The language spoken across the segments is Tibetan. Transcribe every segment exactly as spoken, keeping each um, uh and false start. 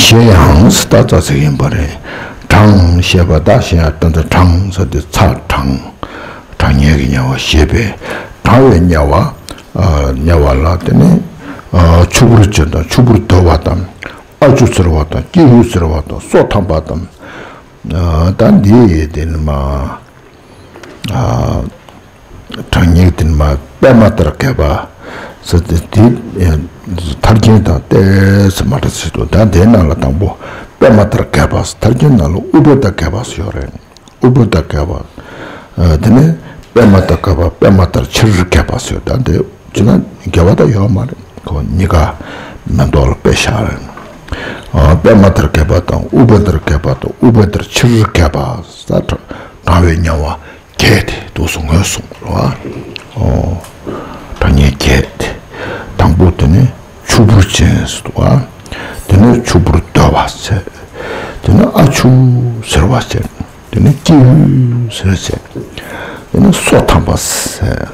གཞན་ཡང་ད་རྩ་ཚིག་ཡིན་པ་རེད། གྲངས་ཞེས་པ་ད་གཞན་ཡང་ད་ལྟ་གྲངས་ཟེར་དུས་ཚ་གྲང་། གྲངས་ངེས་ཀྱི་དམྱལ་བ་ཞེས་པས་གྲང་བའི་དམྱལ་བ། ཨ་དམྱལ་བ་ལ་དེ་ནི་ཨ་ཆུ་བུར་ཅན་དང་ཆུ་བུར་དོ་བ་དང་། ཨ་ཆུ་ཟེར་བ་དང་། ཀྱི་ཧུད་ཟེར་བ་དང་། སོ་ཐམ་པ་དང་། ཨ་ད་འདི་ཡི་དེ་ནི་མ། ཨ་གྲངས་ངེས་དེ་ནི་མ་པདྨ་ལྟར་རྒྱས་པ་ཟེར་ཏེ། དེ་མཐར་གྱིན་དང་ཏོག་ཙམ་མ་འདྲ་ཟེར་དུས། ད་དེའི་ནང་ལ་དང་པོ་པདྨ་ལྟར་རྒྱས་པ། མཐར་གྱིན་ནང་ལ་ཨུཏྤལ་ལྟར་རྒྱས་པ་ཟེར་ཡོད་རེད། ཨུཏྤལ་ལྟར་རྒྱས་པ། ཨ་དེ་ནས་པདྨ་ལྟར་རྒྱས་པ། པདྨ་ལྟར་ཆེར་རྒྱས་པ་ཟེར། ད་དེ་ཅི་ན་འགལ་བ་ད་ཡོད་མ་རེད། ཁོ་གཉིས་ཀ་མེ་ཏོག་ལ་དཔེ་བཞག་རེད། ཨ་པདྨ་ལྟར་རྒྱས་པ་དང་། ཨུཏྤལ་ལྟར་རྒྱས་པ་དང་། ཨུཏྤལ་ལྟར་ཆེར་རྒྱས་པ། ད་གྲང་བའི་དམྱལ་བ་བརྒྱད་དེ་འདུག་སོང་ངོས་བཟུང་རེད་བ། ཨོ། གྲངས་ངེས་བརྒྱད་དེ། དང་པོ་དེ་ནི་ཆུ་བུར་ཅན་ཟེར་འདུག་བ། དེ་ནས་ཆུ་བུར་དོ་བ་ཟེར། དེ་ནས་ཨ་ཆུ་ཟེར་བ་ཟེར། དེ་ནས་ཀྱི་ཧུད་ཟེར་ཟེར། དེ་ནས་སོ་ཐམ་པ་ཟེར།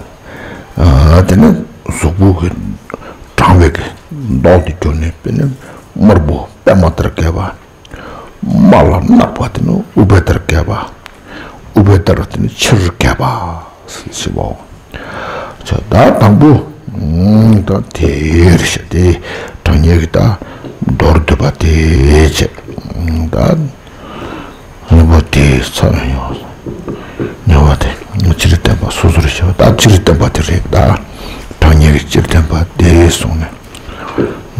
ཨ་དེ་ནས་གཟུགས་པོ་གི་གྲང་བའི་གི་མདོག་དེ་གྱུར་ནས། དེ་ནས་དམར་པོ་པདྨ་ལྟར་རྒྱས་པ། དམར་ལ་གནག་པ་དེ་ནི་ཨུཏྤལ་ལྟར་རྒྱས་པ། ཨུཏྤལ་ལྟར་དེ་ནི་ཆེར་རྒྱས་པ་ཟེར་བའོ། ད་དང་པོ་ད་དེ་རེད་ཤག་དེ་གྲངས་ངེས་ཀྱི་ད་མདོར་བསྡུས་པ་དེ་བྱས། ད་དངོས་པོ་དེ་ཚ་ཡང་ཉེ་བ་དེ་སྤྱིར་བསྟན་པ་སོ་སོར་ཞེས་པ། ད་སྤྱིར་བསྟན་པ་དེ་རེད། ད་གྲངས་ངེས་ཀྱི་སྤྱིར་བསྟན་པ་དེ་སོང་ནས།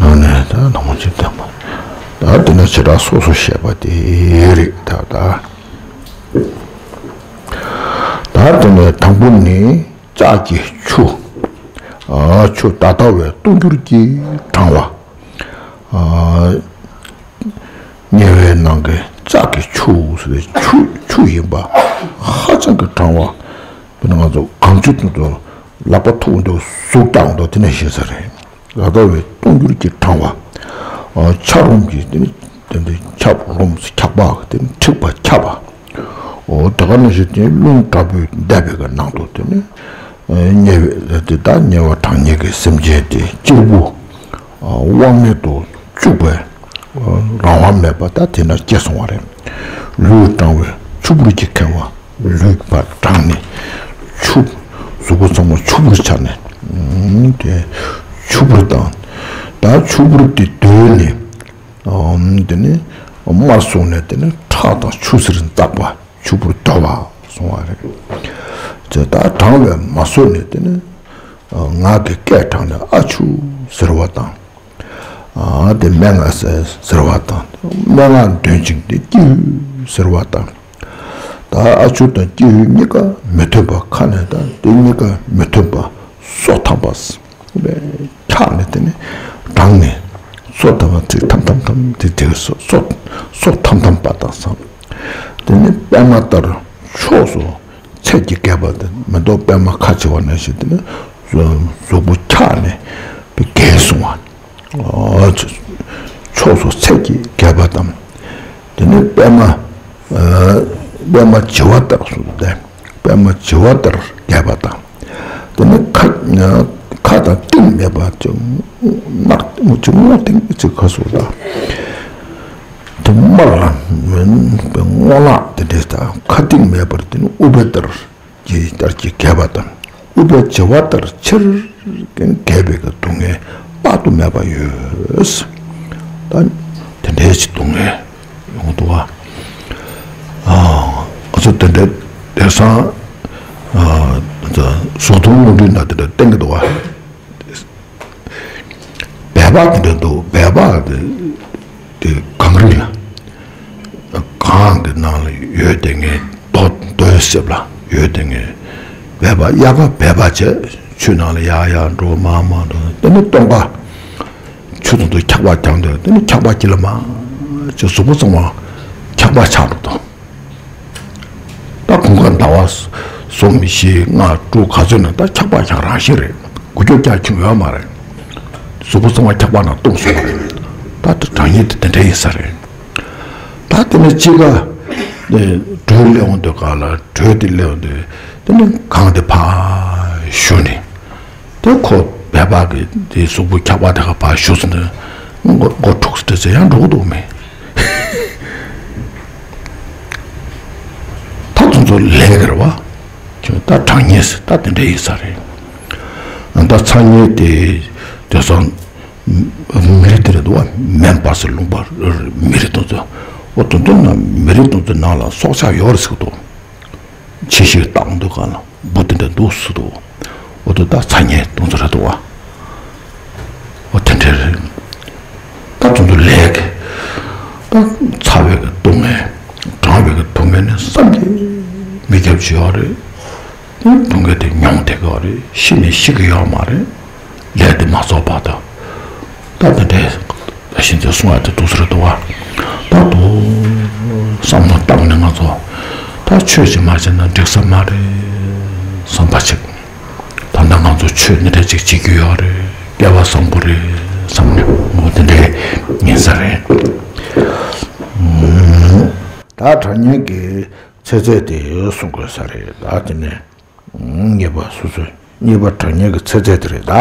ནང་ནས་ད་དང་པོ་སྤྱིར་བསྟན་པ། ད་དེ་ནས་བྱེ་བྲག་སོ་སོར་བཤད་པ་དེ་རེད། ད་ད་ད་དེ་ནས་དང་པོ་ནི་ལྕགས་ཀྱི་ཆུ། ཨ་ཆུ་ད་ལྟ་བས་སྟོང་འགྱུར་གྱིས་གྲང་བ། ཨ་དམྱལ་བའི་ནང་གི་ལྕགས་ཀྱི་ཆུ་ཟེར་ཏེ་ཆུ་ཆུ་ཡིན་པ། ཧ་ཅང་གི་གྲང་བ། དཔེར་ན་ང་ཚོ་གངས་ཆུ་དེ་ཚོ་ལག་པ་ཐུག་འདུག་ཟུག་རྒྱག་འདུག་དེ་ནས་ཤེས་ས་རེད། ད་ལྟ་བས་སྟོང་འགྱུར་གྱིས་གྲང་བ། ཨ་ཆབ་རོམ་གྱིས་དེ་ནི་དེ་འདྲའི་ཆབ་རོམ་འཁྱག་པ་དེ་ནི་འཁྲིག་པ་ཁྱབ་པ། འོ་དེ་ག་ནང་བཞིན་དེ་རླུང་དྲག་པོས་བདས་པའི་གི་ནང་དུ་དེ་ནི་དམྱལ་བའི་དེ་དག་དམྱལ་བ་གྲང་དམྱལ་གྱི་སེམས་ཅན་དེ་གཅེར་བུ་དབང་མེད་དུ་བཅུག་པའི་རང་དབང་མེད་པ་ད་དེ་ན་སྐྱེས་སོང་བ་རེད། ལུས་གྲང་བས་ཆུ་བུར་གྱིས་ཁེངས་པ། ལུས་པ་གྲང་ནས་ཆུ་གཟུགས་པོ་ཚང་མ་ཆུ་བུར་ཆགས་ནས། ཨུམ་དེ་ཆུ་བུར་དང་། ད་ཆུ་བུར་དེ་དོས་ནས། ཨུམ་དེ་ནས་དམར་སོང་ནས་དེ་ནས་ཁྲག་དང་ཆུ་སེར་འཛག་པ་ཆུ་བུར་དོ་བ་སོང་བ་རེད། དེ་ད་གྲང་བས་མ་བཟོད་ནས་དེ་ནས་ངག་གི་སྐད་དྲག་ནས་ཨ་ཆུ་ཟེར་བ་དང་། ཨ་དེ་སྨྲེ་སྔགས་ཟེར་བ་དང་། སྨྲེ་སྔགས་འདོན་ཅིང་དེ་ཀྱི་ཧུད་ཟེར་བ་དང་། ད་ཨ་ཆུ་དང་ཀྱི་ཧུད་གཉིས་ཀ་མི་མཐུན་པ། ཁ་ནས་ད་དེ་གཉིས་ཀ་མི་མཐུན་པ། སོ་ཐམ་པ་ཟེར་བས་འཁྱགས་ནས་དེ་ནས་གྲང་ནས་སོ་ཐམ་པ་དེ་ཐམ་ཐམ་ཐམ་དེ་དེ་སོ་སོ་སོ་ཐམ་ཐམ་པ་དང་བསམ། དེ་ནས་པདྨ་ལྟར་ཕྱོགས་སུ་ཚད་ཀྱིས་རྒྱས་པ་དང་། མེ་ཏོག་པདྨ་ཁ་བྱེ་བ་ནང་བཞིན་དེ་ནི་གཟུགས་པོ་འཁྱགས་ནས་རྒྱས་སོང་བ། ཕྱོགས་སུ་ཚད་ཀྱིས་རྒྱས་པ་དང་། དེ་ནི་པདྨ་པདྨ་བྱེ་བ་ལྟར་གསུངས་ཏེ། པདྨ་བྱེ་བ་ལྟར་རྒྱས་པ་དང་། དེ་ནི་ཁ་ཁ་དང་གཏིང་མེད་པ་ཅིག་ནག་ཅིག་སྔོ་ཐིང་ཅིག་ཁ་སོ་དང་། དེ་དམར་ལ་མུན་པའི་སྔོ་ལག་དེ་འདྲས་དང་། ཁ་གཏིང་མེད་པར་དེ་ནི་ཨུཏྤལ་ལྟར་གྱི་ལྟར་གྱི་རྒྱས་པ་དང་། ཨུཏྤལ་བྱེ་བ་ལྟར་ཆེར་རྒྱས་པའི་སྡུག་བསྔལ་དཔག་ཏུ་མེད་པ་ཡོད། ད་དེ་འདྲའི་ཅིག་སྡུག་བསྔལ་ཡོང་འདུག་བ། ཨ་ང་ཚོ་དེ་འདྲའི་དེང་སང་ཨ་གཟུགས་མཐོང་སྔོན་འགྲོའི་ནང་དེ་འདྲ་བསྟན་གྱི་འདུག་བ། སྦལ་པ་དེ་འདྲ་འདུག་སྦལ་པ་དེ་དེ་གངས་རི་ལ། གངས་ཀྱི་ནང་ལ་ཡོད་དེ་ངས་རྡོ་རྡོའི་གསེབ་ལ་ཡོད་དེ་ངས་སྦལ་པ་དབྱར་ཁ་སྦལ་པ་བྱས། ཆུ་ནང་ལ་ཡར་ཡར་འགྲོ་མར་མར་འགྲོ། དེ་ནས་སྟོན་ཁ་ཆུ་དང་དུ་འཁྱག་པ་རྒྱག་འདོད། དེ་ནས་འཁྱག་པ་དཀྱིལ་ལ་མར་ཅིག་གཟུགས་པོ་ཚང་མ་འཁྱག་པ་ཆགས་འགྲོ་དང་། ད་དགུན་ཁ་ཟླ་བ་གསུམ་བཞི་ལྔ་དྲུག་ག་ཚོད་ན་ད་འཁྱག་པ་ཆགས་རང་བཞིན་རེད། འགུལ་སྐྱོད་རྒྱག་ཁྱོན་ཡོད་མ་རེད། གཟུགས་པོ་ཚང་མ་འཁྱག་པ་ནང་བཏུམས་སོང་བ་རེད། ད་དེ་གྲང་དམྱལ་དེ་དེ་འདྲ་ཡིན་ས་རེད། ད་དེ་ནས་དཔྱིད་ཀ་དྲོད་སླེབས་འོང་དུས་སྒང་ལ། དྲོད་དེ་སླེབས་འོང་དུས་དེ་ནས་གངས་དེ་ཕར་ཞུ་ནས། དེ་ཁོ་སྦལ་པ་གི་དེ་གཟུགས་པོ་འཁྱག་པ་དེ་ག་ཕར་ཞུ་ཟིན་ནས་མགོ་མགོ་འཁྲུགས་ཟེར་ཡང་འགྲོ་གི་འདུག་མེད། ལས་ཀྱི་རེད་བ། ད་གྲང་དམྱལ་ཟེར་ད་དེ་འདྲ་ཡིན་ས་རེད། ད་ཚ་དམྱལ་དེ་དེང་སང་མི་རིགས་དེ་རེད་འདུག་བ། མེ་འབར་སའི་ལུང་པ་མི་རིགས་དེ་ཚོ། འོ་དེ་ཚོ་ནང་མི་རིགས་དེ་ཚོའི་ནང་ལ་སྲོག་ཆགས་ཡོད་རེད་ཟེར་གི་འདུག་ཕྱི་བཤིག་བཏང་འདུག་ག་ལ་འབུ་དེ་འདྲ་འདུག་ཟེར་འདུག་འོ་དེ་ད་ཚ་དམྱལ་དེ་ཚོ་རེད་འདུག་བ། འོ་དེ་འདྲ་རེད། ད་དེ་ཚོ་ལས་ཀྱི་ད་ཚ་བའི་གི་སྡུག་བསྔལ། གྲང་བའི་གི་སྡུག་བསྔལ་ནི་བསམ་གྱིས་མི་ཁྱབ་ཅིག་ཡོད་རེད། སྡུག་བསྔལ་དེ་མྱོང་བསྡད་ཀྱི་ཡོད་རེད། ཤི་ནས་ཤི་གི་ཡོད་མ་རེད། ལས་དེ་མ་རྫོགས་བར་དུ། ད་དེ་འདྲའི་གཤིན་རྗེ་གསུང་བ་དེ་འདུག་ཟེར་འདུག་བ། ད་དུང་བསམ་བློ་བཏང་ནས་ང་ཚོ་ད་ཆོས་ཅིག་མ་བྱས་ན་འགྲིག་ས་མ་རེད་བསམ་པ་ཅིག་ད་ལྟ་ང་ཚོ་ཆོས་འདི་འདྲ་ཅིག་བྱེད་རྒྱུ་ཡོད་རེད། སྐལ་བ་བཟང་པོ་རེད་བསམ་ནས་འོ་དེ་འདྲའི་ཡིན་ས་རེད། ད་གྲང་དམྱལ་གྱི་ཚེ་ཚད་དེ་གསུང་དགོས་ས་རེད། ད་དེ་ནས་གཉིས་པ་སོ་སོ་གཉིས་པ་གྲང་དམྱལ་གྱི་ཚེ་ཚད་དེ་རེད་ད།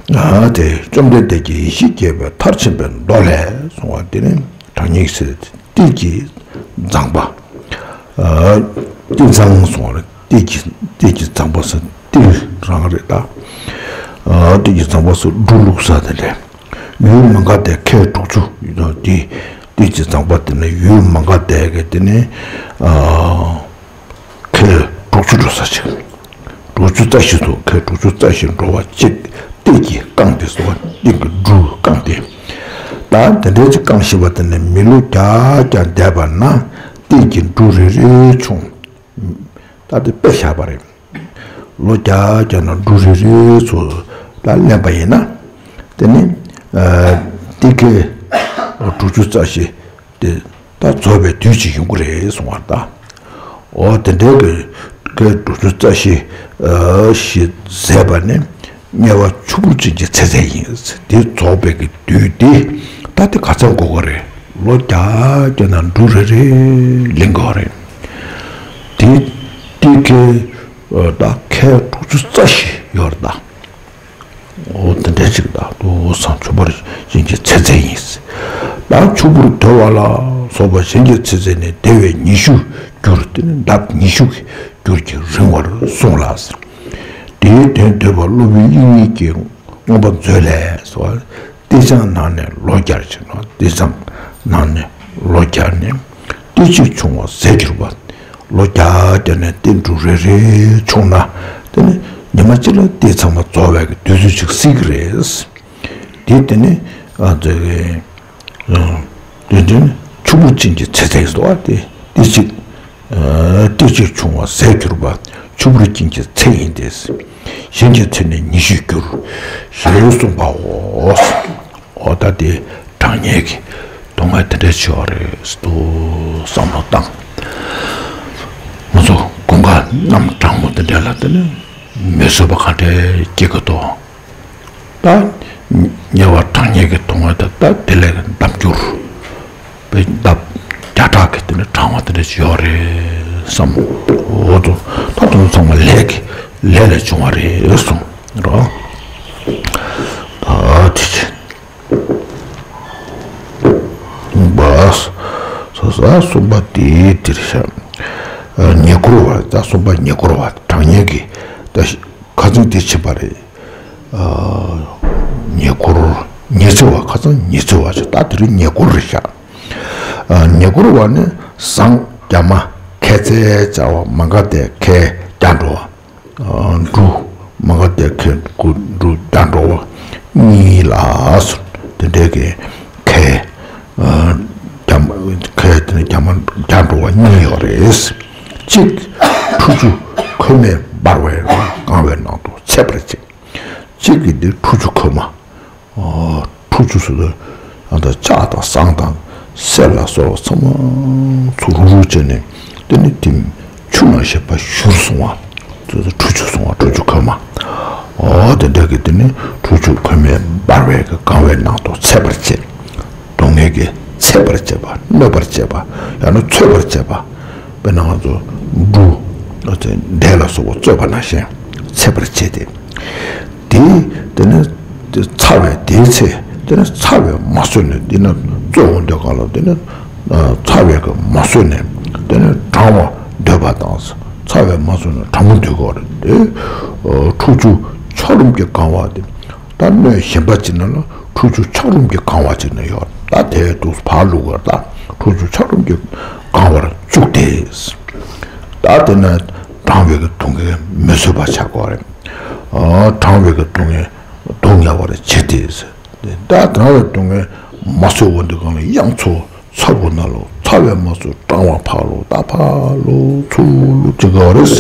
ཨ་དེ་བཅོམ་ལྡན་འདས་ཀྱིས་ཡེ་ཤེས་རྒྱས་པའི་མཐར་ཕྱིན་པའི་མདོ་ལས་གསུང་བ་དེ་ནི་གྲང་དམྱལ་གྱི་ཚེ་ཚད་དེ་ཏིལ་གྱི་རྫངས་པ། ཨ་ཏིལ་རྫངས་གསུང་བ་རེད། ཏིལ་གྱི་ཏིལ་གྱི་རྫངས་པ་ཟེར་ཏིལ་རང་རེད་ད། ཨ་ཏིལ་གྱི་རྫངས་པ་ཟེར་འབྲུ་བླུགས་ས་དེ་འདྲས། ཡུལ་མ་འགགས་དེ་ཁལ་དྲུག་ཅུ་ཡོད་དེ། ཏིལ་གྱི་རྫངས་པ་དེ་ནི་ཡུལ་མ་འགགས་དེ་གི་དེ་ནི་ཨ་ཁལ་དྲུག་ཅུ་འགྲོ་ས་ཅིག་དྲུག་ཅུ་རྩ་བཞི་ཚོ་ཁལ་དྲུག་ཅུ་རྩ་བཞི་འགྲོ་བ་གཅིག་ཏིལ་གྱིས་བཀང་སྟེ་སོ། ཏིལ་གྱི་འབྲུས་བཀང་སྟེ། ད་དེ་འདྲའི་ཅིག་བཀང་ཤེས་པ་དེ་ནི་མི་ལོ་བརྒྱ་བརྒྱ་འདས་པ་ན་ཏིལ་གྱི་འབྲུ་རེ་རེ་བྱུང་། ད་དེ་དཔེ་བཞག་པ་རེད། ལོ་བརྒྱ་བརྒྱ་ན་འབྲུ་རེ་རེ་ཚོ་ད་ལེན་པ་ཡིན་ན། དེ་ནི་ཏིལ་ཁལ་དྲུག་ཅུ་རྩ་བཞི་དེ་ད་རྫོགས་པའི་དུས་གཅིག་ཡོང་གི་རེད་གསུང་བ་ད། འོ་དེ་འདྲའི་གི་ཁལ་དྲུག་ཅུ་རྩ་བཞི་ཞེས་ཟད་པ་ནི་དམྱལ་བ་ཆུ་བུར་ཅན་གྱི་ཚེ་ཚད་ཡིན། དེ་རྫོགས་པའི་གི་དུས་དེ་ད་དེ་ག་ཚོད་འགོར་གི་རེད། ལོ་བརྒྱ་བརྒྱ་ན་འབྲུ་རེ་རེ་ལེན་དགོས་རེད། དེ་དེ་ཁལ་ད་ཁལ་དྲུག་ཅུ་རྩ་བཞི་ཡོད་རེད་ད། འོ་དེ་འདྲ་ཅིག་ད་དུ་སང་ཆུ་བུར་ཅན་གྱི་ཚེ་ཚད་ཡིན། ད་ཆུ་བུར་དོད་པ་ལ་སོགས་པ་གཞན་གྱི་ཚེ་ཚད་ནི་དེ་བས་ཉི་ཤུ་འགྱུར་ཏེ་ནི་ལྡབ་ཉི་ཤུ་གི་འགྱུར་གྱིས་རིང་བར་གསུངས་ལ། དེའི་དོན་བསྡུས་པ་སློབ་དཔོན་དབྱིག་གཉེན་གྱིས་མངོན་པ་མཛོད་ལས་སོ། ཏིལ་རྫངས་ནང་ནས་ལོ་བརྒྱར་བྱས་ནོ། ཏིལ་རྫངས་ནང་ནས་ལོ་བརྒྱར་ནི་ཏིལ་གཅིག་བྱུང་བ་ཟད་གྱུར་པ། ལོ་བརྒྱ་བརྒྱ་ནས་ཏིལ་འབྲུ་རེ་རེ་བྱུང་ན་དེ་ནི་ཉི་མ་གཅིག་ལ་ཏིལ་ཚང་མ་རྫོགས་པའི་གི་དུས་ཚོད་ཅིག་སྲིད་ཀྱི་རེད། དེ་དེ་ནི་ཨ་ཙི་དེ་དེ་ནི་ཆུ་བུར་ཅན་གྱི་ཚེ་ཚད་ཟེར་བ་དེ་ཏིལ་གཅིག་ཏིལ་གཅིག་བྱུང་བ་ཟད་གྱུར་པ་ཆུ་བུར་ཅན་གྱི་ཚེ་ཡིན་ཏེ། གཞན་གྱི་ཚེ་ནི་ཉི་ཤུས་འགྱུར་ཞེས་གསུངས་པའོ། འོ་ད་དེ་གྲང་དམྱལ་གྱི་སྡུག་བསྔལ་དེ་འདྲ་ཆེ་བ་རེད་དོ་བསམ་བློ་བཏང་། ང་ཚོ་དགུན་ཁ་གནམ་གྲང་མོ་དེ་འདྲ་ལ་དེ་ནི་མི་བཟོད་པ་ག་འདྲ་སྐྱེ་གི་འདུག་ད་དམྱལ་བ་གྲང་དམྱལ་གྱི་སྡུག་བསྔལ་དེ་ད་དེ་ལས་ལྡབ་འགྱུར་བའི་ལྡབ་བརྒྱ་ཕྲག་གི་དེ་ནི་གྲང་བ་དེ་འདྲ་ཅིག་ཡོད་རེད་བསམ། འོ་དོ་ད་དེ་ཚང་མ་ལས་ཀྱི་ལས་ལས་བྱུང་བ་རེད་གསུངས་རོ། ད་དེ་བྱས་པ་ས་ས་གསུམ་པ་དེ་དེར་བཞག་ཉེ་འཁོར་བ། ད་གསུམ་པ་ཉེ་འཁོར་བ་གྲང་དམྱལ་གྱི་ད་ཁ་ཚིག་དེ་བྱེད་པ་རེད། ཉེ་འཁོར་ཉི་ཚེ་བ། ཁ་སང་ཉི་ཚེ་བ་ཞེས་ད་དེ་རིང་ཉེ་འཁོར་རེད་ཤག་ཉེ་འཁོར་བ་ནི་ཟངས་རྒྱ་མ་ཁལ་ཚད་བྱ་བ་མ་འགགས་དེ་ཁལ་བརྒྱ་འགྲོ་བ། འབྲུ་མ་འགགས་དེ་ཁལ་འབྲུ་བརྒྱ་འགྲོ་བ་གཉིས་ལ་སོ། དེ་འདྲའི་གི་ཁལ་རྒྱ་མ་ཁལ་དེ་ནི་རྒྱ་མ་བརྒྱ་འགྲོ་བ་གཉིས་ཡོད་རེད། གཅིག་ཁྲུས་ཆུ་ཁོལ་མས་འབར་བས་གང་བའི་ནང་དུ་ཚེག་པར་བྱེད། གཅིག་གིས་འདི་ཁྲུས་ཆུ་ཁོལ་མ། ཁྲུས་ཆུ་ཟེར་དུས་ཨ་ད་ལྕགས་དང་ཟངས་དང་གསེར་ལ་སོགས་པ་ཚང་མ་ཚུར་རུག་རུག་བྱས་ནས་དེ་ནི་དེ་ཆུ་ནང་བཞིན་པ་བཞུར་སོང་བ། ཁྲུས་ཆུ་སོང་བ་ཁྲུས་ཆུ་ཁོལ་མ། འོ་དེ་འདྲ་གི་དེ་ནི་ཁྲུས་ཆུ་ཁོལ་མས་འབར་བས་གང་བའི་ནང་དུ་ཚེག་པར་བྱེད། སྡུག་བསྔལ་གྱིས་ཚེག་པར་བྱེད་པ། གནོད་པར་བྱེད་པ། ཡང་ན་འཚོད་པར་བྱེད་པ། དཔེར་ན་ང་ཚོ་འབྲུ་འབྲས་ལ་སོགས་པ་བཙོས་པ་ནང་བཞིན་ཚེག་པར་བྱེད་དེ། དེ་དེ་ནི་ཚ་བའི་དེའི་ཚེ་དེ་ནི་ཚ་བས་མ་བཟོད་ནས་དེ་ནི་བཙོས་འོང་དུས་སྒང་ལ་དེ་ནི་ཚ་བས་གི་མ་བཟོད་ནས་དེ་ནི་གྲང་བ་འདོད་ བ་དང་། ཚ་བས་མ་བཟོད་ན་གྲང་མོ་འདོད་ཀྱི་ཡོད་རེད་དེ། ཨ་ཁྲུས་ཆུ་ཆག་རུམ་གྱིས་གང་བ་དེ། ད་སྣོད་གཞན་པ་ཅིག་ན་ལ་ཁྲུས་ཆུ་ཆག་རུམ་གྱིས་གང་བ་ཅིག་ན་ཡོད། ད་དེ་དུས་ཕར་བླུགས་པར། ད་ཁྲུས་ཆུ་ཆག་རུམ་གྱིས་གང་བར་བཅུག་སྟེ། ད་དེ་ནས་གྲང་བའི་གི་སྡུག་བསྔལ་མི་བཟོད་པ་ཆགས་ཀྱི་ཡོད་རེད། ཨ་གྲང་བའི་གི་སྡུག་བསྔལ་སྡུག་བསྔལ་བར་བྱེད་དེ། ད་གྲང་བའི་སྡུག་བསྔལ་མ་བཟོད་པ་འདི་གང་ལ་གཡང་ཚོ་ཚ་བོ་ན་ལོ། ཚ་བས་མ་བཟོད་གྲང་བ་ཕར་ལོ། ད་ཕར་ལོ་ཚུར་ལོ་བྱེད་ཀྱི་ཡོད་རེད།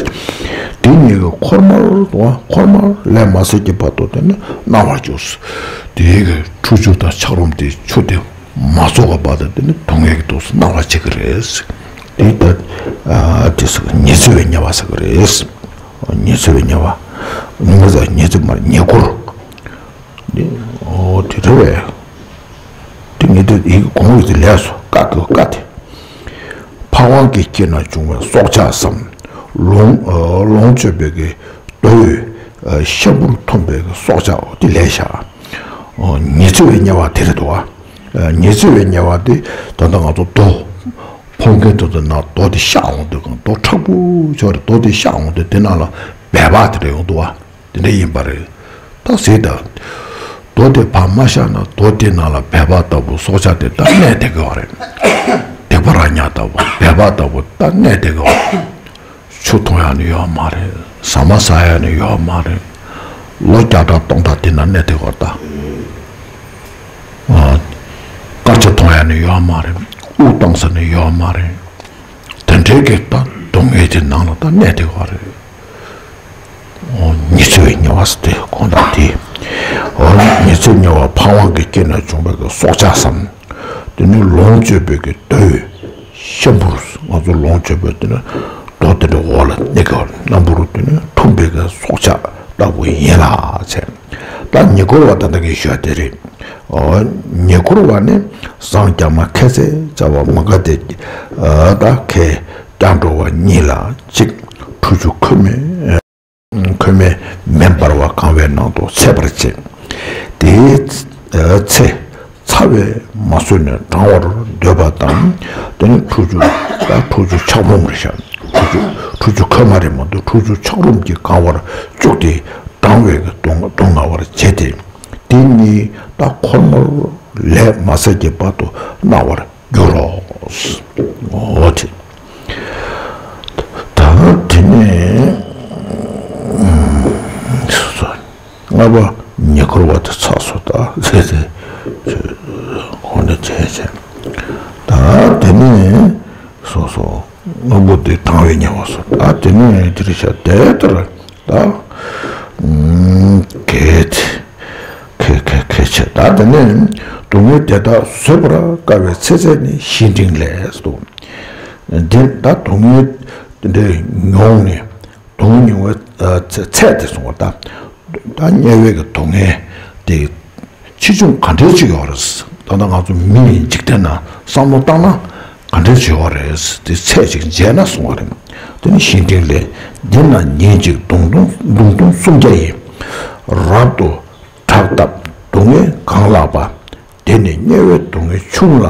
དེ་གཉིས་ཀྱི་འཁོར་མར་དང་འཁོར་མར་ལས་མ་ཟད་ཀྱི་བར་དུ་དེ་ནི་སྣང་བར་འགྱུར། དེའི་གི་ཁྲུས་ཆུ་དང་ཆག་རུམ་དེ་ཆུ་དེ་མ་བཟོད་པ་བར་དུ་དེ་ནི་སྡུག་བསྔལ་གྱི་དུས་སུ་སྣང་བར་བྱེད་ཀྱི་རེད། དེ་ལྟར་ཨ་དེ་ཟེར་ཉི་ཚེ་བའི་དམྱལ་བ་ཟེར་གྱི་རེད། ཉི་ཚེ་བའི་དམྱལ་བ། ངོ་མ་ཟེར་ཉི་ཚེ་མ་རེད། ཉེ་འཁོར། འདི་ཨོ་དེ་རེད་པས། དེ་ངས་དེ་ཡི་གོང་ཡི་དེ་ལས་སོ། བཀའ་དེ་བཀའ་དེ། ཕ་ཝང་གི་དཀྱིལ་ན་བྱུང་བའི་སྲོག་ཆགས་སམ། ལོངས་ཨ་ལོངས་སྤྱོད་པའི་གི་རྡོ་ཡི་ཨ་ཤམ་བུར་འཐུམས་པའི་གི་སྲོག་ཆགས་དེ་ལས་བཞག་ཨོ་ཉི་ཚེ་བའི་དམྱལ་བ་དེ་རེད་དོ། ཨ་ཉི་ཚེ་བའི་དམྱལ་བ་དེ་ད་ལྟ་ང་ཚོ་རྡོ་ཕོང་མཁན་དེ་ཚོ་ནང་རྡོ་དེ་གཤགས་འོང་དུས་གང་རྡོ་མཁྲེགས་པོ་ཆགས་རེད། རྡོ་དེ་གཤགས་འོང་དུས་དེ་ནང་ལ་སྦལ་པ་དེ་འདྲ་ཡོང་འདུག་བ། དེ་འདྲ་ཡིན་པ་རེད། ད་ཟེར་ད། རྡོ་དེ་ཕར་མ་བཤགས་ན་རྡོ་དེ་ནང་ལ་སྦལ་པ་ལྟ་བུ་སྲོག་ཆགས་དེ་ད་གནས་བསྡད་ཀྱི་ཡོད་རེད། སྡིག་པ་ར་ཉག་ལྟ་བུ་སྦལ་པ་ལྟ་བུ་ད་གནས་བསྡད་ཀྱི་ཡོད་རེད། ཆུ་འཐུང་ཡག་ནི་ཡོད་མ་རེད། ཟ་མ་ཟ་ཡག་ནི་ཡོད་མ་རེད། ལོ་བརྒྱ་ཕྲག་སྟོང་ཕྲག་དེ་ན་གནས་བསྡད་ཀྱི་ཡོད་རེད་ད། ཨ། དཀར་ཆ་འཐུང་ཡག་ནི་ཡོད་མ་རེད། དབུགས་བཏང་ས་ནི་ཡོད་མ་རེད། དེ་འདྲའི་གི་ད་སྡུག་བསྔལ་དེ་ནང་ལ་ད་གནས་བསྡད་ཀྱི་ཡོད་རེད། ཨོ་ཉི་ཚེ་བའི་དམྱལ་བ་ཟེར་དེ་གོང་དང་དེ། ཨོ་ཉི་ཚེ་དམྱལ་བ་ཕ་ཝང་གི་དཀྱིལ་ན་བྱུང་བའི་གི་སྲོག་ཆགས་སམ། དེ་ནི་ལོངས་སྤྱོད་པའི་གི་རྡོའི་ཤམ་བུར། ང་ཚོ་ལོངས་སྤྱོད་པའི་དེ་ནི་རྡོ་དེ་འདྲ་འོག་ལ་གནས་ཀྱི་ཡོད་རེད། སྣམ་བུར་དེ་ནི་འཐུམས་པའི་གི་སྲོག་ཆགས་ལྟ་བུ་ཡིན་ལ་ཟེར། ད་ཉེ་འཁོར་བ་ད་ལྟ་གི་ཞུ་བ་དེ་རེད། ཨོ་ཉེ་འཁོར་བ་ནི་ཟངས་རྒྱ་མ་ཁལ་ཙེ་བྱ་བ་མ་ག་དེ་ད་ཁལ་རྒྱང་འགྲོ་བ་གཉིས་ལ་གཅིག་ཁྲུས་ཆུ་ཁོལ་མའི་ཁོལ་མའི་མེ་འབར་བ་གང་བའི་ནང་དུ་ཚེད་པར་བྱེད། དེའི་ཚེ་ཚ་བས་མ་བཟོད་ནས་གྲང་བར་འདོད་པ་དང་། དེ་ནི་ཁྲུས་ཆུ་ད་ཁྲུས་ཆུ་ཆག་མོ་རེད་ཤག་ཁྲུས་ཆུ་ཁྲུས་ཆུ་ཁོལ་མ་རེད་མ་གཏོགས་ཁྲུས་ཆུ་ཆག་རུམ་གྱིས་གང་བར་བཅུག་སྟེ་གྲང་བའི་གི་སྡུག་སྡུག་བསྔལ་བར་བྱེད་དེ། དེ་གཉིས་ད་འཁོར་མོར་ལས་མ་ཟད་ཀྱི་བར་དུ་སྣང་བར་འགྱུར་རོ། འོ་དེ། ད་དེ་ནས་སོ་སོ་ལྔ་པ་ཉེ་འཁོར་བ་དེ་ཚར་སོང་། ད་དེ་དེ་ཁོ་ནས་བྱས་བྱས། ད་དེ་ནས་སོ་སོ་ལྔ་པོ་དེ་གྲང་བའི་དམྱལ་བ་སོང་། ད་དེ་ནས་དེ་རེད་ཤག་དེ་ལྟར། ད། ཨུམ། གལ་ཏེ། གལ་གལ་གལ་ཆེ། ད་དེ་ནས་སྡུག་བསྔལ་དེ་དག་བཟོད་པར་དཀའ་བའི་ཚེ་ཚད་ནི་གཞི་འབྲིང་ལས་སོ། འདི་ད་སྡུག་བསྔལ་འདི་མྱོང་ནས་སྡུག་བསྔལ་མྱོང་བའི་ཚེ་ཚད་དེ་སོང་བ་ད། ད་དམྱལ་བའི་གི་སྡུག་བསྔལ་དེ། ཆེ་ཆུང་ག་འདྲའི་ཅིག་ཡོད་རེད། ད་ལྟ་ང་ཚོ་མི་ཡི་འཇིག་རྟེན་ན་བསམ་བློ་བཏང་ན་ག་འདྲའི་ཅིག་ཡོད་རེད། དེ་ཚད་ཅིག་འཇལ་ན་གསུང་བ་རེད། དེ་ནི་གཞི་འབྲིང་ལས། འདི་ན་ཉིན་གཅིག་མདུང་ཐུང་མདུང་ཐུང་སུམ་བརྒྱ་ཡིས། རབ་ཏུ་དྲག་བཏབ་སྡུག་བསྔལ་གང་ལགས་པ། དེ་ནི་དམྱལ་བའི་སྡུག་བསྔལ་ཆུང་ལ།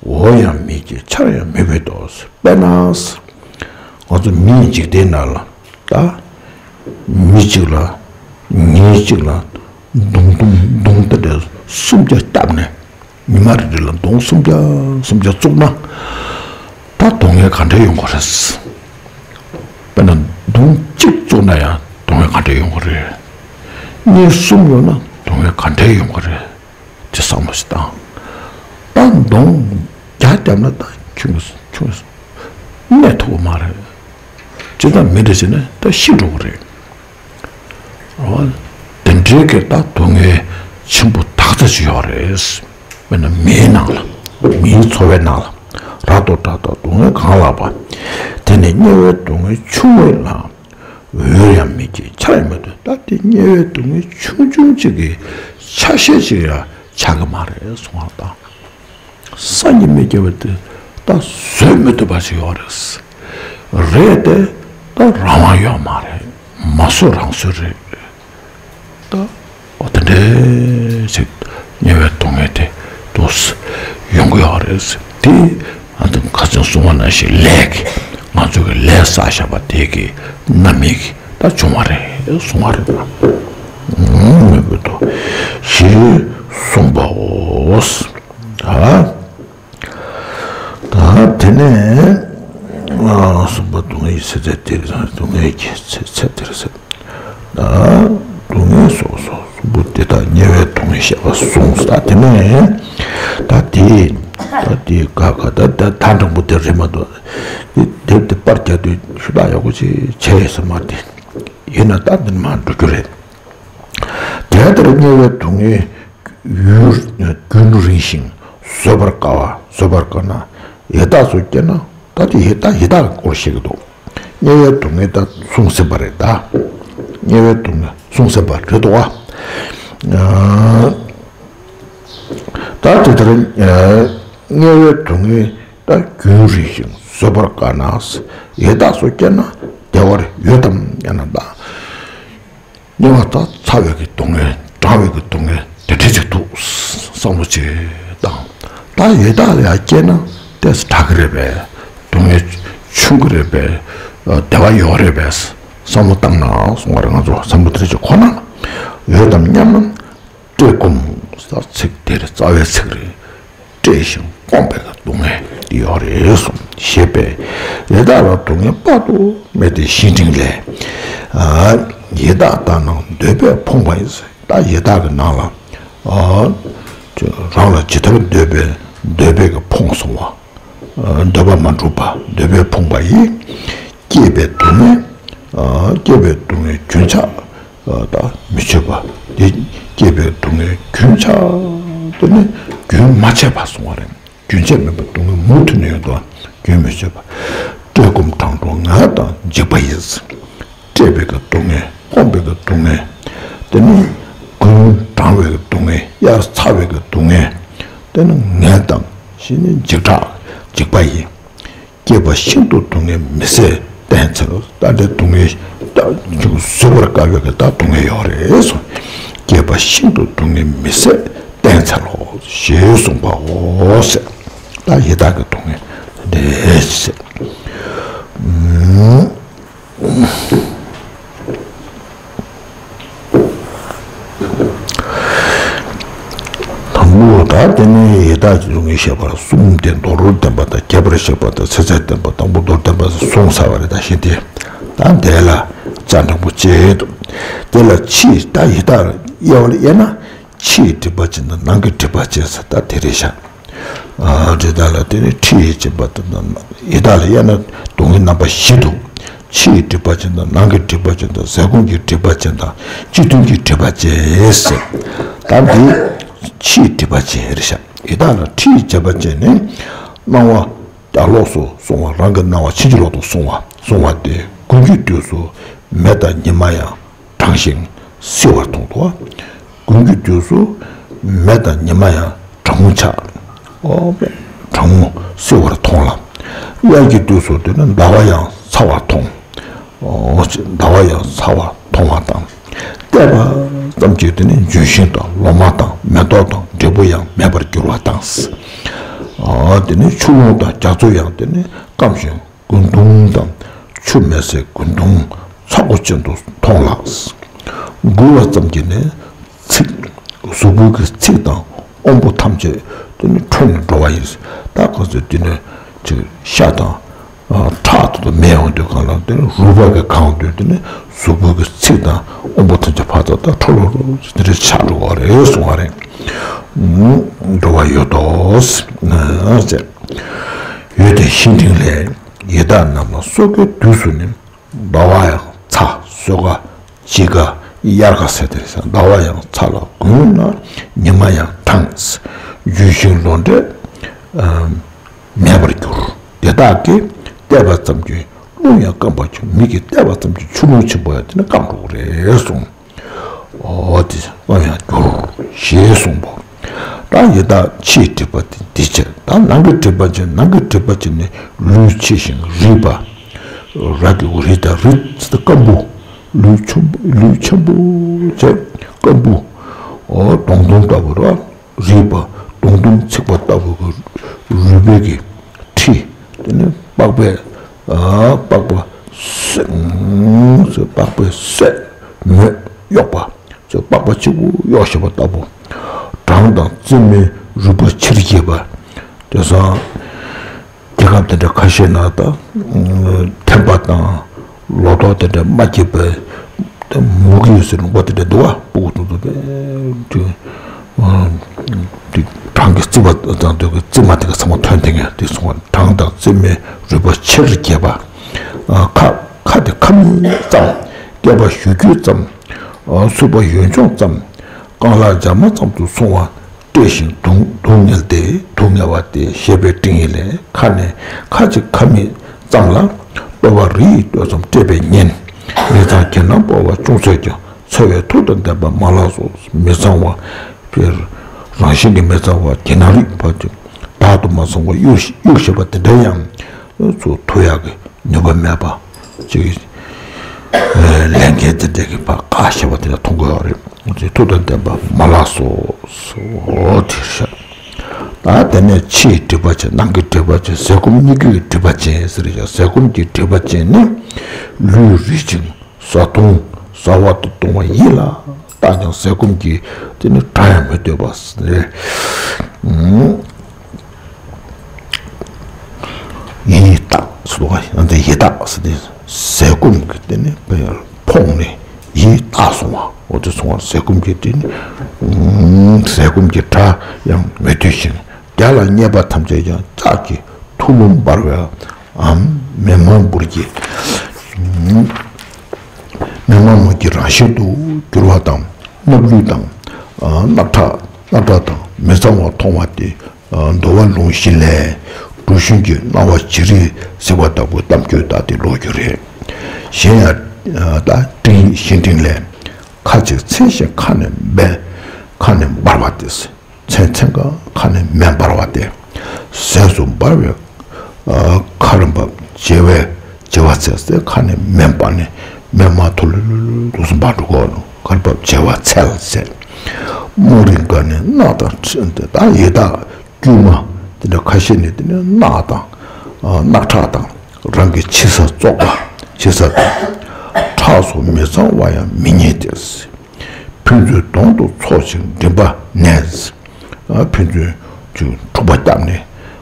འོ་ཡང་མི་སྐྱེ་ཆར་ཡང་མི་འབབ་དོ། དཔེར་ན། ང་ཚོ་མི་ཡི་འཇིག་རྟེན་ན་ལ་ད། མི་གཅིག་ལ་ཉིན་གཅིག་ལ་མདུང་མདུང་མདུང་དེ་འདྲ་སུམ་བརྒྱ་བརྒྱབ་ནས་ཉི་མ་རེ་རེ་ལ་མདུང་སུམ་བརྒྱ་སུམ་བརྒྱ་བཙུགས་ན། ད་སྡུག་བསྔལ་ག་འདྲ་ཡོང་གི་རེད། དཔེར་ན་མདུང་གཅིག་བཙུགས་ན་ཡང་སྡུག་བསྔལ་ག་འདྲ་ཡོང་གི་རེད། གཉིས་གསུམ་ཡོང་ན་སྡུག་བསྔལ་ག་འདྲ་ཡོང་གི་རེད། དེ་བསམ་བློ་ཞིག་བཏང་། ད་མདུང་བརྒྱ་བརྒྱབ་ན་ད་ཁྱོད་ཁྱོད་གནས་ཐུབ་ཀྱི་མ་རེད། ཇི་ལྟར་མི་འདྲ་བྱས་ན་ད་ཤི་འགྲོ་གི་རེད། འོ། དེ་འདྲའི་གི་ད་སྡུག་བསྔལ་ཆེན་པོ་དག་ས་ཅིག་ཡོད་རེད། དཔེར་ན་མིའི་ནང་ལ། མིའི་འཚོ་བའི་ནང་ལ། རབ་ཏུ་དྲག་དང་སྡུག་བསྔལ་གང་ལགས་པ། དེ་ནི་དམྱལ་བའི་སྡུག་བསྔལ་ཆུང་ངུ་ལ། འོ་ཡང་མི་སྐྱེ་ཆར་ཡང་མི་འབབ། ད་དེ་དམྱལ་བའི་སྡུག་བསྔལ་ཆུང་ཆུང་ཅིག་གི་ཆ་ཤས་ཅིག་ཡང་ཆགས་ཀྱི་མ་རེད་གསུང་བ་དང་། སངས་རྒྱས་མི་སྐྱེ་བ་དེ་ད་བཟོད་མི་ཐུབ་པ་ཞིག་ཡོད་རེད། རེད་དེ་ད་རང་དབང་ཡོད་མ་རེད། མ་བཟོད་རང་བཟོད་རེད། ད་འོ་དེ་འདྲའི་ཞིག་དམྱལ་བའི་སྡུག་བསྔལ་དེ་དུ་ཡོང་གི་ཡོད་རེད། དེ་ཨ་ནི་ཁ་སང་གསུངས་པ་ནང་བཞིན་ལས་ཀྱི་ ང་ཚོ་གི་ལས་བསགས་བཞག་པ་དེ་གི་རྣམ་སྨིན་གྱིས་ད་བྱུང་བ་རེད་གསུང་བ་རེད། ཨང་། མོས་པའི་དོ་ཞེས་གསུངས་པའོ། ད་ད་དེ་ནས་གསུམ་པ་སྡུག་བསྔལ་གྱི་ཚེ་ཚད་དེ་རེད། སྡུག་བསྔལ་གྱི་ཚེ་ཚད་དེ་རེད། ད་སྡུག་བསྔལ་སོ་སོ་གསུམ་པོ་དེ་དག་དམྱལ་བའི་སྡུག་བསྔལ་བཤད་པ་གསུངས། ད་དེ་ནས་ད་དེ་ད་དེ་ག་ག་ད་ད་ད་དྲང་པོ་དེ་རེད་མ་གཏོགས་དེ་དེབ་དེ་པར་རྒྱག་དུས་ཞུ་དག་ཡག་པོ་ཅིག་བྱས་ཡོད་ས་མ་རེད། དེ་ཡིན་ན་ད་འདི་ནས་མར་འགྲོ་རྒྱུ་རེད། དེ་ལྟར་དམྱལ་བའི་སྡུག་བསྔལ་ཡུན་རྒྱུན་རིང་ཞིང་བཟོད་པར་དཀའ་བ། བཟོད་པར་དཀའ་ན་ཡི་དྭགས་སུ་སྐྱེས་ན། ད་དེ་ཡི་དྭགས་ཡི་དྭགས་ཀྱི་སྐོར་བཤད་ཀྱི་འདུག་དམྱལ་བའི་སྡུག་བསྔལ་ད་གསུངས་ཟིན་པ་རེད་ད། དམྱལ་བའི་སྡུག་བསྔལ་གསུངས་ཟིན་པ་རེད་འདུག་བ། ད་དེ་ལྟར་དམྱལ་བའི་སྡུག་བསྔལ་ད་རྒྱུན་རིང་ཞིང་བཟོད་པར་དཀའ་ན། ཡི་དྭགས་སུ་སྐྱེས་ན་བདེ་བར་ཡོད་དམ་སྙམ་ན། ད་དམྱལ་བ་ད་ཚ་བའི་གི་སྡུག་བསྔལ། གྲང་བའི་གི་སྡུག་བསྔལ་དེ་འདྲ་ཅིག་འདུག་བསམ་བློ་ཅིག་བཏང་། ད་ཡི་དྭགས་ལ་ཡང་སྐྱེས་ན་ཏོག་ཙམ་དྲག་གི་རེད་པས། སྡུག་བསྔལ་ཆུང་གི་རེད་པས། བདེ་བ་ཡོད་རེད་པས་བསམ་བློ་བཏང་ན་གསུང་བ་རེད། ང་ཚོ་བསམ་བློ་དེ་འདྲ་ཅིག་འཁོར་ན་ཡོད་དམ་སྙམ་ན། བཀྲེས་སྐོམ་ཟེར་ཚིག་དེར་རྩ་བའི་ཚིག་རེད། བཀྲེས་ཤིང་སྐོམ་པའི་སྡུག་བསྔལ་ཡོད་རེད་གསུངས། ཞེས་པས་ཡི་དྭགས་ལ་སྡུག་བསྔལ་དཔག་ཏུ་མེད་དེ་ཤིང་དྲིན་ལས། ཡི་དྭགས་དག་རྣམས་འདོད་པས་ཕོངས་པ་ཡིན། ད་ཡི་དྭགས་ཀྱི་ནང་ལ་རང་ལ་ཇི་ལྟར་འདོད་པའི་འདོད་པའི་གི་ཕོངས་སོང་བ། འདོད་པ་མ་འགྲུབ་པ། འདོད་པས་ཕོངས་པ་ཡིས། བསྐྱེད་པའི་སྡུག་བསྔལ། བསྐྱེད་པའི་སྡུག་བསྔལ་རྒྱུན་ཆགས། ད་མི་ཆོད་པ། དེ་བསྐྱེད་པའི་སྡུག་བསྔལ་རྒྱུན་ཆགས། དེ་ནི་རྒྱུན་མ་ཆད་པ་སོང་བ་རེད། རྒྱུན་ཆད་མེད་པ། སྡུག་བསྔལ་མུ་མཐུད་ནས་ཡོང་དུས་རྒྱུན་མི་ཆད་པ། བཀྲེས་སྐོམ་གྲང་དྲོ་ངལ་དང་འཇིགས་པ་ཡིས། བཀྲེས་པའི་གི་སྡུག་བསྔལ། སྐོམ་པའི་གི་སྡུག་བསྔལ། དེ་ནི་རྒྱུན་གྲང་བའི་གི་སྡུག་བསྔལ། དབྱར་ཚ་བའི་གི་སྡུག་བསྔལ། དེ་ནི་ངལ་དང་ཞེས་ནི་འཇིགས་སྐྲག་འཇིགས་པ་ཡིས། བསྐྱེད་པ་ཤིན་ཏུ་སྡུག་བསྔལ་མི་བཟད་བསྟེན་འཚལ་ལོ། ད་འདི་སྡུག་བསྔལ་ད་ཅིག་བཟོད་པར་དཀའ་བའི་གི་ད་སྡུག་བསྔལ་ཡོད་རེད་གསུངས། བསྐྱེད་པ་ཤིན་ཏུ་སྡུག་བསྔལ་མི་བཟད་བསྟེན་འཚལ་ལོ་ཞེས་གསུངས་པའོ་ཟེར། ད་ཡི་དྭགས་ཀྱི་སྡུག་བསྔལ་འདི་ཟེར། དང་པོ་ད་དེ་ནས་ཡི་དྭགས་ཀྱི་སྡུག་བསྔལ་བཤད་པར་གསུམ་སྟེ། མདོར་བསྟན་པ་དང་། ཁྱད་པར་བཤད་པ་དང་། ཚེ་ཚད་བསྟན་པ། དང་པོ་མདོར་བསྟན་པ་གསུངས་ཚར་བ་རེད། ད་གཞི་དེ་ད་དེ་ལ་བཅར་འདྲ་པོ་བྱེད་དོ། དེ་ལ་ཕྱིའི་ད་ཡི་དྭགས་དབྱེ་བ་ལ་དབྱེ་ན་ཕྱིའི་སྒྲིབ་པ་ཅན་དང་ནང་གི་སྒྲིབ་པ་ཅན་ཟེར་ད་དེ་རེད་ཤག་དེ་དག་ལ་དེ་ནི་ཕྱིའི་སྒྲིབ་པ་དང་། ཡི་དྭགས་ལ་དབྱེ་ན་སྡུག་བསྔལ་རྣམ་པ་བཞི་འདུག་ཕྱིའི་སྒྲིབ་པ་ཅན་དང་། ནང་གི་སྒྲིབ་པ་ཅན་དང་། ཟས་སྐོམ་གྱི་སྒྲིབ་པ་ཅན་དང་། སྤྱི་མཐུན་གྱི་སྒྲིབ་པ་ཅན་ཟེར། ད་འདི་ཕྱིའི་སྒྲིབ་པ་ཅན་རེད་ཤག་ཡི་དྭགས་ལ་ཕྱིའི་སྒྲིབ་པ་ཅན་ནི། སྣང་བ་རྒྱ་ལོགས་སུ་སོང་བ། རང་གི་སྣང་བ་ཕྱིན་ཅི་ལོག་ཏུ་སོང་བ། སོང་བ་སྟེ། དགུན་གྱི་དུས་སུ་མེ་དང་ཉི་མ་ཡང་གྲང་ཞིང་བསིལ་བར་མཐོང་དོ། དགུན་གྱི་དུས་སུ་མེ་དང་ཉི་མ་ཡང་གྲང་མོ་ཆགས། ཨོ་གྲང་མོ་བསིལ་བར་མཐོང་ལ། དབྱར་གྱི་དུས་སུ་དེ་ནི་ཟླ་བ་ཡང་ཚ་བར་མཐོང་། ཨོ་ཟླ་བ་ཡང་ཚ་བར་མཐོང་བ་དང་། བལྟས་པ་ཙམ་གྱིས་དེ་ནི་ལྗོན་ཤིང་དང་ལོ་མ་དང་མེ་ཏོག་དང་འབྲས་བུ་ཡང་མེད་པར་འགྱུར་བ་དང་། ཨོ་དེ་ནི་ཆུ་ཀླུང་དང་རྒྱ་མཚོ་ཡང་དེ་ནི་སྐམ་ཞིང་རྒུན་འབྲུམ་དང་ཆུ་མེད་སའི་རྒུན་འབྲུམ་ཚ་གོ་ཅན་དུ་མཐོང་ལ། འགུལ་བ་ཙམ་གྱིས་ནི་ཚིགས། གཟུགས་པོའི་གི་ཚིགས་དང་དབང་པོ་ཐམས་ཅད་དེ་ནི་ཁྲོས་ནས་འགྲོ་བ་ཡིན། ད་ག་ཚོད་དེ་ནི་ཅིག་ཤ་དང་ཁྲག་དེ་ཚོ་མེད་འོང་དུས་གང་ལ་དེ་ནི་རུས་པ་གི་གང་དུས་དེ་ནི་གཟུགས་པོའི་གི་ཚིགས་དང་དབང་པོ་ཐམས་ཅད་ཕར་ཚུར་ད་ཁྲོ་ལོ་ལོ་དེ་འདྲ་ཆགས་འགྲོ་བ་རེད་གསུང་བ་རེད། འགྲོ་བ་ཡོད་དོ། ཟེར། འོད་དེ་ཤིང་དྲུང་ལས། ཡི་དྭགས་རྣམས་ལ་སོགས་ཀྱི་དུས་སུ་ནི། ཟླ་བ་ཡང་ཚ། སོས་ཀ། དཔྱིད་ཀ། དབྱར་ཀ་ཟེར་དེ་རེད། ཟླ་བ་ཡང་ཚ་ལ་དགུན་ན་ཉི་མ་ཡང་གྲང་། ལྗོན་ཤིང་ལོ་འབྲས་མེད་པར་འགྱུར། དེ་དག་གིས་བལྟས་པ་ཙམ་གྱིས་རླུང་ཡང་སྐམ་པར་འགྱུར། མིག་གིས་བལྟས་པ་ཙམ་གྱིས་ཆུ་ཀླུང་ཆེན་པོ་ཡང་དེ་ནི་སྐམ་འགྲོ་གི་རེད་གསུངས། འོ་དེ་སླར་ཡང་འགྱུར་ཞེས་གསུངས་པ། ད་ཡི་དྭགས་ཕྱིའི་སྒྲིབ་པ་དེ་འདི་བྱས། ད་ནང་གི་སྒྲིབ་པ་ཅན། ནང་གི་སྒྲིབ་པ་ཅན་ནི་ལུས་ཆེ་ཞིང་རིད་པ། ར་གི་གུ་རི་དང་རི་སྐམ་པོ། ལུས་ཆེན་པོ། ལུས་ཆེན་པོ་བྱས་སྐམ་པོ། འོ་གདོང་ཟླུམ་ལྟ་བུ་ར་རིད་པ། གདོང་ཟླུམ་ཚིག་པ་ལྟ་བུ་གི་རུས་པའི་གི་འཁྲི། དེ་ནི་པགས་པའི་ ཨ། པགས་པ་སོད། ཨུམ། སོད། པགས་པའི་སོད་མོད་གཡོགས་པ། སོད། པགས་པ་གཅིག་པུ་གཡོགས་བཞག་པ་ལྟ་བུ། བྲང་དང་རྩེ་མོའི་རུས་པ་ཕྱིར་གྱེས་པ། དེང་སང་རྒྱལ་ཁབ་དེ་འདྲ་ཁ་ཤས་ནང་ད་ཐན་པ་དང་ལོ་ཏོག་དེ་འདྲ་མ་སྐྱེས་པའི་མུ་གེ་ཡོད་སའི་ལུང་པ་དེ་འདྲ་འདུག་བ། སྤུ་གུ་ཐུང་ཐུང་དེ་དེ་དེ་བྲང་གི་རྩེ་བ་དང་དེ་གི་རྩེ་མོ་དེ་ག་ཚང་མ་ཐོན་ཐེངས་དེ་སོང་བ། བྲང་དང་རྩེ་མོའི་རུས་པ་ཕྱིར་གྱེས་པ། ཁ་ཁ་དེ་ཁ་མིག་ཙམ། སྐེད་པ་གཞུ་རྒྱུད་ཙམ། སོས་པ་ཡོན་ཆུང་ཙམ། རྐང་ལག་སྦྱར་མ་ཙམ་དུ་སོང་བ། བཀྲེས་ཤིང་སྡུག་སྡུག་བསྔལ་ཏེ། སྡུག་བསྔལ་བ་སྟེ། ཞེས་པའི་སྤྲིང་ཡིག་ལས། ཁ་ནས་ཁ་ཅིག་ཁ་མིག་ཙམ་ལ། ལྟོ་བ་རི་ཡི་ལྟོ་ཙམ་བཀྲེས་པས་ཉེན། མི་ཚང་གྱེན་ལངས་སྤོ་བ་ཅུང་ཟད་ཀྱང་། འཚེ་བའི་མཐུ་དང་ལྡན་པ་མ་ལགས་སོ། མི་ཚང་བ་དཔེར་རང་བཞིན་གྱིས་མི་ཚང་བ་གྱེན་ལངས་རིགས་ཕར་ཚུར་བདག་ཏུ་མ་ཚང་བ་གཡུག་གཡུག་བཞིན་པ་དེ་འདྲ་ཡང་ཚུར་མཐུ་ཡག་གི་ནུས་པ་མེད་པ་ཅིག་ལས་འགན་དེ་འདྲ་གི་ཕར་བཀག་བཞིན་པ་དེ་འདྲ་མཐོང་གི་ཡོད་རེད། མཐུ་དང་ལྡན་པ་མ་ལགས་སོ། སོ་དེར་བཤད། ད་དེ་ནས་ཕྱིའི་སྒྲིབ་པ་ཅན། ནང་གི་སྒྲིབ་པ་ཅན། ཟས་སྐོམ་གཉིས་ཀྱི་སྒྲིབ་པ་ཅན་ཟེར་ཡང་། ཟས་སྐོམ་གྱི་སྒྲིབ་པ་ཅན་ནི་ལུས་རིད་ཅིང་བཟའ་བཏུང་བཟའ་བ་དང་བཏུང་བ་ཡིད་ལ་བཏགས་ཀྱང་ཟས་སྐོམ་གྱི་དེ་ནི་སྒྲ་ཡང་མི་འདོད་པ་ཟེར། ཡིད་ལ་བཏགས་སུ་དོགས་ཡང་དེ་ཡིད་ལ་བཏགས་ཟེར་ཏེ། ཟས་སྐོམ་གྱི་དེ་ནི་ཕོངས་ནས་ཡིད་ལ་བཏགས་སོང་བ། འོ་དེ་སོང་བ། ཟས་སྐོམ་གྱི་དེ་ནི་ཟས་སྐོམ་གྱི་སྒྲ་ཡང་མི་འདོད་ཅིང་། བརྒྱ་ལ་རྙེད་པ་ཐམས་ཅད་ཀྱང་ལྕགས་ཀྱི་ཐུ་ལུམ་འབར་བའམ་མེ་མོ་བུར་གྱི་མེ་མོ་མུར་གྱི་རང་བཞིན་དུ་འགྱུར་བ་དང་། སྣབས་ལུད་དང་། རྣག་ཁྲག་སྣག་ཁྲག་དང་མི་གཙང་བ་མཐོང་བ་སྟེ། འདོ་བ་རླུང་བཞི་ལས་གྲུ་གཞོན་གྱི་རྣ་བ་བྱི་རིལ་གཟིགས་པ་ལྟ་བུའི་གཏམ་རྒྱུད་ལྟ་སྟེ་ལོག་རྒྱུ་རེད། གཞན་ཡང་། ད་སྤྲིང་ཡིག་བཞི་སྤྲིང་ལས། ཁ་ཅིག་ཚིམ་ཞིང་ཁ་ནི་འབར། ཁ་ནི་འབར་བ་སྟེ། ཚིམ་ཚིམ་གང་ཁ་ནི་མེ་འབར་བ་སྟེ། ཟས་སུ་འབར་བའི་ཁ་རམ་པ་བྱེ་བས་བྱེ་བ་ཚལ་ཟེར། ཁ་ནི་མེ་འབར་ནས་མེ་མར་ཐུ་ལུ་ལུ་ལུ་ལུ་སུ་འབར་འགྲོ་གོ་ནོ། ཁ་རམ་པ་བྱེ་བ་ཚལ་ཟེར། རྨོངས་རིགས་འགའ་ནི་རྣག་དང་ད་ཡི་དྭགས་དཀྱུས་མ་དེ་འདྲ་ཁ་ཤས་ནི་དེ་ནི་རྣག་དང་། རྣག་ཁྲག་དང་རང་གི་ཕྱི་ས་བཙོག་པ་ཕྱི་ས་དང་། ཁྲག་སོགས་མི་གཙང་བ་ཡང་མི་རྙེད་དེ། ཕན་ཚུན་གདོང་དུ་ཚོགས་ཤིང་མགྲིན་པ་ནས། ཕན་ཚུན་ཅིག་འཁྲུག་པ་བརྒྱབ་ནས།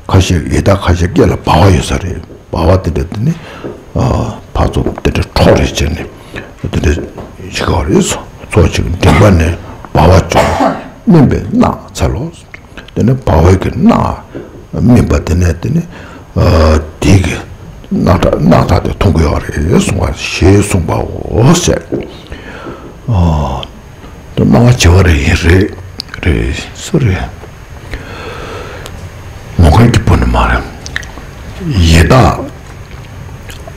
ཁ་ཤས་ཡི་དྭགས་ཁ་ཤས་སྐེ་ལ་ལྦ་བ་ཡོད་ས་རེད། ལྦ་བ་དེ་འདྲ་དེ་ནི་ཕར་ཚུར་དེ་འདྲ་འཕྲོག་རེས་བྱས་ནས་དེ་འདྲ་བྱེད་ཀྱི་ཡོད་རེད། ཚོགས་ཤིང་མགྲིན་པ་ནས་ལྦ་བ་བྱུང་། སྨིན་པའི་རྣག་འཚལ་ལོ། དེ་ནས་ལྦ་བའི་གི་རྣག་སྨིན་པ་དེ་ནས་དེ་ནི་དེའི་གི་རྣག་ཁྲག་རྣག་ཁྲག་དེ་འཐུང་གི་ཡོད་རེད་གསུངས་པ་ཞེས་གསུངས་པའོ་ཟེར། དེ་སྣང་བ་བྱེ་བ་རེ་ཡིན། རེད་རེད། སུ་རེད། མོའུ་འགལ་གྱི་བུ་ནི་མ་རེད། ཡི་དྭགས་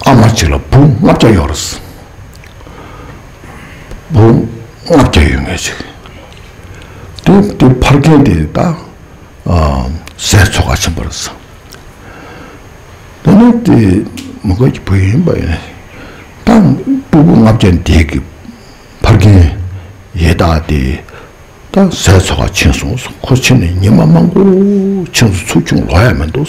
ཨ་མ་གཅིག་ལ་བུ་ལྔ་བརྒྱ་ཡོད་རེད། བུ་ལྔ་བརྒྱ་ཡོད་མཁན་ཅིག་དེ་དེ་ཕ་རྒན་དེ་ད་ཟས་འཚོལ་ག་ཕྱིན་པ་རེད། དེ་ནས་དེ་མོའུ་འགལ་གྱི་བུ་ཡིན་པ་ཡིན་ན། ད་སྤུ་གུ་ལྔ་བརྒྱ་འདས་ཀྱི་ཕ་རྒན་ཡི་དྭགས་དེ་ད་ཟས་འཚོལ་ག་ཕྱིན་སོང་། ཁོ་ཕྱིན་ནས་ཉི་མ་མང་པོ་ཕྱིན་སོང་། ཚུར་ཁྱོང་ལོག་ཡ་མི་འདུག་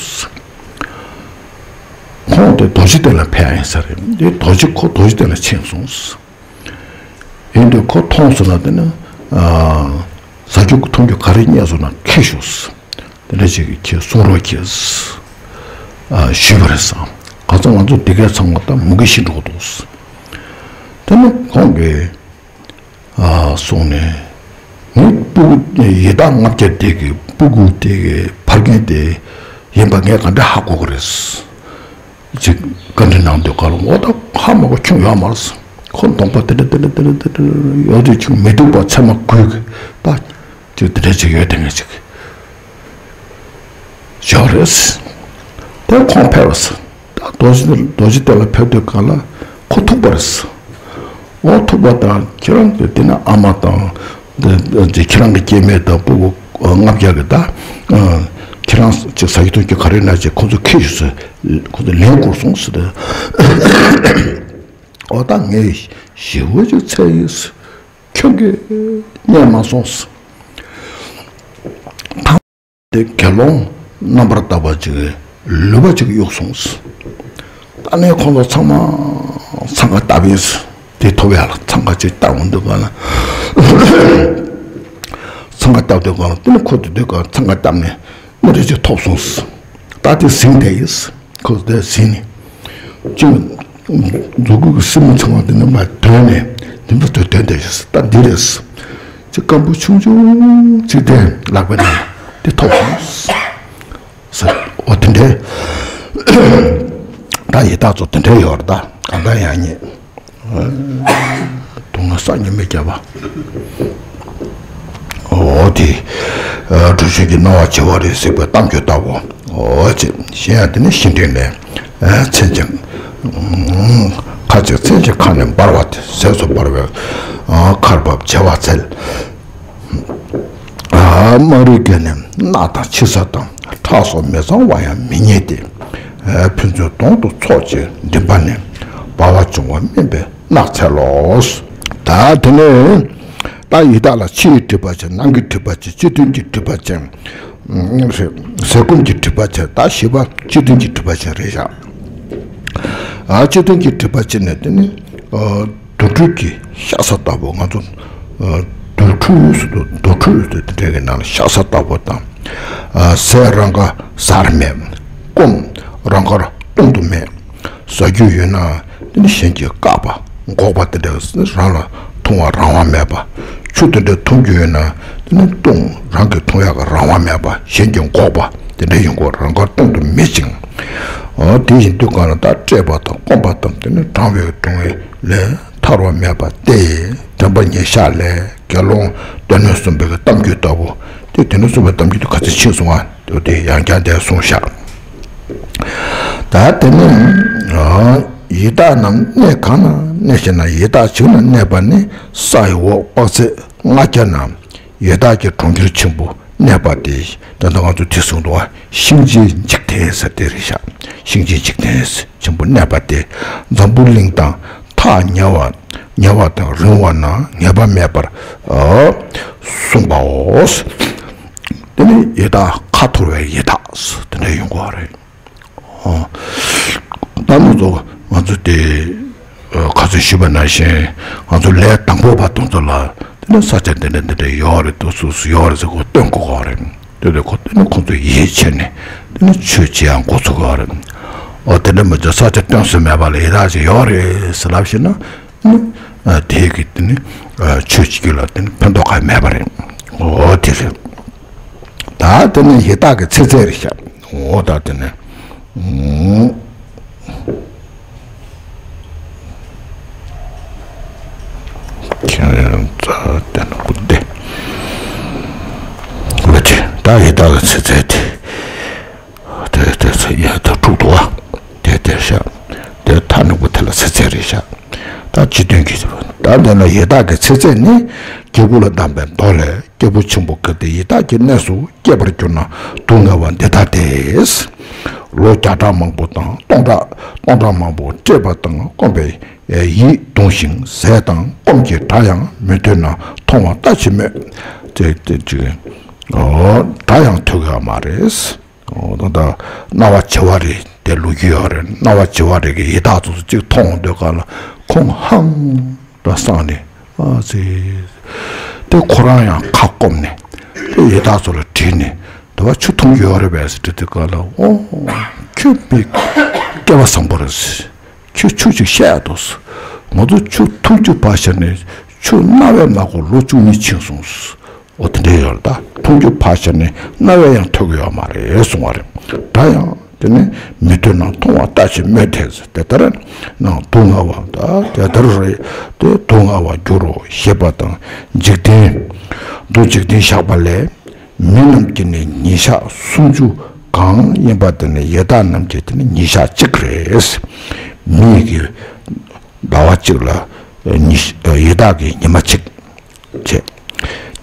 ཁོང་དེ་རྡོ་རྗེ་གདན་ལ་ཕེབས་ཡིན་ས་རེད། དེ་རྡོ་རྗེ་ཁོ་རྡོ་རྗེ་གདན་ལ་ཕྱིན་སོང་། ཡིན་དུས་ཁོ་མཐོང་སོང་ན་དེ་ནི་ཟ་རྒྱུ་འཐུང་རྒྱུ་ག་རེ་རྙེད་སོང་ན་ཁྱེར་ཤོག་དེ་འདྲ་ཅིག་གིས་ཁྱེར་གསུང་རོགས་གྱིས་ཞུས་པ་རེད་བསམ། ག་ཚོད་ང་ཚོ་འདི་གའི་ཚང་མ་ད་མུ་གེ་ཤི་འགྲོ་གི་འདུག་དེ་ནི་ཁོང་གིས་གསུངས་ནས། ངའི་སྤུ་གུ་ཡི་དྭགས་ལྔ་བརྒྱ་དེ་གི་སྤུ་གུ་དེ་གི་ཕ་རྒན་དེ་ཡིན་པ་ངས་ག་འདྲ་ཧ་གོ་གི་རེད། ཅིག་བཀའ་འདྲི་གནང་དུས་ག་ལ་ངོ་ད་ཧ་མ་གོ་ཁྱོན་ཡོད་མ་རེད། ཁོ་གདོང་པ་དེ་འདྲ་དེ་འདྲ་དེ་འདྲ་དེ་འདྲ་ཡོད་དུས་ཅིག་མི་སྡུག་པ་ཚད་མ་དགོས་གི་ད་ཅིག་དེ་འདྲ་ཅིག་ཡོད་དེ་ངས་ཅིག་ཡོད་རེད། དེ་ཁོང་ཕེབས་པ་ད་རྡོ་རྗེ་རྡོ་རྗེ་གདན་ལ་ཕེབས་དུས་ག་ལ་ཁོ་ཐུག་པ་རེད། འོ་ཐུག་པ་དང་ཁྱེད་རང་གི་དེ་ན་ཨ་མ་དང་དེ་ཁྱེད་རང་གི་སྐྱེ་དམན་དང་སྤུ་གུ་ལྔ་བརྒྱ་གི་ད་ཁྱེད་རང་ཅིག་ཟ་རྒྱུ་འཐུང་རྒྱུ་ག་རེ་ན་ཅིག་ཁོ་ཚོ་ཁྱེར་ཤོག་ཟེར། ཁོ་ཚོ་ལན་བསྐུར་སོང་ཟེར་ཏེ། འོ་ད་ངས་ཞེ་པོ་ཅིག་འཚལ་ཡིན་ཟེར། ཁྱོད་ཀྱིས་རྙེད་མ་སོང་ཟེར། དེ་དགེ་སློང་རྣམ་པར་དག་པ་ཅིག་ལུས་པ་ཅིག་གཡུགས་སོང་། ཨ་ནི་ཁོང་ཚོ་ཚང་མ་འཚང་ཁ་བཏབ་ཡིན། དེ་ཐོབ་ཡག་ལ་འཚང་ཁ་ཅིག་བཏབ་འོང་དུས་ག་ལ། འཚང་ཁ་བཏབ་དུས་ག་ལ་དེ་ནི་ཁོ་དེ་དུས་ག་འཚང་ཁ་བཏབ་ནས་མི་རེ་ཅིག་ཐོབ་སོང་། ད་དེ་ཟིན་བསྡད་ཡིན། ཁོ་དེ་ཟིན་ནས་ཅིག་མཛུ་གུ་གི་སེན་མོ་ཚང་བ་དེ་ནི་མར་དོན་ནས་དེ་འདྲ་དོན་དོན་བསྡད་ཡིན། ད་འདི་རེད། ཅིག་སྐམ་པོ་ཆུང་ཆུང་ཅིག་དེ་ལག་པའི་ནང་དེ་ཐོབ་སོང་། ཟེར། འོ་དེ་འདྲའི་ད་ཡི་དྭགས་ཚོ་དེ་འདྲའི་ཡོད་རེད། ད་གང་ལྟར་ཡང་ཉེ་སྡུག་བསྔལ་བསམ་གྱིས་མི་ཁྱབ་པ། འོ་དེ་གྲུབ་ཆེན་གྱི་སྣང་བ་བྱེ་བ་རིས་གཟིགས་པའི་གཏམ་རྒྱུད་ལྟ་བུ། འོ་ཅེས་གཞན་ཡང་དེ་ནི་ཤིང་སྤྲིན་ལས་མཚན་ཅན། ཁ་ཅིག་མཚན་ཅན་ཁ་ནས་འབར་བ་དེ་ཟས་སུ་འབར་བའི་ཁར་བབས་བྱེ་བ་འཚལ། དམངས་རིགས་ཀྱི་ནི་སྣ་དང་ཕྱི་ས་དང་ཁྲག་སོགས་མི་གཙང་བ་ཡང་མི་རྙེད་དེ། ཕན་ཚུན་གདོང་དུ་ཚོགས་ཀྱི་མགྲིན་པ་ནས། འབར་བ་བྱུང་བ་སྨིན་པའི་རྣག་འཚལ་ལོ། ད་དེ་ནས་ད་ཡི་དྭགས་ལ་ཕྱི་ཡི་སྒྲིབ་པ་ཅན། ནང་གི་སྒྲིབ་པ་ཅན། སྤྱི་མཐུན་གྱི་སྒྲིབ་པ་ཅན། ཟས་སྐོམ་གྱི་སྒྲིབ་པ་ཅན། ད་བཞི་པ་སྤྱི་མཐུན་གྱི་སྒྲིབ་པ་ཅན་རེད་བཞག་ཨ་སྤྱི་མཐུན་གྱི་སྒྲིབ་པ་ཅན་ནི་དེ་ནི། དུར་ཁྲོད་ཀྱི་ཤ་ཟ་ལྟ་བུ། ང་ཚོ་དུར་ཁྲོད་ཟེར་དུས་དུར་ཁྲོད་ཟེར་དེ་འདྲ་གི་ནང་ལ་ཤ་ཟ་ལྟ་བུ་དང་། ཟས་རང་དགར་ཟར་མེད། སྐོམ་རང་དགར་གཏོང་དུ་མེད། ཟ་རྒྱུ་ཡོད་ན་དེ་ནི་གཞན་གྱིས་བཀག་པ་འགོག་པ་དེ་འདྲ་རང་ལ་འཐུང་བ་རང་དབང་མེད་པ། ཆུ་དེ་འདྲ་འཐུང་རྒྱུ་ཡོད་ན་དེ་ནི་བཏུང་རང་གིས་འཐུང་ཡག་གི་རང་དབང་མེད་པ། གཞན་གྱིས་འགོག་པ་དེ་འདྲ་ཡིན་དགོས། རང་དགར་གཏོང་དུ་མེད་ཅིང་། འོ་དེ་ཡིན་དུས་གང་ལ་ད་བཀྲེས་པ་དང་སྐོམ་པ་དང་དེ་ནི་གྲང་བའི་སྡུག་བསྔལ་ལས་ཐར་བ་མེད་པ་སྟེ། དྲན་པ་ཉེར་བཞག་ལས་དགེ་སློང་སྡེ་སྣོད་གསུམ་པའི་གཏམ་རྒྱུད་ལྟ་བུ་སྟེ། སྡེ་སྣོད་གསུམ་པའི་གཏམ་རྒྱུད་དེ་ག་ཚོད་ཕྱིན་སོང་ང་། དེ་ཡང་བསྐྱར་དེ་གསུངས་བཞག་ད་དེ་ནས་ཡི་དྭགས་རྣམས་གནས་གང་ན་གནས་ཤེ་ན། ཡི་དྭགས་བྱིངས་ན་གནས་པ་ནི། ས་ཡི་འོག་དཔག་ཚད་ལྔ་བརྒྱ་ན། ཡི་དྭགས་ཀྱི་གྲོང་ཁྱེར་ཆེན་པོ་གནས་པ་སྟེ། ད་ལྟ་ང་ཚོ་དེ་གསུངས་འདུག་བ། གཤིན་རྗེའི་འཇིག་རྟེན་ཟེར་དེ་རེད་ཤག་གཤིན་རྗེའི་འཇིག་རྟེན་ཆེན་པོ་གནས་པ་སྟེ། འཛམ་བུ་གླིང་དང་ཐག་ཉེ་བ་ཉེ་བ་དང་རིང་བ་ན་ངེས་པ་མེད་པར་གསུངས་པའོ། དེ་ནི་ཡི་དྭགས་ཁ་འཐོར་བའི་ཡི་དྭགས་དེ་འདྲ་ཡོང་གི་རེད། ད་ང་ཚོ་ང་ཚོ་དེ་ཁ་སང་ཞུས་པ་ནང་བཞིན་ང་ཚོ་ལས་དང་པོ་པ་དེ་ཚོ་ལ་དེ་ནི་ས་ཆ་འདི་འདྲ་འདི་འདྲ་ཡོད་རེད། དུ་སུ་སུ་ཡོད་རེད་ཟེར་ཁོ་སྟོན་དགོས་ཀྱི་རེད། དེ་ལས་ཁོ་དེ་ནི་ཁོ་ཚོ་ཡིད་ཆེས་ནས་དེ་ནི་ཆོས་བྱེད་ཡང་འགོ་ཚུགས་ཀྱི་རེད། འོ་དེ་འདྲ་མི་ཚོ་ས་ཆ་སྟོན་སྲོལ་མེད་པ་ལ་ཡི་དྭགས་ཅིག་ཡོད་རེད་ཟེར་ལབ་ཤེ་ན། དེ་གི་དེ་ནི་ཆོས་བྱེད་རྒྱུ་ལ་དེ་ནི་ཕན་ཐོགས་གང་ཡང་མེད་པ་རེད། འོ་དེ་རེད། ད་དེ་ནི་ཡི་དྭགས་ཀྱི་ཚེ་ཚད་རེད་ཤག་འོ་ད་དེ་ནི། ཁྱེད་རང་ཚ་དེ་ནི་བུ་དེ། ལོ་ཆེ་ད་ཡི་དྭགས་ཀྱི་ཚེ་ཚད་དེ། དེ་དེ་ཚེ་ཡ་ད་དྲུག་ཏུ་བ། དེ་དེ་ཤ། དེ་ཐ་ནི་བུ་དེ་ལ་ཚེ་ཚད་རེད་ཤག་ད་སྤྱི་དོན་གྱི་ད་འདི་ལ་ཡི་དྭགས་ཀྱི་ཚེ་ཚད་ནི། སྐྱེ་དགུ་ལ་གདམས་པའི་མདོ་ལས། སྐྱེས་བུ་ཆེན་པོ་གལ་ཏེ་ཡི་དྭགས་ཀྱི་གནས་སུ་སྐྱེས་པར་གྱུར་ན་སྡུག་བསྔལ་བ་འདི་ལྟ་སྟེ། ལོ་བརྒྱ་ཕྲག་མང་པོ་དང་སྟོང་ཕྲག་སྟོང་ཕྲག་མང་པོ་བཀྲེས་པ་དང་སྐོམ་པས་ཡིད་གདུང་ཞིང་ཟས་དང་སྐོམ་གྱི་སྒྲ་ཡང་མི་ཐོས་ན་མཐོང་བ་ལྟ་ཅི་སྨོས། དེ་དེ་ཅི། སྒྲ་ཡང་ཐོས་ཀྱི་ཡོད་མ་རེད། འོ་ད་ལྟ་རྣ་བ་བྱེ་བ་རེ་དེ་ལོ་རྒྱུས་ཡོད་རེད། རྣ་བ་བྱེ་བ་རེ་གི་ཡི་དྭགས་ཚོ་གཅིག་མཐོང་འདོད་ག་ལ་ཁོང་ཧང་ད་སངས་ནས་ཨ་ཙི། དེ་ཁོ་རང་ཡང་ཁ་སྐོམ་ནས་དེ་ཡི་དྭགས་ཚོ་ལ་དྲིས་ནས་དེ་བ་ཆུ་འཐུང་རྒྱུ་ཡོད་རེད་པས་ཟེར་དྲིས་དུས་ག་ལ། འོ་ཁྱོད་མི་སྐལ་བ་བཟང་པོ་རེད། ཁྱོད་ཆུ་ཅིག་བཤད་ཡ་འདུག་ང་ཚོ་ཆུ་འཐུང་རྒྱུ་ཕར་བཞག་ནས་ཆུ་རྣ་བས་མ་གོ་ལོ་བཅུ་གཉིས་ཕྱིན་སོང་། འོ་དེ་འདྲ་ཡོད་རེད། ད་འཐུང་རྒྱུ་ཕར་བཞག་ནས་རྣ་བས་ཡང་ཐོས་ཀྱི་ཡོད་མ་རེད་གསུང་བ་རེད། ད་ཡང་དེ་ནས་མི་ཐོས་ན་མཐོང་བ་ལྟ་ཅི་སྨོས་ཏེ་ཟེར། དེ་ལྟར་ན་སྡུག་བསྔལ་བ་ད་དེ་ལྟར་རེད་དེ་སྡུག་བསྔལ་བར་འགྱུར་རོ་ཞེས་པ་དང་། འཇིག་རྟེན་མདོ་འཇིག་རྟེན་བཞག་པ་ལས། མི་རྣམས་ཀྱི་ནི་ཉིན་ཞག་སུམ་ཅུ་གང་ཡིན་པ་དེ་ནི་ཡི་དྭགས་རྣམས་ཀྱི་དེ་ནི་ཉིན་ཞག་གཅིག་རེད། མི་གི་ཟླ་བ་གཅིག་ལ་ཉི་ཡི་དྭགས་ཀྱི་ཉི་མ་གཅིག་བྱས།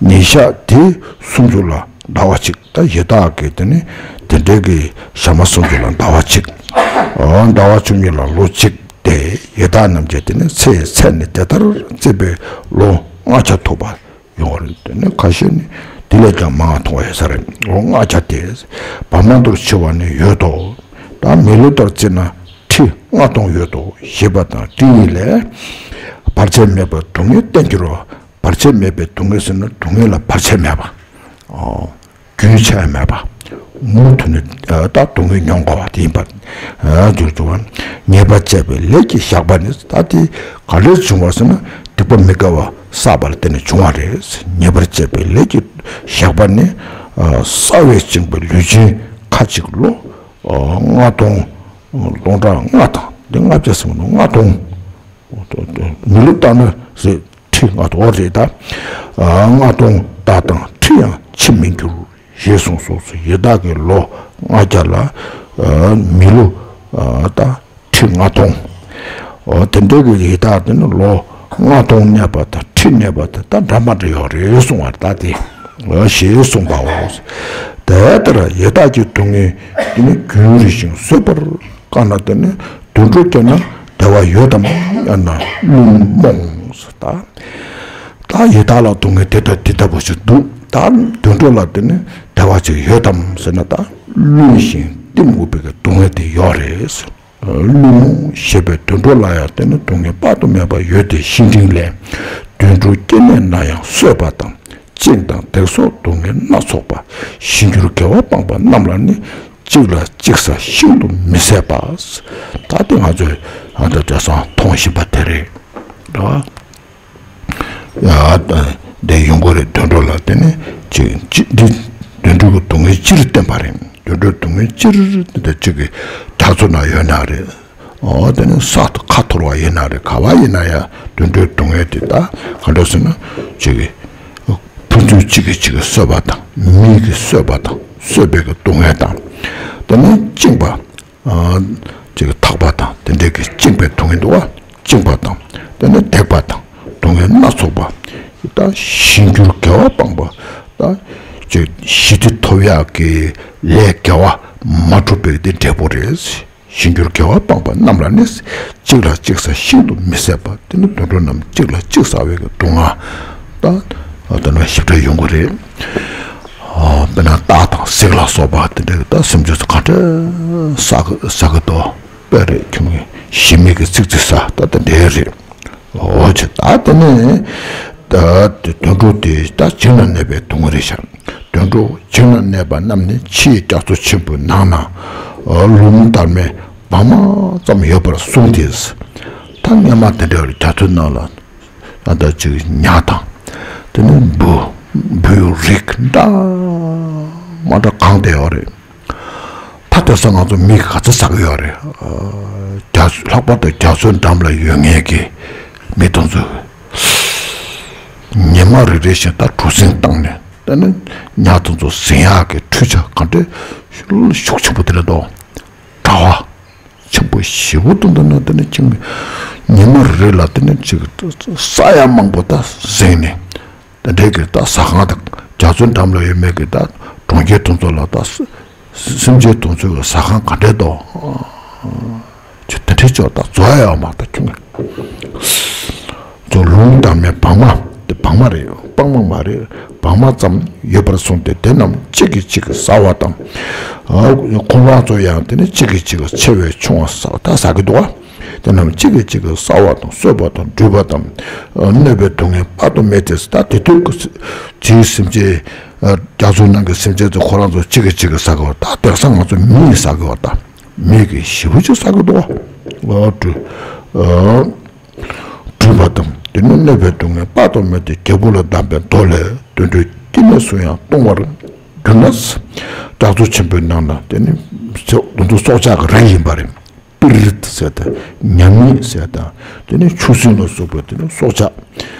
ཉིན་ཞག་དེ་སུམ་ཅུ་ལ་ཟླ་བ་གཅིག་ད་ཡི་དྭགས་ཀྱི་དེ་ནི་དེ་འདྲའི་གི་ཞག་མ་སུམ་ཅུ་ལ་ཟླ་བ་གཅིག་ཟླ་བ་བཅུ་གཉིས་ལ་ལོ་གཅིག་སྟེ། ཡི་དྭགས་རྣམས་ཀྱི་དེ་ནི་ཚེ་ཡི་ཚད་ནི་དེ་ལྟར་བརྩིས་པའི་ལོ་ལྔ་བརྒྱ་ཐུབ་པ་ཡོད་རེད། དེ་ནི་ཁ་ཤས་ནི་དེ་ལས་ཀྱང་མང་བ་མཐོང་བ་ཡོད་ས་རེད། ལོ་ལྔ་བརྒྱ་དེ་བར་མ་དུར་ཆེ་བ་ནི་ཡོད་དོ། ད་མི་ལོ་ལྟར་བརྩིས་ན་ ཁྲི་ལྔ་སྟོང་ཡོད་དོ་ཞེས་པ་དང་འདི་གཉིས་ལས། བར་ཆད་མེད་པར་སྡུག་བསྔལ་བསྟན་འགྱུར་རོ། བར་ཆད་མེད་པའི་སྡུག་བསྔལ་ཟེར་ན་སྡུག་བསྔལ་ལ་བར་ཆད་མེད་པ། ཨོ། རྒྱུན་ཆད་མེད་པ། མུ་མཐུད་ནས་ད་སྡུག་བསྔལ་མྱོང་དགོས་པ་དེ་ཡིན་པར་འགྱུར་འགྱུར་བ། ཉེས་པ་བཅས་པའི་ལས་ཀྱིས་བཞག་པ་ནི། ད་དེ་ག་ལས་བྱུང་བ་ཟེར་ན། སྡིག་པ་མི་དགེ་བ་བསགས་པ་ལ་བརྟེན་ནས་བྱུང་བ་རེད། ཉེས་པ་བཅས་པའི་ལས་ཀྱིས་བཞག་པ་ནི། ས་བས་བཅིངས་པའི་ལུས་ཅན་ཁ་ཅིག་ལོ་ལྔ་སྟོང་སྟོང་ཕྲག་ལྔ་དང་། འདི་ལྔ་བརྒྱ་ཟེར་མི་འདུག་ལྔ་སྟོང་། མི་ལོ་བཏང་ན་རེད། ཁྲི་ལྔ་སྟོང་རེད་ད། ལྔ་སྟོང་དག་དང་ཁྲི་ཡང་ཕྱིར་མི་འགྱུར་ཞེས་གསུངས་སོ། ཡི་དྭགས་ཀྱི་ལོ་ལྔ་བརྒྱ་ལ་མི་ལོ་ད་ཁྲི་ལྔ་སྟོང་། འོ་དེ་འདྲ་གི་ཡི་དྭགས་དེ་ནི་ལོ་ལྔ་སྟོང་གནས་པ་དང་ཁྲི་གནས་པ་དེ་ད་འདྲ་མ་འདྲ་ཡོད་རེད་གསུང་བ་ད་དེ་ཞེས་གསུངས་པའོ། དེ་ལྟར་ཡི་དྭགས་ཀྱི་སྡུག་བསྔལ་དེ་ནི་རྒྱུན་རིང་ཞིང་བཟོད་པར་དཀའ་ན་དེ་ནི། དུད་འགྲོ་སྐྱེས་ན་བདེ་བ་ཡོད་དམ། ཡང་ན་བླུན་རྨོངས་སོ། ད་ད་ཡི་དྭགས་ལ་སྡུག་བསྔལ་དེ་ལྟ་དེ་ལྟ་བུ་ཞིག་འདུག་ད་དུད་འགྲོ་ལ་དེ་ནི་བདེ་བ་ཅིག་ཡོད་དམ་ཟེར་ན། ད་བླུན་ཞིང་གཏི་མུག་པའི་གི་སྡུག་བསྔལ་དེ་ཡོད་རེད། བླུན་རྨོངས་ཞེས་པའི་དུད་འགྲོ་ལ་ཡང་དེ་ནི་སྡུག་བསྔལ་དཔག་ཏུ་མེད་པ་ཡོད་དེ། བཤེས་སྤྲིང་ལས། དུད་འགྲོ་སྐྱེ་གནས་ན་ཡང་གསོད་པ་དང་། བཅིངས་དང་བརྡེག་སོགས་སྡུག་བསྔལ་སྣ་ཚོགས་པ། ཞིང་གྱུར་དགེ་བ་སྤངས་པ་རྣམས་ལ་ནི། གཅིག་ལ་གཅིག་ཟ་ཤིན་ཏུ་མི་བཟད་པ། ད་དེ་ང་ཚོས་ཨ་ད་དེང་སང་མཐོང་བཞིན་པ་དེ་རེད། རེད་བ། ཡ་ད་དེ་ཡོང་གི་རེད། དུད་འགྲོ་ལ་དེ་ནི་གཅིག་གཅིག་འདི་དུད་འགྲོ་གི་སྡུག་བསྔལ་སྤྱིར་བསྟན་པ་རེད། དུད་འགྲོའི་སྡུག་བསྔལ་སྤྱིར་བསྟན་ཏེ་གཅིག་གི་རྒྱ་མཚོ་ན་ཡོད་ན་རེད། འོ་དེ་ནི་ས་དང་ཁ་འཐོར་བ་ཡིན་ན་རེད། ག་བ་ཡིན་ན་ཡང་དུད་འགྲོའི་སྡུག་བསྔལ་དེ་ད་ག་འདྲ་ཟེར་ན་གཅིག་གི་ཕན་ཚུན་གཅིག་གིས་གཅིག་གིས་གསོད་པ་དང་། མི་གིས་གསོད་པ་དང་། གསོད་པའི་གི་སྡུག་བསྔལ་དང་། དེ་ནས་བཅིངས་པ། ཨ་གཅིག་གིས་འཐག་པ་དང་། དེ་འདྲའི་གི་བཅིངས་པའི་སྡུག་བསྔལ་འདུག་བ། བཅིངས་པ་དང་། དེ་ནས་བརྡེག་པ་དང་། སྡུག་བསྔལ་སྣ་ཚོགས་པ། ད་ཞིང་གྱུར་དགེ་བ་སྤངས་པ། ད་ཅིག་ཞི་བདེ་ཐོབ་ཡག་གི་ལས་དགེ་བ་མ་བསྒྲུབས་པའི་དེ་འབྲས་བུ་རེད། ཞིང་གྱུར་དགེ་བ་སྤངས་པ་རྣམས་ལ་ནི། གཅིག་ལ་གཅིག་ཟ་ཤིན་ཏུ་མི་བཟད་པ། དེ་ནི་དུད་འགྲོ་རྣམས་གཅིག་ལ་གཅིག་ཟ་བའི་གི་སྡུག་བསྔལ་ད་དེ་ནི་ཞིབ་ཕྲ་ཡོང་གི་རེད། དཔེར་ན་སྟག་དང་གཟིག་ལ་སོགས་པ་དེ་འདྲའི་གི་ད་སེམས་ཅན་ཚོ་ག་འདྲ་ཟ་གི་ཟ་གི་འདུག་དཔེ་རེད། ཁྱོད་ཀྱི་ཞི་མི་གི་ཚིག་ཚིག་ཟ་ད་དེ་འདྲའི་རེད། འོ་ཅི་ད་དེ་ནས་ད་དེ་དུད་འགྲོ་དེ་ད་བྱིང་ན་གནས་པའི་སྡུག་བསྔལ་རེད་ཤག་དུད་འགྲོ་བྱིང་ན་གནས་པ་རྣམས་ནི་ཕྱིའི་རྒྱ་མཚོ་ཆེན་པོའི་ནང་ན་ལུང་དར་མའི་བང་མ་ཙམ་ཡོད་པར་གསུངས་ཏེ། ད་སྔོན་མ་དེ་འདྲ་བའི་རྒྱ་མཚོའི་ནང་ལ་ཨ་ད་ཅིག་ཉ་དང་དེ་ནས་འབུ་འབུ་རིགས་འདྲ་མ་འདྲ་གང་བསྡད་ཡོད་རེད། ད་དེང་སང་ང་ཚོ་མི་ག་ཚོད་ཟ་གི་ཡོད་རེད། རྒྱ་ལྷག་པར་དུ་རྒྱ་མཚོའི་འགྲམ་ལ་ཡོད་མཁན་གྱི་མི་དེ་ཚོས་ཉི་མ་རེ་རེ་བཞིན་ད་གྲུ་གཟིངས་བཏང་ནས། དེ་ནས་ཉ་དེ་ཚོ་གཟིང་ཡག་གི་འཕྲུལ་ཆས་ག་འདྲའི་ཤུགས་ཆེན་པོ་དེ་རེད་དོ། དྲ་བ་ཆེན་པོ་ཞེ་པོ་དེ་འདུག་ན། དེ་ནས་ཅིག་ཉི་མ་རེ་རེ་ལ་དེ་ནས་ཅིག་ས་ཡ་མང་པོ་ད་གཟིངས་ནས། དེ་འདྲའི་གི་ད་ཟ་ཁང་དང་། རྒྱ་མཚོའི་འགྲམ་ལ་ཡོད་མཁན་གྱི་ད་གྲོང་ཁྱེར་དེ་ཚོ་ལ་ད་སེམས་ཅན་དེ་ཚོའི་གི་ཟ་ཁང་ག་འདྲས་འདུག་ཅིག་དེ་འདྲའི་ཅིག་ད་བཟོ་ཡ་ཡོད་མ་ད་ཁྱོད་ཚོ་ལུང་དར་མའི་བང་མ། དེ་བང་མ་རེད། བང་མ་མ་རེད། བང་མ་ཙམ་ཡོད་པར་གསུངས་ཏེ། དེ་རྣམས་གཅིག་གིས་གཅིག་གིས་ཟ་བ་དང་། ཁོ་རང་ཚོ་ཡང་དེ་ནས་གཅིག་གིས་གཅིག་གིས་ཆེ་བའི་ཆུང་བ་ཟ་ད་ཟ་གི་འདུག་བ། དེ་རྣམས་གཅིག་གིས་གཅིག་གིས་ཟ་བ་དང་། གསོད་པ་དང་། འདྲུད་པ་དང་། གནོད་པའི་སྡུག་བསྔལ་དཔག་ཏུ་མེད་དེ། ད་དེ་དུས་ཀྱི་དེའི་སེམས་ཅན། རྒྱ་མཚོའི་ནང་གི་སེམས་ཅན་ཚོ་ཁོ་རང་ཚོ་གཅིག་གིས་གཅིག་གིས་ཟ་གི་བ། ད་དེང་སང་ང་ཚོ་མིས་ཟ་གི་བ། ད་མི་གིས་ཞེ་པོ་ཅིག་ཟ་གི་འདུག་བ། འདྲུད་འདྲུད་པ་དང་། དེ་ནི་གནོད་པའི་སྡུག་བསྔལ་དཔག་ཏུ་མེད་དེ། རྒྱལ་པོ་ལ་གདམས་པའི་མདོ་ལས། དུད་འགྲོའི་སྐྱེ་གནས་སུ་ཡང་ལྟུང་བར་གྱུར་ན། རྒྱ་མཚོ་ཆེན་པོའི་ནང་ན། དེ་ནི་དེ་ཚོ་སྲོག་ཆགས་ཀྱི་རིགས་ཡིན་པ་རེད། པིར་ཟེར་དང་། ཉ་མིག་ཟེར་དང་། དེ་ནི་ཆུ་སྲིན་ལ་སོགས་པའི་དེ་ནི་སྲོག་ཆགས་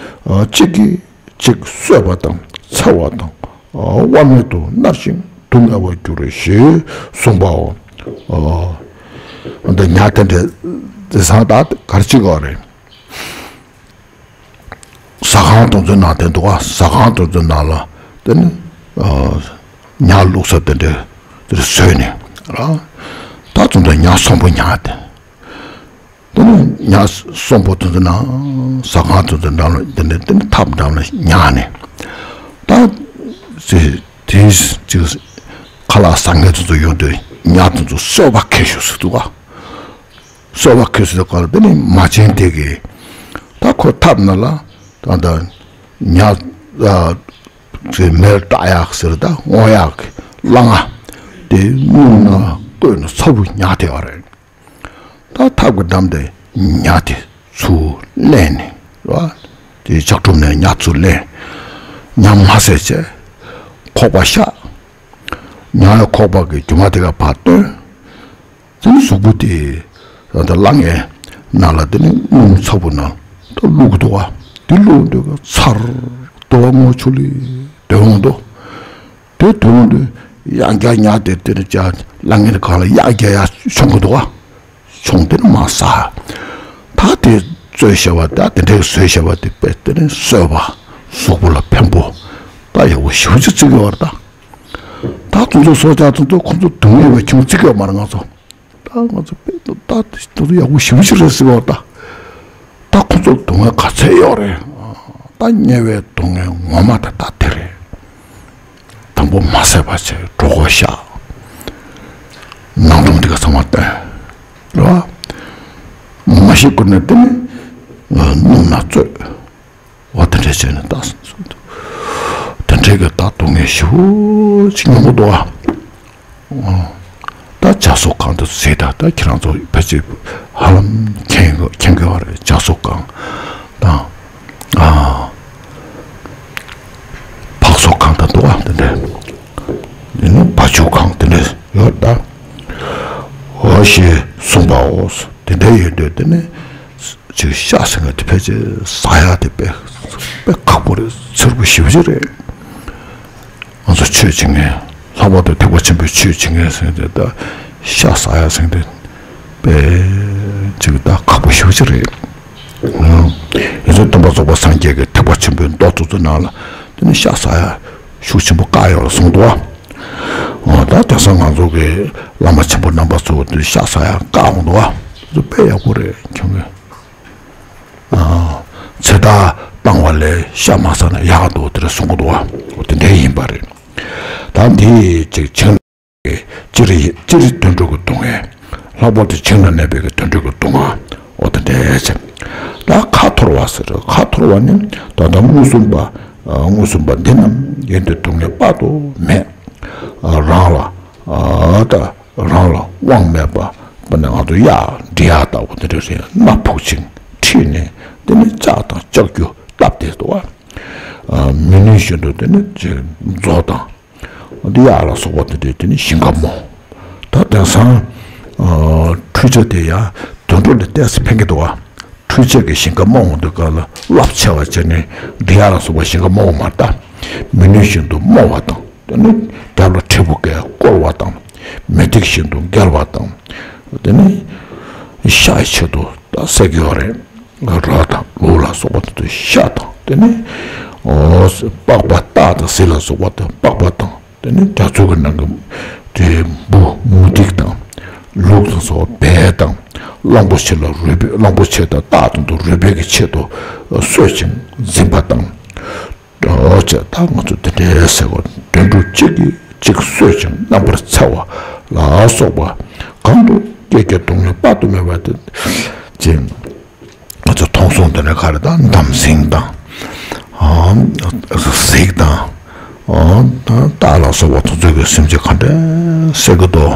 གཅིག་གིས་གཅིག་གསོད་པ་དང་། འཚེ་བ་དང་། དབང་མེད་དུ་མནར་ཞིང་སྡུག་བསྔལ་བར་འགྱུར་ཞེས་གསུངས་པའོ། འདི་ཉ་དེ་འདྲ་དེང་སང་ད་ག་རེ་བྱེད་ཀྱི་ཡོད་རེད། ཟ་ཁང་དེ་ཚོའི་ནང་དེ་འདུག་ག་ཟ་ཁང་དེ་ཚོའི་ནང་ལ་དེ་ནི་ཉ་བླུགས་ས་དེ་འདྲ་དེར་བཟོས་ནས་ར། ད་དེ་ཚོ་ཉ་གསོན་པོ་ཉར་ཏེ། དེ་ནས་ཉ་གསོན་པོ་དེ་ཚོ་ནང་ཟ་ཁང་དེ་ཚོ་ནང་ལ་དེ་ནས་དེ་ནས་ཐབ་འགྲམ་ལ་ཉར་ནས། ད་དེ་དེ་ཅིག་ཁ་ལག་ཟ་མཁན་དེ་ཚོ་ཡོང་དུས་ཉ་དེ་ཚོ་གསོད་པ་མཁས་ཤོས་སུ་འདུག་ག་གསོལ་བ་ཁོས་ཟེར་ག་ལ་དེ་ནི་མ་བྱན་དེ་གི་ད་ཁོ་ཐབ་ནང་ལ་ད་ད་ཉ་ཨ་ཚེ་མེར་སྐྲག་ཡག་ཟེར་ད་སྔོ་ཡག་གི་སླ་ང་དེ་སྣུམ་ནང་བསྐོལ་ནས་ཚ་བོ་ཉ་དེ་བ་རེད། ད་ཐབ་ཀྱི་འགྲམ་དེ་ཉ་དེ་ཚུར་ལེན་ནས་ར་དེ་ལྕགས་སྒྲོམ་ནས་ཉ་ཚུར་ལེན། ཉ་མ་བསད་བྱས་ཁོག་པ་བཤགས། ཉ་ཡ་ཁོག་པ་གི་རྒྱུ་མ་དེ་ག་ཕར་བཏོན། དེ་ནི་གཟུགས་པོ་དེ་ད་ལྟ་སླ་ངའི་ནང་ལ་དེ་ནི་སྣུམ་ཚ་བོ་ནང་ད་བླུགས་འདུག་བ། དེ་བླུགས་འདུག་ག་ཚར་དོ་བ་སྔོ་ཆུ་ལི་དོན་འདུག་དེ་དོན་དུ་ཡང་བསྐྱར་ཉ་དེ་དེ་ནི་ཅག་སླ་ངའི་གང་ལ་ཡང་བསྐྱར་ཡར་མཆོང་གི་འདུག་བ། མཆོང་དེ་ནི་མ་ཟ། ད་དེ་བཟོས་བྱ་བ་ད་དེ་འདྲའི་བཟོས་བྱ་བ་དེ་དཔེ་དེ་ནི་གསོས་པ་གཟུགས་པོ་ལ་ཕན་པོ་ད་ཡག་པོ་ཞེ་པོ་ཅིག་བརྩི་གི་ཡོད་རེད་ད། ད་དེ་ཚོ་བཟོ་བྱ་དེ་ཚོ་ཁོང་ཚོ་སྡུག་བསྔལ་བའི་ཁྱོད་བརྩི་གི་ཡོད་མ་རེད་ང་ཚོ། ད་ང་ཚོ་དཔེ་ད་དེ་ཚོ་ཡག་པོ་ཞེ་པོ་ཅིག་རེད་ཟེར་བ་ད། ད་ཁོ་ཚོར་སྡུག་བསྔལ་ག་ཚད་ཡོད་རེད། ད་དམྱལ་བའི་སྡུག་བསྔལ་ངོ་མ་དེ་ད་དེ་རེད། དང་པོ་མ་བསད་པ་བྱས་གྲོད་ཁོག་བཤགས། ནང་སྒྲོམ་དེ་ག་ཚང་མ་བཏོན། རེད་བ། མ་ཤི་ཁུར་ནས་དེ་ནི་སྣུམ་ནང་བཙོས། འོ་དེ་འདྲས་བྱས་ནས་ད་དེ་འདྲས་ཀྱི་ད་སྡུག་བསྔལ་ཞེ་པོ་ཅིག་མྱོང་གི་འདུག་བ། ད་བྱ་གསོ་ཁང་དུ་གཟིགས་དང་ད་ཁྱེད་རང་ཚོ་ཕལ་ཆེར་ཧ་ལམ་མཁྱེན་གི་མཁྱེན་གི་ཡོད་རེད། བྱ་གསོ་ཁང་དང་ཨ་ཕག་གསོ་ཁང་དང་འདུག་བ། དེ་འདྲས་ཡིན་ནོ་བ་ཕྱུགས་ཁང་དེ་འདྲས་ཡོད་ད། འོ་ཞེས་གསུངས་པའོ། དེ་འདྲས་ཡོད་དུས་དེ་ནི་ཅིག་ཤ་ཟེར་མཁན་དེ་ཕལ་ཆེར་ཟ་ཡག་དེ་དཔེ་དཔེ་ཁག་པོ་རེད། ཚེར་པོ་ཞེ་པོ་ཅིག་རེད། ང་ཚོ་ཆོས་བྱེད་མཁན་ལྷག་པར་དུ་ཐེག་པ་ཆེན་པོའི་ཆོས་བྱེད་མཁན་ཟེར་མཁན་དེ་ད་ཤ་ཟ་ཡག་ཟེར་མཁན་དེ་དཔེ་ཅིག་ད་ཁག་པོ་ཞེ་པོ་ཅིག་རེད། ཡིན་ཚུལ་སྟོན་པ་རྫོགས་པ་སངས་རྒྱས་ཀྱི་ཐེག་པ་ཆེན་པོའི་མདོ་ཚོ་ཚོ་ནང་ལ་དེ་ནི་ཤ་ཟ་ཡག་ཤུགས་ཆེན་པོ་བཀག་ཡོད་ལ་གསུངས་འདུག་བ། ད་དེང་སང་ང་ཚོ་གི་བླ་མ་ཆེན་པོ་རྣམ་པ་ཚོ་དེ་ཤ་ཟ་ཡག་བཀག་འོང་འདུག་བ། དེ་ཚོ་དཔེ་ཡག་པོ་རེད་ཁྱོད་ཀྱི། ཚེ་ཐར་བཏང་བ་ལས་ཤ་མ་ཟ་ན་ཡག་འདུག་དེ་འདྲ་གསུང་གི་འདུག་བ། དེ་འདྲ་ཡིན་པ་རེད། ད་འདི་ཅིག་བྱིངས་ལ་སྤྱིར་སྤྱིར་དུད་འགྲོ་གི་སྡུག་བསྔལ། ལྷག་པར་དུ་བྱིངས་ལ་གནས་པའི་གི་དུད་འགྲོ་གི་སྡུག་བསྔལ། འོ་དེ་འདྲ་བྱས། ད་ཁ་འཐོར་བ་ཟེར། ཁ་འཐོར་བ་ནི་ད་ལྟ་མངོན་སུམ་པ་མངོན་སུམ་པ་འདི་རྣམས་ཡོན་ཏན་སྡུག་བསྔལ་དཔག་ཏུ་མེད། རང་ལ་ད། རང་ལ་དབང་མེད་པ་དཔེར་ན་ང་ཚོ་གཡག་འབྲི་གཡག་ལྟ་བུ་དེ་འདྲ་རེད། སྣ་ཕུག་ཅིང་ཁྲིད་ནས་དེ་ནས་ལྕགས་དང་ལྕགས་ཀྱུ་བཏབ་སྟེ་འདུག་བ། མི་ནུས་བཞིན་དུ་དེ་ནས་ཅིག་མཛོ་དང་། དེ་གཡག་ལ་སོགས་པ་དེ་འདྲས་དེ་ནས་ཞིང་ཁ་རྨོ། ད་དེང་སང་འཕྲུལ་ཆས་དེ་ཡང་དུད་འགྲོ་ལ་ཏོག་ཙམ་ཕན་གྱི་འདུག་བ། འཕྲུལ་ཆས་ཀྱི་ཞིང་ཁ་རྨོ་འོང་དུས་སྐབས་ལ་རླབས་ཆེ་བ་བྱས་ནས་འབྲི་གཡག་ལ་སོགས་པ་ཞིང་ཁ་རྨོ་བ་མ་རེད་ད། མི་ནུས་བཞིན་དུ་རྨོ་བ་དང་། དེ་ནི་རྒྱབ་ལ་གྲི་བུ་གས་བསྐོར་བ་དང་། མེ་ཏོག་བཞིན་དུ་འགེལ་བ་དང་། དེ་ནི་ཤ་ཡི་ཆེད་དུ་ད་བསད་ཀྱི་ཡོད་རེད། ར་དང་ལུག་ལ་སོགས་པ་དེ་ཚོ་ཤ་དང་དེ་ནི་ཨོ་པགས་པ་སྟག་དང་གཟིག་ལ་སོགས་པ་དང་པགས་པ་དང་དེ་ནི་རྒྱ་མཚོ་གི་ནང་གི་དེ་འབུ་མུ་ཏིག་དང་ལུག་དང་སོགས་པ་བལ་དང་གླང་པོ་ཆེ་ལ་རུས་སྦལ་གླང་པོ་ཆེ་དང་སྟག་དང་དུ་རུས་སྦལ་གྱི་ཆེད་དུ་གསོད་ཅིང་འཛིན་པ་དང་། འོ་ཅེ་ད་ང་ཚོ་དེ་འདྲའི་ཟེར་བ་དུད་འགྲོ་གཅིག་གིས་གཅིག་གསོད་ཅིང་རྣམ་པར་འཚེ་བ་ལ་སོགས་པ་གང་དུ་སྐྱེ་ཀྱང་སྡུག་བསྔལ་དཔག་ཏུ་མེད་པ་དེ་ཅན་ང་ཚོ་མཐོང་སོང་དེ་འདྲ་ག་རེ་དང་འདམ་སེང་དང་གཟིག་དང་སྟག་ལ་སོགས་པ་དེ་ཚོ་གི་སེམས་ཅན་ག་འདྲ་བསད་ཀྱི་འདུག་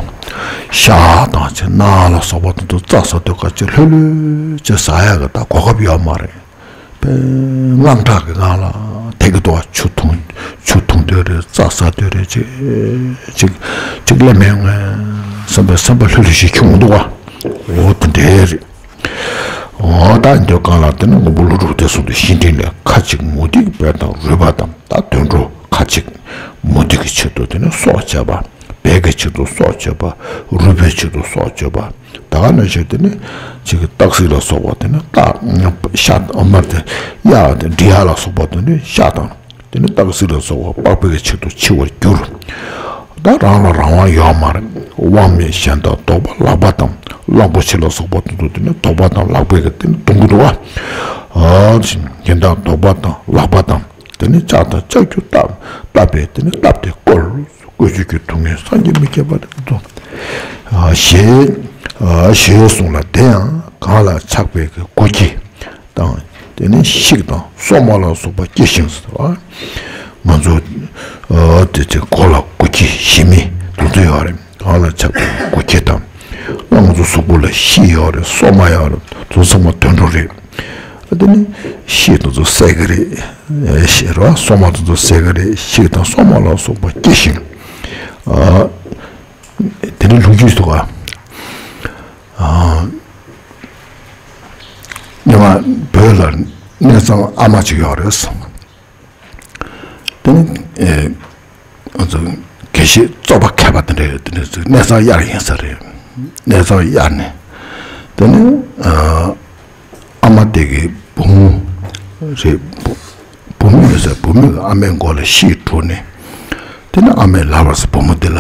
ཤ་དང་ཅེ་ནགས་ལ་སོགས་པ་དེ་ཚོ་རྩྭ་ཟ་དུས་ག་ཅེ་ལྷོད་ལྷོད་ཅེ་ཟ་ཡག་གི་ད་གོ་སྐབས་ཡོད་མ་རེད། དཔེ་དངངས་སྐྲག་གི་ངང་ལ་དེ་གི་དོ་ཆུ་འཐུང་ཆུ་འཐུང་དུས་རེད། རྩྭ་ཟ་དུས་རེད། ཅིག་ཅིག་ཅིག་ལས་མེད་ངས་བསམ་པའི་བསམ་པ་ལྷོད་ལྷོད་ཞིག་བྱུང་འདུག་བ། འོ་དེ་འདྲའི་རེད། འོ་ད་འདོད་གང་ལ་དེ་ནི་མགོན་པོ་ཀླུ་སྒྲུབ་དེ་གསུངས་དུས་བཤེས་སྤྲིང་ལས་ཁ་ཅིག་མུ་ཏིག་བལ་དང་རུས་པ་དང་ད་དུད་འགྲོ་ཁ་ཅིག་མུ་ཏིག་གི་ཆེད་དུ་དེ་ནི་སྲོག་བཅད་པ། བལ་གྱི་ཆེད་དུ་སྲོག་གཅོད་པ། རུས་པའི་ཆེད་དུ་སྲོག་གཅོད་པ། ད་ག་ནང་བཞིན་དེ་ནི་ཅིག་སྟག་གཟིག་ལ་སོགས་པ་དེ་ནི་སྟག་ཤ་དང་མར་དེ་གཡག་དེ་འབྲི་གཡག་ལ་སོགས་པ་དེ་ནི་ཤ་དང་དེ་ནི་སྟག་གཟིག་ལ་སོགས་པ་པགས་པའི་ཆེད་དུ་འཆི་བར་འགྱུར། ད་རང་ལ་རང་དབང་ཡོད་མ་རེད། དབང་མེད་གཞན་དག་དོགས་པ་ལག་པ་དང་གླང་པོ་ཆེ་ལ་སོགས་པ་དེ་ཚོ་དེ་ནི་དོགས་པ་དང་ལག་པས་གི་དེ་ནི་རྡུང་གི་འདུག་བ། ཨ་ཅིག་གཞན་དག་དོགས་པ་དང་ལག་པ་དང་། དེ་ནི་ལྕགས་དང་ལྕགས་ཀྱུ་བཏབ་བཏབ་པས་དེ་ནི་བཏབ་སྟེ་བཀོལ། བཀོལ་སྤྱོད་ཀྱི་སྡུག་བསྔལ་སངས་རྒྱས་མི་བསྐྱོད་པ་རེད་དོ། ཞེས་ ཞེས་གསུངས་ལ། དེ་ཡང་གང་ལ་ཆགས་པའི་གི་སྒོ་ཁྱི་དང་། དེ་ནས་ཤིག་དང་སྲོ་མ་ལ་སོགས་པ་སྐྱེ་ཞིང་ཟེར་བ། ང་ཚོ་དེ་ཚེ་མགོ་ལ་སྒོ་ཁྱི་ཞི་མི་དེ་ཚོ་ཡོད་རེད། གང་ལ་ཆགས་པའི་སྒོ་ཁྱི་དང་། ང་ཚོ་གཟུགས་པོ་ལ་ཤིག་ཡོད་རེད། སྲོ་མ་ཡོད་རེད། དེ་ཚང་མ་དུད་འགྲོ་རེད། དེ་ནས་ཤིག་དེ་ཚོ་བསད་གི་རེད། ཤིག་རེད་བ། སྲོ་མ་དེ་ཚོ་བསད་གི་རེད། ཤིག་དང་སྲོ་མ་ལ་སོགས་པ་སྐྱེ་ཞིང་། དེ་ནས་ལོ་རྒྱུས་འདུག་ག་སྔོན་མ་བོད་ལ་གནས་ཚང་ཨ་མ་ཅིག་ཡོད་རེད། དེ་ནི་ང་ཚོ་དགེ་བཤེས་བཙོག་པ་མཁས་པ་དེ་འདྲ་དེ་འདྲ་ཅིག་གནས་ཚང་གཡར་ཡིན་ས་རེད། གནས་ཚང་གཡར་ནས་དེ་ནི་ཨ་མ་དེ་གི་བུ་མོ་རེད། བུ་མོ་ཡོད་ས། བུ་མོས་ཨ་མའི་མགོ་ལ་ཤིག་བྲུས་ནས། དེ་ནི་ཨ་མས་ལབ་པ་རེད་ས། བུ་མོ་འདི་ལ་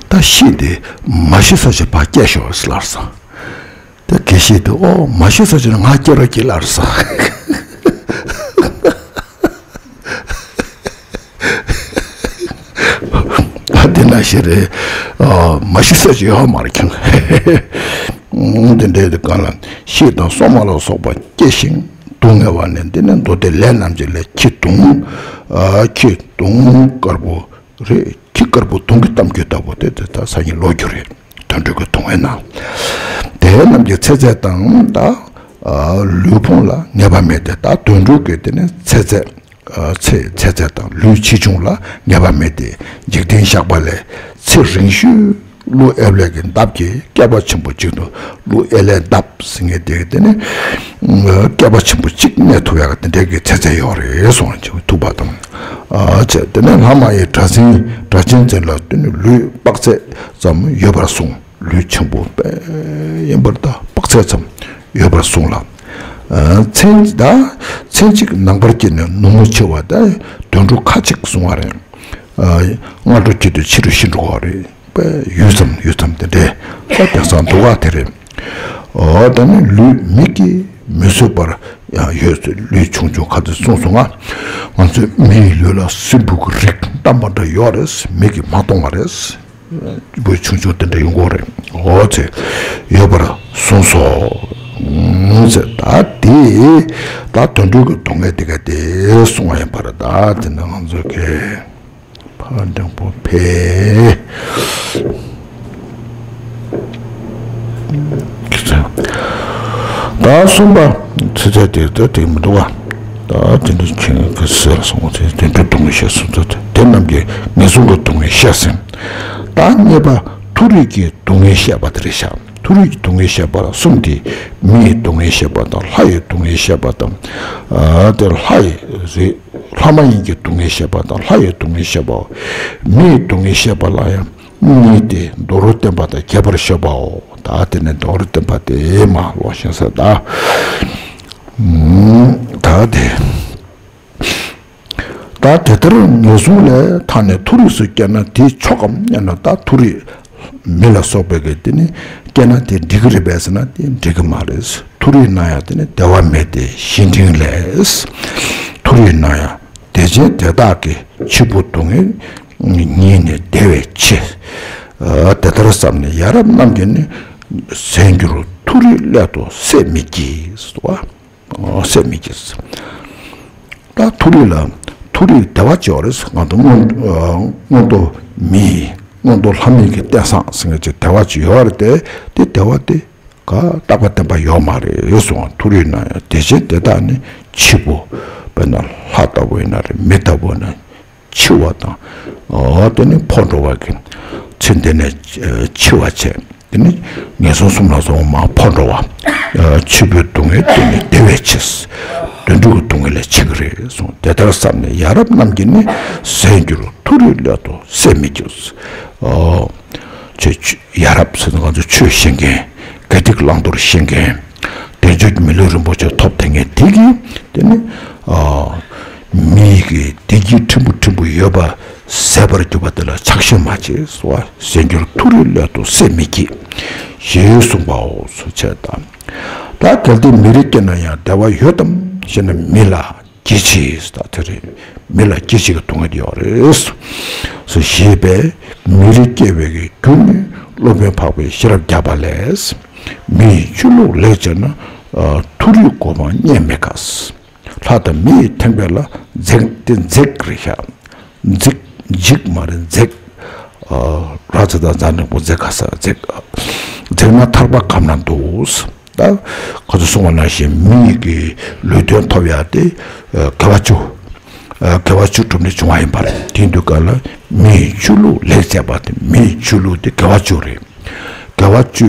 ད་ཤིག་འདི་མ་ཤི་ས་ཅིག་ཕར་སྐྱེས་ཤོག་ཟེར་ལབ་རེད་ས། དེ་དགེ་བཤེས་དེ་ཨོ་མ་ཤི་ས་ཅིག་ང་སྐྱེ་རོགས་གྱིས་ལབ་རེད་ས། ད་དེ་ན་ཤི་རེད། མ་ཤི་ས་ཅིག་ཡོད་མ་རེད་ཁྱོད། དེ་འདྲའི་དེ་གང་ལ་ཤིག་དང་སྲོ་མ་ལ་སོགས་པ་སྐྱེ་ཞིང་སྡུག་བསྔལ་བ་ནི། འདི་ནི་མདོ་སྡེ་ལས་རྣམ་བཞི་ལས། ཁྱི་དུང་། ཁྱི་དུང་དཀར་པོ་རེད། ཁྱི་དཀར་པོ་དུང་གི་གཏམ་རྒྱུད་ལྟ་བུ་དེ་དེ་ད་སང་ཉིན་ལོག་རྒྱུ་རེད། དུད་འགྲོ་གི་སྡུག་བསྔལ་ནང་། དེ་རྣམས་ཀྱི་ཚེ་ཚད་དང་། ད་ལུས་ཕུང་ལ་ངེས་པ་མེད་དེ། ད་དུད་འགྲོ་གི་དེ་ནི་ཚེ་ཚད། ཚེ་ཚེ་ཚད་དང་ལུས་ཆེ་ཆུང་ལ་ངེས་པ་མེད་དེ། འཇིག་རྟེན་ཞགས་པ་ལས་ཚེ་རིང་ཤོས་ཀླུ་ཨེ་ལས་ཀྱི་འདབས་ཀྱི་བསྐལ་པ་ཆེན་པོ་གཅིག་ཏུ། ཀླུ་ཨེ་ལས་འདབས་ཟེར་མཁན་དེ་དེ་ནི་བསྐལ་པ་ཆེན་པོ་གཅིག་གནས་ཐུབ་ཡག་དེ་འདྲའི་གི་ཚེ་ཚད་ཡོད་རེད་གསུངས་ཀྱི་འདུག་པ་དང་། ཨ་ཅེ་དེ་ནས་ལྷ་མ་ཡི་སྒྲ་འཛིན་སྒྲ་གཅན་འཛིན་ལ་དེ་ནི་ལུས་དཔག་ཚད་ཙམ་ཡོད་པར་གསུངས། ལུས་ཆེན་པོ་དཔེ་ཡིན་པར་ད་དཔག་ཚད་ཙམ་ཡོད་པར་གསུངས་ལ། མཚན་ད་མཚན་གཅིག་ནང་པར་སྐྱེས་ནས་ནུབ་མོ་ཆེ་བ་ད་དུད་འགྲོ་ཁ་ཅིག་གསུང་བ་རེད། སྔ་དྲོ་སྐྱིད་དུ་ཕྱི་དྲོ་ཤི་འགྲོ་བ་རེད། དཔེ་ཡུད་ཙམ་ཡུད་ཙམ་དེ་འདྲའི་ད་དེང་སང་འདུག་ག་དེ་རེད། འོ་ད་ནི་ལུས་མིག་གིས་མི་བཟོད་པར་ཡང་ཡོད་ཚུལ། ལུས་ཆུང་ཆུང་ཁ་ཚོས་གསུངས་སོང་ང་། ང་ཚོའི་མིའི་ལུས་ལ་སྲིན་བུ་གི་རིགས་རྣམ་པ་འདྲ་ཡོད་རེད། མིག་གིས་མ་མཐོང་བ་རེད། བུ་ཆུང་ཆུང་དེ་འདྲ་ཡོང་གི་རེད། འོ་ཚེ་ཡོད་པར་གསུངས་སོ། ཚེ་ད་དེ་ད་དུད་འགྲོ་གི་སྡུག་བསྔལ་དེ་ག་དེ་གསུང་བ་ཡིན་པར། ད་དེ་ནི་ང་ཚོ་གི་ཕར་འགྲེང་པོ་ཕེ། ད་གསུམ་པ་ཚེ་ཚད་དེ་ད་དེ་མི་འདུག་བ། ད་དེ་འདྲ་ཁྱོད་ཀྱི་ཟེར་སོང་བ་དེ་དུད་འགྲོའི་སྡུག་བསྔལ་བཤད་སོང་ཙང་དེ་རྣམས་ཀྱི་ངན་སོང་གི་སྡུག་བསྔལ་བཤད་ཟིན། ད་གཉིས་པ་མཐོ་རིས་ཀྱི་སྡུག་བསྔལ་བཤད་པ་དེ་རེད་ཤག་མཐོ་རིས་ཀྱི་སྡུག་བསྔལ་བཤད་པ་གསུམ་དེ་མིའི་སྡུག་བསྔལ་བཤད་པ་དང་ལྷ་ཡི་སྡུག་བསྔལ་བཤད་པ་དང་། དེ་ལྷ་ཡི་རེད། ལྷ་མ་ཡིན་གྱི་སྡུག་བསྔལ་བཤད་པ་དང་ལྷ་ཡི་སྡུག་བསྔལ་བཤད་པའོ། མིའི་སྡུག་བསྔལ་བཤད་པ་ལ་ཡང་གཉིས་ཏེ། མདོ་རུ་བསྟན་པ་དང་རྒྱས་པར་བཤད་པའོ། ད་དེ་ནས་མདོ་རུ་བསྟན་པ་དེ་མར་ཀློག་ཤེས་ས་ད། ད་དེ། ད་དེ་ལྟར་ངན་སོང་ལས་ཐར་ནས་མཐོ་རིས་སུ་སྐྱེས་ན་དེས་ཆོག་གམ་སྙམ་ན། ད་མཐོ་རིས་མི་ལ་སོགས་པའི་གི་དེ་ནི་སྐྱེས་ན་དེ་འགྲིག་གི་རེད་པས་ཟེར་ན་དེ་འགྲིག་གི་མ་རེད། མཐོ་རིས་ན་ཡང་དེ་ནི་བདེ་བ་མེད་དེ་ཞི་འགྲིབ་ལས། མཐོ་རིས་ན་ཡང་དེ་བཞིན་དེ་དག་གི་འཆི་འཕོ་སྡུག་བསྔལ་ཉིད་ནི་བདེ་བའི་ཕྱིར། དེ་ལྟར་བསམས་ནས་ཡ་རབས་རྣམས་ཀྱིས་ནི། ཟད་འགྱུར་མཐོ་རིས་སླད་དུ་སྲེད་མི་བགྱིད། ཟེར་བ། སྲེད་མི་བགྱིད། ད་མཐོ་རིས་ལ་མཐོ་རིས་བདེ་བ་ཅིག་ཡོད་རེད། ང་ཚོ་མངོན་མངོན་མཐོ་མི་མངོན་མཐོ་ལྷ་མི་གི་རྟེན་བཟང་ཟེར་མཁན་ཅིག་བདེ་བ་ཅིག་ཡོད་རེད་དེ། དེ་བདེ་བ་དེ་ག་རྟག་པ་བརྟན་པ་ཡོད་མ་རེད་གསུངས། མཐོ་རིས་ན་ཡང་དེ་བཞིན་དེ་དག་ནི་འཆི་འཕོ། དཔེར་ན་ལྷ་ལྟ་བུ་ཡིན་ན་རེད། མི་ལྟ་བུ་ན་འཆི་བ་དང་། འོ་དེ་ནི་འཕོ་འགྲོ་བ་གི་ཚེ་འདི་ནས་འཆི་བ་བྱས། དེ་ནི་ངན་སོང་གསུམ་ལ་སོགས་མར་འཕོ་འགྲོ་བ། འཆི་འཕོའི་སྡུག་བསྔལ་དེ་ནི་བདེ་བའི་ཕྱིར། དུད་འགྲོ་གི་སྡུག་བསྔལ་ལས་འཆི་གི་རེད་གསུངས། དེ་ལྟར་བསམས་ནས་ཡ་རབས་རྣམས་ཀྱིས་ནི། ཟད་འགྱུར་མཐོ་རིས་སླད་དུ་སྲེད་མི་བགྱིད། ཨོ། ཆོས་ཆོས་ཡ་རབས་ཟེར་ན་ང་ཚོ་ཆོས་ཤེས་མཁན། དགེ་སྡིག་བླང་དོར་ཤེས་མཁན། བདེ་མཆོག་གི་མི་ལུས་རིན་པོ་ཆེ་ཐོབ་བསྡད་མཁན་དེ་གིས་དེ་ནི། ཨ། མིའི་གི་བདེ་སྐྱིད་ཕྲན་བུ་ཕྲན་བུ་ཡོད་པ་ཟད་པར་གྱུར་པ་དེ་ལ་ཆགས་ཞེན་མ་བྱེད་ཟེར་བ། ཟད་འགྱུར་མཐོ་རིས་སླད་དུ་སྲེད་མི་བགྱིད། ཞེས་གསུངས་པའོ། སོ་བྱས་དང་། ད་གལ་ཏེ་མི་རིགས་སྐྱེས་ན་ཡང་བདེ་བ་ཡོད་དམ་ཞེ་ན། མི་ལ་སྐྱེ་འཆི་ཟེར། ད་དེ་རེད། མི་ལ་སྐྱེ་འཆི་གི་སྡུག་བསྔལ་ཡོད་རེད། སོ་ཞེས་པས་མི་རིགས་སྐྱེ་བའི་གི་རྒྱུ་ནི་སློབ་དཔོན་འཕགས་པས་ཤེས་རབ་བརྒྱ་པ་ལས། མི་ཡི་ཆོས་ལུགས་ལེགས་སྤྱད་ན། ཨ། མཐོ་རིས་གོ་འཕང་རྙེད་མི་དཀའ། ལྷ་དང་མི་ཡི་ཐེག་པ་ལ། འཛེག་དེ་འཛེག་རེད་ཤག་འཛེག་འཇིག་མ་རེད། འཛེག་ཨ། ར་ཙ་བཏགས་རྫ་འགྲེང་བུ་འཛེག་ག་ས་འཛེག་འཛེག་ན་ཐར་པ་གང་ན་འདུག་ད་ཁོ་ཚོས་གསུངས་པ་ནང་བཞིན་མི་ཡི་གི་ལུས་རྟེན་ཐོབ་ཡ་དེ། ཨ། དགེ་བ་བཅུ། ཨ། དགེ་བ་བཅུ་བསྒྲུབས་ནས་བྱུང་བ་ཡིན་པ་རེད། དེ་དུས་ག་ལ་མི་ཡི་ཆོས་ལུགས་ལེགས་སྤྱད་པ་དེ། མི་ཡི་ཆོས་ལུགས་དེ་དགེ་བ་བཅུ་རེད། དགེ་བ་བཅུ་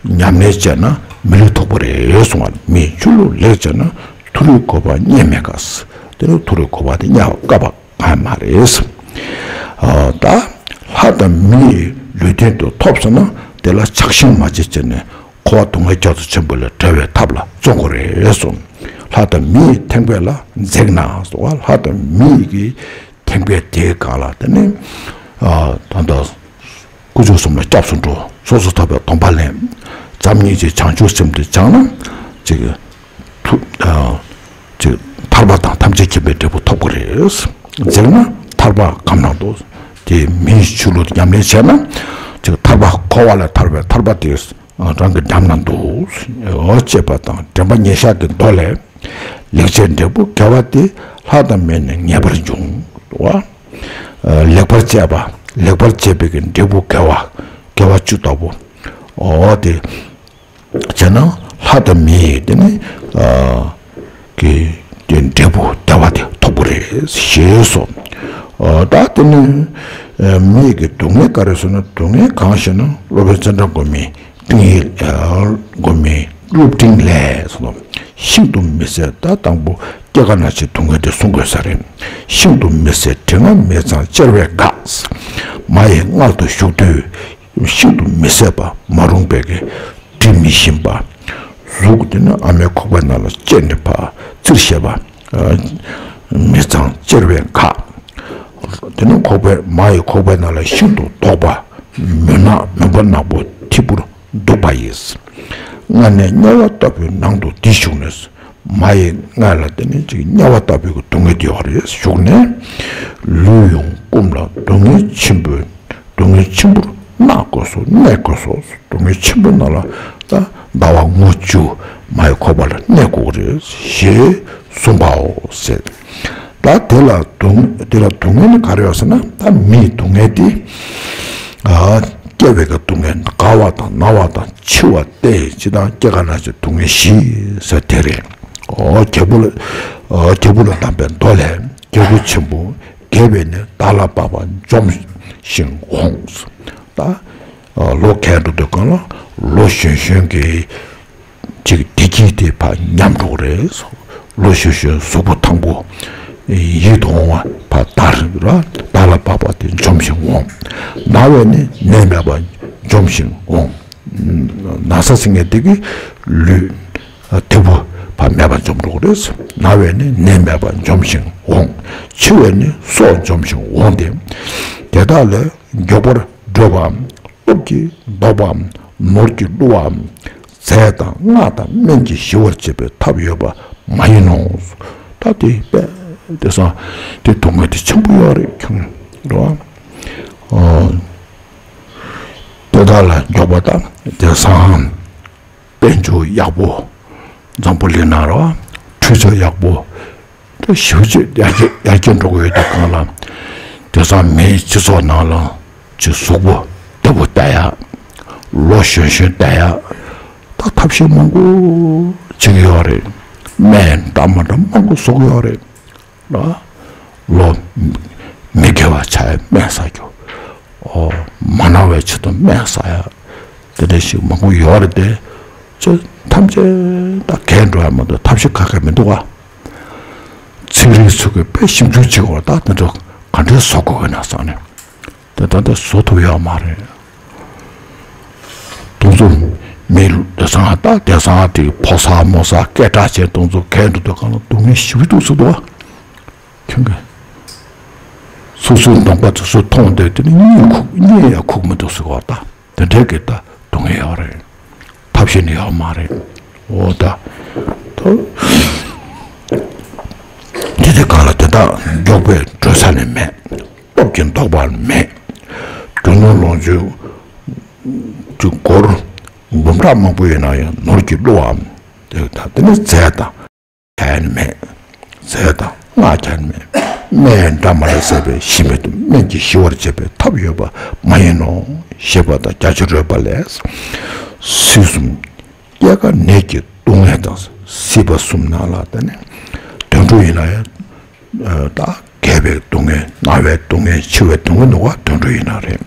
ཉམས་ལེན་བྱས་ན་མི་ལུས་ཐོབ་པ་རེད་གསུངས་པ། མི་ཡི་ཆོས་ལུགས་ལེགས་སྤྱད་ན་མཐོ་རིས་གོ་འཕང་རྙེད་མི་དཀའ། དེ་ནི་མཐོ་རིས་གོ་འཕང་དེ་རྙེད་པ་དཀའ་བ་གང་ཡང་མ་རེད། ཨ། ད་ལྷ་དང་མི་ཡི་ལུས་རྟེན་དུ་ཐོབ་སོང་ན་དེ་ལ་ཆགས་ཞེན་མ་བྱེད་ཅེས་ནས། འཁོར་བ་སྡུག་བསྔལ་རྒྱ་མཚོ་ཆེན་པོ་ལས་བསྒྲལ་བའི་ཐབས་ལ་བརྩོན་དགོས་རེད་གསུངས། ལྷ་དང་མི་ཡི་ཐེག་པ་ལ་འཛེག་ན་གསུངས་པ། ལྷ་དང་མི་ཡི་གི་ཐེག་པ་དེའི་སྒང་ལ་དེ་ནི། ཨ། ད་ལྟ་དཀོན་མཆོག་གསུམ་ལ་སྐྱབས་སུ་འགྲོ། སོ་སོ་ཐོབ་པའི་སྡོམ་པ་ལེན། མཚམས་སྙིང་རྗེ་བྱང་ཆུབ་སེམས་དེ་སྦྱངས་ན་ཅིག་ཐུ། ཨ། ཅིག་ཐར་པ་དང་ཐམས་ཅད་མཁྱེན་པའི་འབྲས་བུ་ཐོབ་དགོས་རེད། འཛེག་ན་ཐར་པ་གང་ན་འདུག་དེ་མི་ཡི་ཆོས་ལུགས་ཉམས་ལེན་བྱས་ན་ཅིག་ཐར་པ་འཁོར་བ་ལས་ཐར་པའི་ཐར་པ་དེ་རང་གི་འགྲམ་ན་འདུག་ཅེས་པ་དང་། དྲན་པ་ཉེར་བཞག་གི་མདོ་ལས། ལེགས་སྤྱད་འབྲས་བུ་དགེ་བ་དེ། ལྷ་དང་མི་ནི་ངེས་པར་འབྱུང་། ལེགས་པར་སྤྱད་པ། ལེགས་པར་སྤྱད་པའི་གི་འབྲས་བུ་དགེ་བ། དགེ་བ་བཅུ་ལྟ་བུ། འོ་དེ་བྱས་ན་ལྷ་དང་མི་ཡི་དེ་ནི། ཨ། གི་དེ་འབྲས་བུ་བདེ་བ་དེ་ཐོབ་པ་རེད་ཞེས་སོ། ཨ། ད་དེ་ནི། ཨ། མི་ཡི་གི་སྡུག་བསྔལ་ག་རེ་ཟེར་ན། སྡུག་བསྔལ་གང་ཞེ་ན། སློབ་དཔོན་ཙནྡྲ་གོ་མི། ཏིང་ཡིག་སྒོམ་མི་སློབ་སྤྲིང་ལས་སོ། ཤིན་ཏུ་མི་བཟད། ད་དང་པོ་སྐྱེ་རྒ་ན་འཆིའི་སྡུག་བསྔལ་དེ་གསུང་དགོས་ས་རེད། ཤིན་ཏུ་མི་བཟད་དྲི་ང་མི་གཙང་གཅེར་བས་འགགས། མ་ཡི་མངལ་དུ་ཞུགས་དུས་ཤིན་ཏུ་མི་བཟད་པ། མ་རུངས་པའི་གི་དྲི་མི་ཞིམ་པ། གཟུགས་དེ་ནི་ཨ་མའི་ཁོག་པའི་ནང་ལ་སྐྱེས་ནས་ཕར་བཙིར་བཞག་པ། མི་གཙང་གཅེར་བས་འགགས། དེ་ནི་ཁོག་པའི། མ་ཡི་ཁོག་པའི་ནང་ལ་ཤིན་ཏུ་དོག་པ། མུན་ནག་མུན་པ་ནག་པོ་ཐིབས་པོར་འདུག་པ་ཡིས། སྔར་ནས་དམྱལ་བ་ལྟ་བུའི་ནང་དུ་འདི་ཞུགས་ནས། མ་ཡི་མངལ་ལ་དེ་ནི་ཅིག་དམྱལ་བ་ལྟ་བུའི་གི་སྡུག་བསྔལ་དེ་ཡོད་རེད། ཞུགས་ནས་ལུས་ཡོངས་བསྐུམས་ལ་སྡུག་བསྔལ་ཆེན་པོའི། སྡུག་བསྔལ་ཆེན་པོར་གནས་དགོས་སོ། གནས་དགོས་སོ། སྡུག་བསྔལ་ཆེན་པོའི་ནང་ལ་ད་ཟླ་བ་ལྔ་བཅུ་མ་ཡི་ཁོག་པ་ལ་གནས་དགོས་རེད་ཞེས་གསུངས་པའོ་ཟེར། ད་དེ་ལ་སྡུག་དེ་ལ་སྡུག་བསྔལ་ནི་ག་རེ་ཡོད་ཟེར་ན། ད་མིའི་སྡུག་བསྔལ་དེ། ཨ། སྐྱེ་བའི་གི་སྡུག་བསྔལ། རྒ་བ་དང་ན་བ་དང་འཆི་བ་སྟེ། སྤྱིར་བཏང་སྐྱེ་རྒ་ན་འཆིའི་སྡུག་བསྔལ་བཞི་ཟེར་དེ་རེད། ཨོ། རྒྱལ་པོ་ལ། ཨོ། རྒྱལ་པོ་ལ་གདམས་པའི་མདོ་ལས། རྒྱལ་པོ་ཆེན་པོ་རྒས་པས་ནི། བདག་ལ་བབ་པ་འཇོམས་ཤིང་འོང་། ད། ཨ། ལོ་རྒས་འགྲོ་དུས་སྒང་ལ་ལོ་གཞོན་གཞོན་གྱི་ཅིག་བདེ་སྐྱིད་དེ་ཕར་ཉམས་འགྲོ་གི་རེད། ལོ་གཞོན་གཞོན་གཟུགས་པོ་ཐང་པོ་ཡིད་དུ་འོང་བ་ཕར་དར་ར། བདག་ལ་བབ་པ་དེ་འཇོམས་ཤིང་འོང་། ན་བས་ནི་ནད་མེད་པ་འཇོམས་ཤིང་འོང་། ན་ཚ་ཟེར་མཁན་དེ་གི་ལུས་ཐེ་བོ་ཕར་མེད་པ་འཇོམས་འགྲོ་གི་རེད། ན་བས་ནི་ནད་མེད་པ་འཇོམས་ཤིང་འོང་། འཆི་བས་ནི་སྲོག་འཇོམས་ཤིང་འོང་སྟེ། དེ་དག་ལས་མགྱོགས་པར་སྒྲོལ་བའམ། སྟོབས་ཀྱིས་ལྡོག་པའམ། ནོར་གྱིས་བསླུ་བའམ། རྫས་དང་སྔགས་དང་སྨན་གྱིས་ཞི་བར་བྱེད་པའི་ཐབས་ཡོད་པ་མ་ཡིན་ནོ། ད་དེ་དཔེ་དེང་སང་དེ་སྡུག་བསྔལ་དེ་ཆེན་པོ་ཡོད་རེད་ཁྱོད་རེད་བ། ཨོ། དེ་དག་ལ་མགྱོགས་པ་དང་དེང་སང་དཔལ་འབྱོར་ཡག་པོ། འཛམ་བུ་གླིང་ནང་ར་འཕྲུལ་ཆས་ཡག་པོ། ད་ཞེ་པོ་ཅིག་ཡར་རྒྱས་ཡར་རྒྱས་འགྲོ་གི་ཡོད་དུས་སྒང་ལ། དེང་སང་མིའི་སྤྱི་ཚོགས་ནང་ལ་ཅིག་གཟུགས་པོ་བདེ་པོ་བསྡད་ཡ། ལོ་གཞོན་གཞོན་བསྡད་ཡ། ད་ཐབས་ཤེས་མང་པོ་བྱེད་ཀྱི་ཡོད་རེད། སྨན་འདྲ་མི་འདྲ་མང་པོ་བཟོ་གི་ཡོད་རེད། ལོ་མི་དགེ་བ་བྱ་ཡ་སྨན་ཟ་རྒྱུ། ཨོ། མ་ན་བའི་ཆེད་དུ་སྨན་ཟ་ཡ། དེ་འདྲ་ཞིག་མང་པོ་ཡོད་རེད་དེ། ཚོ་ཐམས་ཅད་ད་རྒས་འགྲོ་ཡ་མ་གཏོགས་ཐབས་ཤེས་ག་གེ་མི་འདུག་ག། ཚན་རིག་ཚོ་གིས་དཔེ་ཞིབ་འཇུག་བྱེད་དགོས། ད་དེ་འདྲ་ག་འདྲས་བཟོ་དགོས་ན་བསམ་ནས། དེ་ད་ལྟ་བཟོ་ཐུབ་ཡོད་མ་རེད། དེ་ཚོ་མི་དེང་སང་ད་དེང་སང་དེ་ཕོ་གསར་མོ་གསར་སྐད་གྲགས་ཅན་དེ་ཚོ་གས་འགྲོ་དུས་སྒང་ལ་སྡུག་བསྔལ་ཞེ་པོ་འདུག་ཟེར་འདུག་ག། ཁྱོད་ཀྱིས་སོ་སོའི་གདོང་པ་དེ་ཚོ་མཐོང་དུས་དེ་ནི་གཉིད་ཁུག་གཉིད་ཡང་ཁུག་མི་འདུག་ཟེར་བ། ད་དེ་འདྲའི་གི་ད་སྡུག་བསྔལ་ཡོད་རེད། ཐབས་ཤེས་ནི་ཡོད་མ་རེད། འོ་ད། ད་དེ་དེ་གང་ལ་དེ་དག་མགྱོགས་པས་སྒྲོལ་ས་ནི་མེད། སྟོབས་ཀྱིས་བཟློག་པ་མེད། རྒྱུ་ནོར་ལོངས་སྤྱོད་ཀྱི་སྒོར། འབུམ་ཕྲག་མང་པོ་ཡོད་ན་ཡང་ནོར་གྱིས་བསླུ་བའམ། དེ་དང་དེ་ནི་རྫས་དང་། ཁྱད་མེད། རྫས་དང་སྔགས་ཁྱད་མེད། སྨན་འདྲ་མ་འདྲ་ཟས་པས་ཞི་མི་ཐུབ། སྨན་གྱིས་ཞི་བར་བྱེད་པའི་ཐབས་ཡོད་པ་མ་ཡིན་ནོ། ཞེས་པ་དང་རྒྱ་ཆེར་རོལ་པ་ལས། སྲིད་གསུམ་སྐྱེ་རྒ་ནད་ཀྱི་སྡུག་བསྔལ་དང་། སྲིད་པ་གསུམ་ནང་ལ་དེ་ནི་དུད་འགྲོ་ཡིན་ན་ཡང་ད་རྒས་པའི་སྡུག་བསྔལ། ན་བའི་སྡུག་བསྔལ། འཆི་བའི་སྡུག་བསྔལ་འདུག་ག་དུད་འགྲོ་ཡིན་ན་རེད།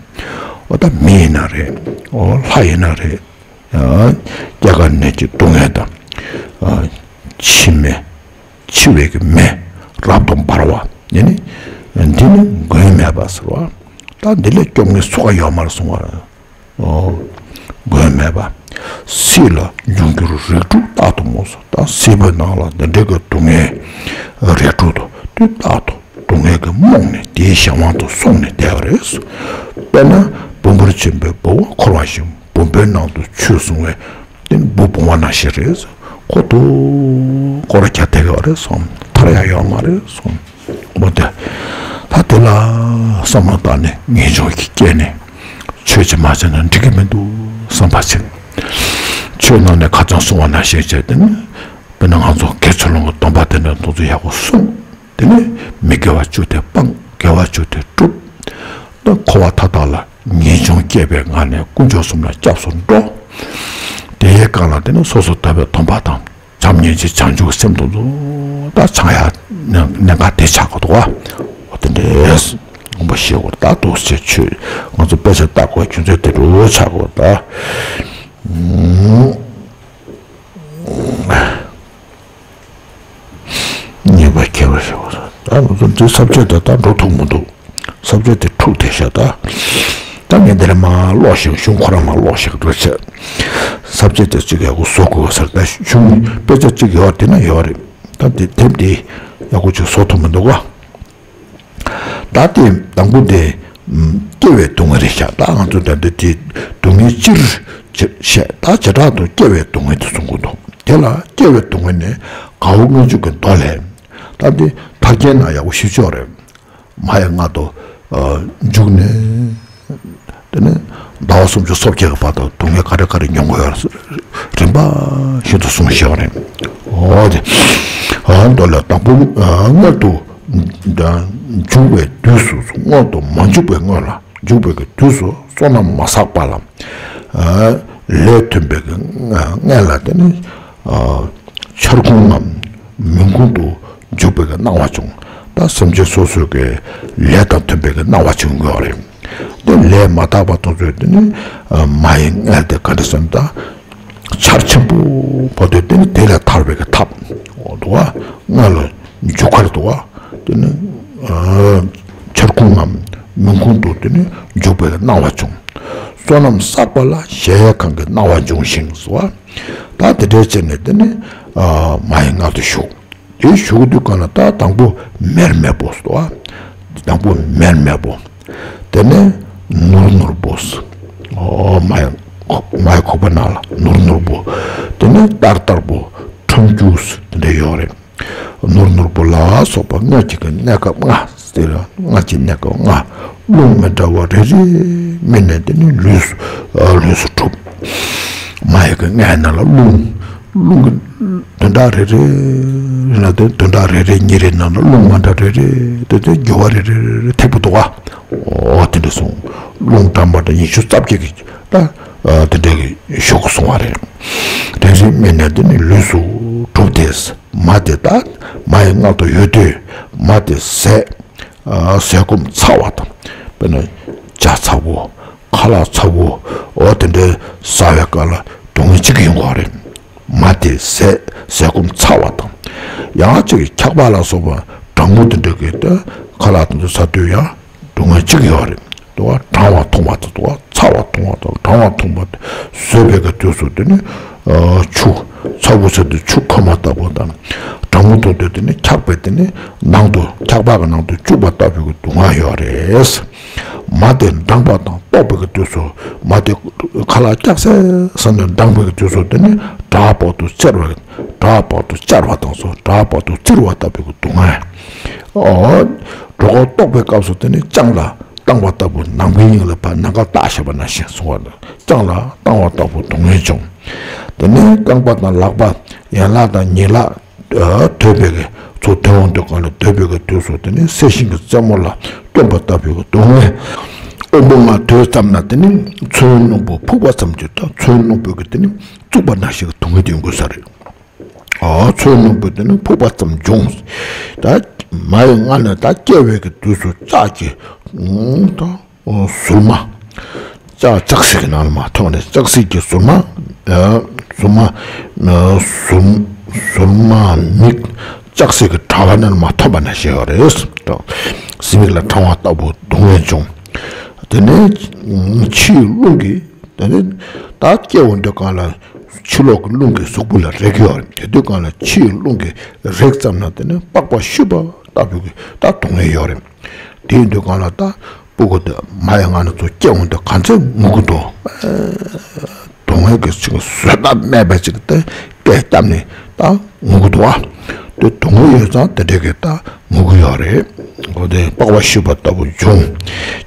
འོ་ད་མི་ཡིན་ན་རེད། འོ་ལྷ་ཡིན་ན་རེད། སྐྱེ་རྒ་ནད་ཀྱི་སྡུག་བསྔལ་དང་། འཆི་མེད། འཆི་བའི་གི་མེ་རབ་ཏུ་འབར་བ་ཡིན་ནི། འདི་ནི་མགོན་མེད་པ་ཟེར་བ། ད་འདི་ལས་སྐྱོབ་མཁན་སུ་ག་ཡོད་མ་རེད་གསུང་བ། མགོན་མེད་པ། སྲིད་ལ་འབྱུང་འགྱུར་རིགས་དྲུག་རྟག་ཏུ་ངོ་། ད་སྲིད་པའི་ནང་ལ་འདི་འདྲའི་གི་སྡུག་བསྔལ་རིགས་དྲུག་ཏུ་དུས་རྟག་ཏུ་སྡུག་བསྔལ་གྱིས་རྨོངས་ནས་དེའི་གཞན་དབང་དུ་སོང་ནས་བསྡད་པ་རེད། དཔེར་ན་བུམ་པར་ཕྱིན་པའི་ལྦུ་བ་འཁོར་བ་བཞིན། བུམ་པའི་ནང་དུ་ཆུད་སོང་བའི་དེ་ནི་ལྦུ་བུང་བ་ནང་བཞིན་རེད། ཁོ་ཐུག་སྐོར་ར་རྒྱག་བསྡད་ཡོད་རེད་གསུངས། ཐར་ཡག་ཡོད་མ་རེད་གསུངས། འོ་དེ། ད་དེ་ལ་བསམ་བློ་བཏང་ནས་ངེས་འབྱུང་གིས་སྐྱེས་ནས་ཆོས་ཅིག་མ་བྱས་ན་འགྲིག་གི་མི་འདུག་བསམ་པ་བྱས། ཆོས་ནང་ནས་ཁ་སང་གསུངས་པ་ནང་བཞིན་བྱས་ཏེ་ནི། དཔེར་ན་ང་ཚོ་དགེ་ཚུལ་སློང་གི་སྡོམ་པ་དེ་འདྲ་དེ་ཚོ་ཡག་པོ་སྲུང་། དེ་ནས་མི་དགེ་བ་བཅུ་དེ་སྤང་། དགེ་བ་བཅུ་དེ་སྒྲུབ། ད་འཁོར་བ་མཐའ་དག་ལ་ངེས་འབྱུང་སྐྱེས་པའི་ངང་ནས་དཀོན་མཆོག་གསུམ་ལ་སྐྱབས་སུ་འགྲོ། དེའི་སྒང་ལ་དེ་ནི་སོ་སོ་དག་པའི་སྡོམ་པ་དང་། བྱམས་སྙིང་རྗེ་བྱང་ཆུབ་སེམས་དང་ཚོ་ད་ཚང་ཡ་གནད་འགག་དེ་ཆགས་དགོས་འདུག་བ། འོ་དེ་འདྲས་དགོངས་པ་བཞེས་དགོས། ད་འདུག་སེ་ཆོས་ང་ཚོ་དཔེ་ཆ་ལྟ་དགོས་རྒྱུ་མཚན་དེ་འདྲ་ཆགས་དགོས་ད། ཉེས་པ་ཁྱད་པར་ཞེས་པ། ད་ང་ཚོ་འདི་ས་བཅད་དེ་ད་འགྲོ་ཐུབ་མི་འདུག་ས་བཅད་དེ་འཁྲུག་བསྡད་ཤག་ད། ད་ངས་འདི་ལ་མར་ཀློག་ཞིག་གཞུང་ཁོ་རང་མར་ཀློག་ཞིག་འགྲོ་བྱས། ས་བཅད་དེ་གཅིག་ཡག་པོ་བཟོ་དགོས་ཟེར། ད་གཞུང་དཔེ་ཆ་གཅིག་ཡོད་དེ་ན་ཡོད་རེད། ད་འདི་དེབ་འདི་ཡག་པོ་ཅིག་བཟོ་ཐུབ་མི་འདུག་ག་ད་དེ་དང་པོ་དེ་སྐྱེ་བའི་སྡུག་བསྔལ་རེད་ཤག་ད་ང་ཚོ་ད་འདི་དེ་སྡུག་བསྔལ་སྤྱིར་བཤད། ད་བྱེ་བྲག་ཏུ་སྐྱེ་བའི་སྡུག་བསྔལ་དེ་གསུང་གི་འདུག་དེ་ལ་སྐྱེ་བའི་སྡུག་བསྔལ་ནི་དགའ་བོ་མངོན་སྤྱོད་ཀྱི་མདོ་ལས། ད་འདི་ཕལ་སྐད་ནང་ཡག་པོ་ཞིབ་ཆོག་རེད། མ་ཡི་མངལ་དུ་འཇུག་ནས། དེ་ནས་ཟླ་བ་སུམ་ཅུ་སོ་བརྒྱད་ཀྱི་བར་དུ་སྡུག་བསྔལ་ག་རེ་ག་རེ་མྱོང་དགོས་ཡོད་རིམ་པ་བཞིན་དུ་གསུངས་བཞག་རེད། འོ་དེ། མདོ་ལས་དང་པོ་མངལ་དུ་འཇུག་པའི་དུས་སུ་མངལ་དུ་མ་འཇུག་པའི་སྔོན་ལ། འཇུག་པའི་གི་དུས་སུ་བསོད་ནམས་མ་བསགས་པ་ལ། ལས་མཐུན་པའི་གི་མངལ་ལ་དེ་ནི་འཆར་ཁུང་ངམ་མུན་ཁུང་དུ་འཇུག་པའི་གི་སྣང་བ་བྱུང་། ད་སེམས་ཅན་སོ་སོའི་གི་ལས་དང་མཐུན་པའི་གི་སྣང་བ་བྱུང་དགོས་རེད། དེ་ལས་མ་དག་པ་དེ་ཚོས་དེ་ནི་མ་ཡི་མངལ་དེ་ག་འདྲ་ཟེར་ན་ད། ཆར་ཆེན་པོ་བབས་དུས་དེ་ནི་དེ་ལས་ཐར་བའི་གི་ཐབས་འདུག་བ། མངལ་ལ་འཇུག་ཁར་འདུག་བ། དེ་ནི་འཆར་ཁུང་ངམ་མུན་ཁུང་དུ་དེ་ནི་འཇུག་པའི་སྣང་བ་བྱུང་། བསོད་ནམས་བསགས་པ་ལ་གཞལ་ཡས་ཁང་གི་སྣང་བ་འབྱུང་ཞིང་ཟེར་བ། ད་དེ་འདྲའི་བྱས་ནས་དེ་ནི་མ་ཡི་མངལ་དུ་ཞུགས། དེ་ཞུགས་དུས་གང་ལ་ད་དང་པོ་མེར་མེར་པོ་ཟེར་བ། དང་པོ་མེར་མེར་པོ། དེ་ནས་ནུར་ནུར་པོ། ཨོ་མ་ཡི་མ་ཡི་ཁོག་པ་ནང་ལ་ནུར་ནུར་པོ། དེ་ནས་ཏར་ཏར་པོ། ཁྲོམ་རྒྱུགས་དེ་འདྲ་ཡོད་རེད། ནུར་ནུར་པོ་ལ་སོགས་པ་མངལ་གྱི་གནས་སྐབས་ལྔ་དེ་ལ་མངལ་གྱི་གནས་སྐབས་ལྔ། རླུང་མི་འདྲ་བ་རེ་རེ་སྨིན་ནས་དེ་ནི་ལུས་སུ་ལུས་སུ་གྲུབ། མ་ཡི་གི་མངལ་ནང་ལ་རླུང་རླུང་གི་དོན་དག་རེ་རེ་ལ་དེ་དོན་དག་རེ་རེ་གཉིས་རེ་ནང་ལ་རླུང་མ་འདྲ་རེ་རེ་དེ་དེ་འགྱུར་བ་རེ་རེ་རེ་ཐེབས་པ་འདུག་ག་ཨོ་དེ་འདྲ་སོང་། རླུང་གྲངས་མ་འདྲ་ཉི་ཤུ་རྩ་བརྒྱད་ཀྱི་ད་དེ་འདྲ་གི་ཤུགས་སོང་བ་རེད། དེ་རེ་སྨིན་ནས་དེ་ནི་ལུས་སུ་གྲུབ་སྟེ། མ་དེ་ད་མ་ཡི་མངལ་དུ་ཡོད་དུས་མ་དེ་ཟས། ཟས་སྐོམ་ཚ་བ་དང་། དཔེར་ན་ཇ་ཚ་བོ། ཁ་ལག་ཚ་བོ། འོ་དེ་འདྲའི་ཟ་བའི་སྐབས་ལ་སྡུག་བསྔལ་གཅིག་ཡོང་གི་རེད། མ་དེ་ཟས་ཟས་སྐོམ་ཚ་བ་དང་། ཡང་གཅིག་འཁྱག་པ་ལ་སོགས་པ་གྲང་མོ་དེ་འདྲ་གི་ད་ཁ་ལག་དེ་ཚོ་ཟ་དུས་ཡང་སྡུག་བསྔལ་གཅིག་ཡོད་རེད། དུ་བ་གྲང་བ་འཐུང་བ་དང་དུ་བ་ཚ་བ་འཐུང་བ་དང་གྲང་བ་འཐུང་བ་དེ་ཟོས་པའི་གི་དུས་སུ་དེ་ནི་ཆུ་ཚ་བོ་ཟ་དུས་ཆུ་ཁོལ་མ་ལྟ་བུ་དང་། གྲང་མོ་འཐུང་དུས་དེ་ནི་འཁྱག་པའི་དེ་ནི་ནང་དུ་འཁྱག་པ་གི་ནང་དུ་བཅུག་པ་ལྟ་བུའི་གི་སྡུག་བསྔལ་ཡོད་རེད། མ་དེ་འགྲངས་པ་དང་ལྟོགས་པའི་གི་དུས་སུ་མ་དེ་ཁ་ལག་སྐྱག་སེ་ཟ་ནས་འགྲངས་པའི་གི་དུས་སུ་དེ་ནི་དྲག་པོ་དུ་བཅར་བ་དྲག་པོ་དུ་བཅར་བ་དང་སོ་དྲག་པོ་དུ་བཙིར་བ་ལྟ་བུའི་གི་སྡུག་བསྔལ། ཨོ། གྲོད་ཁོག་ལྟོགས་པའི་སྐབས་སུ་དེ་ནི་ལྕང་ལ་ བཏང་བ་ལྟ་བུ། ནམ་མཁའི་དབྱིངས་ལ་ཕར་ནམ་མཁར་བཏགས་བཞག་པ་ནང་བཞིན་གསུངས་པ་ལ། བརྐྱངས་ལ་བཏང་བ་ལྟ་བུ་སྡུག་བསྔལ་བྱུང་། དེ་ནས་རྐང་པ་དང་ལག་པ་ཡན་ལག་དང་ཉིང་ལག་དོད་པའི་གི་ཚུར་དོད་འོང་དུས་སྒང་ལ། དོད་པའི་གི་དུས་སུ་དེ་ནི་གསལ་ཤིང་གི་རྩེ་མོ་ལ་བསྟོན་པ་ལྟ་བུའི་གི་སྡུག་བསྔལ། དབང་པོ་ལྔ་དོད་ཙམ་ན་དེ་ནི་མཚོན་རླུང་བུ་ཕུག་པ་ཙམ་གྱི། ད་མཚོན་རླུང་བུ་གི་དེ་ནི་བཙུགས་པ་ནང་བཞིན་གྱི་སྡུག་བསྔལ་དེ་ཡོང་དགོས་ས་རེད། ཨ། མཚོན་རླུང་བུ་དེ་ནི་ཕུག་པ་ཙམ་འབྱུང་། ད་མ་ཡི་མངལ་ནས་ད་སྐྱེ་བའི་གི་དུས་སུ་ལྕགས་ཀྱི། ཨུང་། ད། ཨོ། ཟུར་མ། ལྕགས་ལྕགས་སྲེག་གི་ནང་ལ་མར་ཐོན་ནས། ལྕགས་སྲེག་གི་ཟུར་མ། ཨ། ཟུར་མ། ཨ། ཟུར། ཟུར་མ་མིག་ལྕགས་སྲེག་གི་དྲ་བ་ནང་ལ་མར་ཐོན་པ་ནང་བཞིན་ཡོད་རེད། ཟེར་མིག་ལ་དྲང་བ་ལྟ་བུ་སྡུག་བསྔལ་བྱུང་། དེ་ནས་ཕྱིའི་རླུང་གིས། དེ་ནས་ད་སྐྱེ་འོང་དུས་སྒང་ལ་ཕྱི་ལོགས་ཀྱི་རླུང་གིས་གཟུགས་པོ་ལ་རེག་གི་ཡོད་རེད། དེ་དུས་སྒང་ལ་ཕྱིའི་རླུང་གིས་རེག་ཙམ་ན་དེ་ནས་པགས་པ་བཤུས་པ་ལྟ་བུའི་གི་ད་སྡུག་བསྔལ་ཡོད་རེད། དེ་ཡིན་དུས་སྒང་ལ་ད་སྤུ་གུ་དེ་མ་ཡི་མངལ་ནས་ཚུར་སྐྱེ་འོང་དུས་ག་ཚོད་ངུ་གི་འདུག། སྡུག་བསྔལ་གྱི་ཚིག་བཟོད་ཐབས་མེད་པ་ཅིག་དེ་སྐད་བརྒྱབ་ནས་ད་ངུ་གི་འདུག་ཨ། དེ་སྡུག་བསྔལ་ཡོད་ཙང་དེ་འདྲ་གི་ད་ངུ་གི་ཡོད་རེད། འོ། དེ་པགས་པ་བཤུས་པ་ལྟ་བུ་འབྱུང་།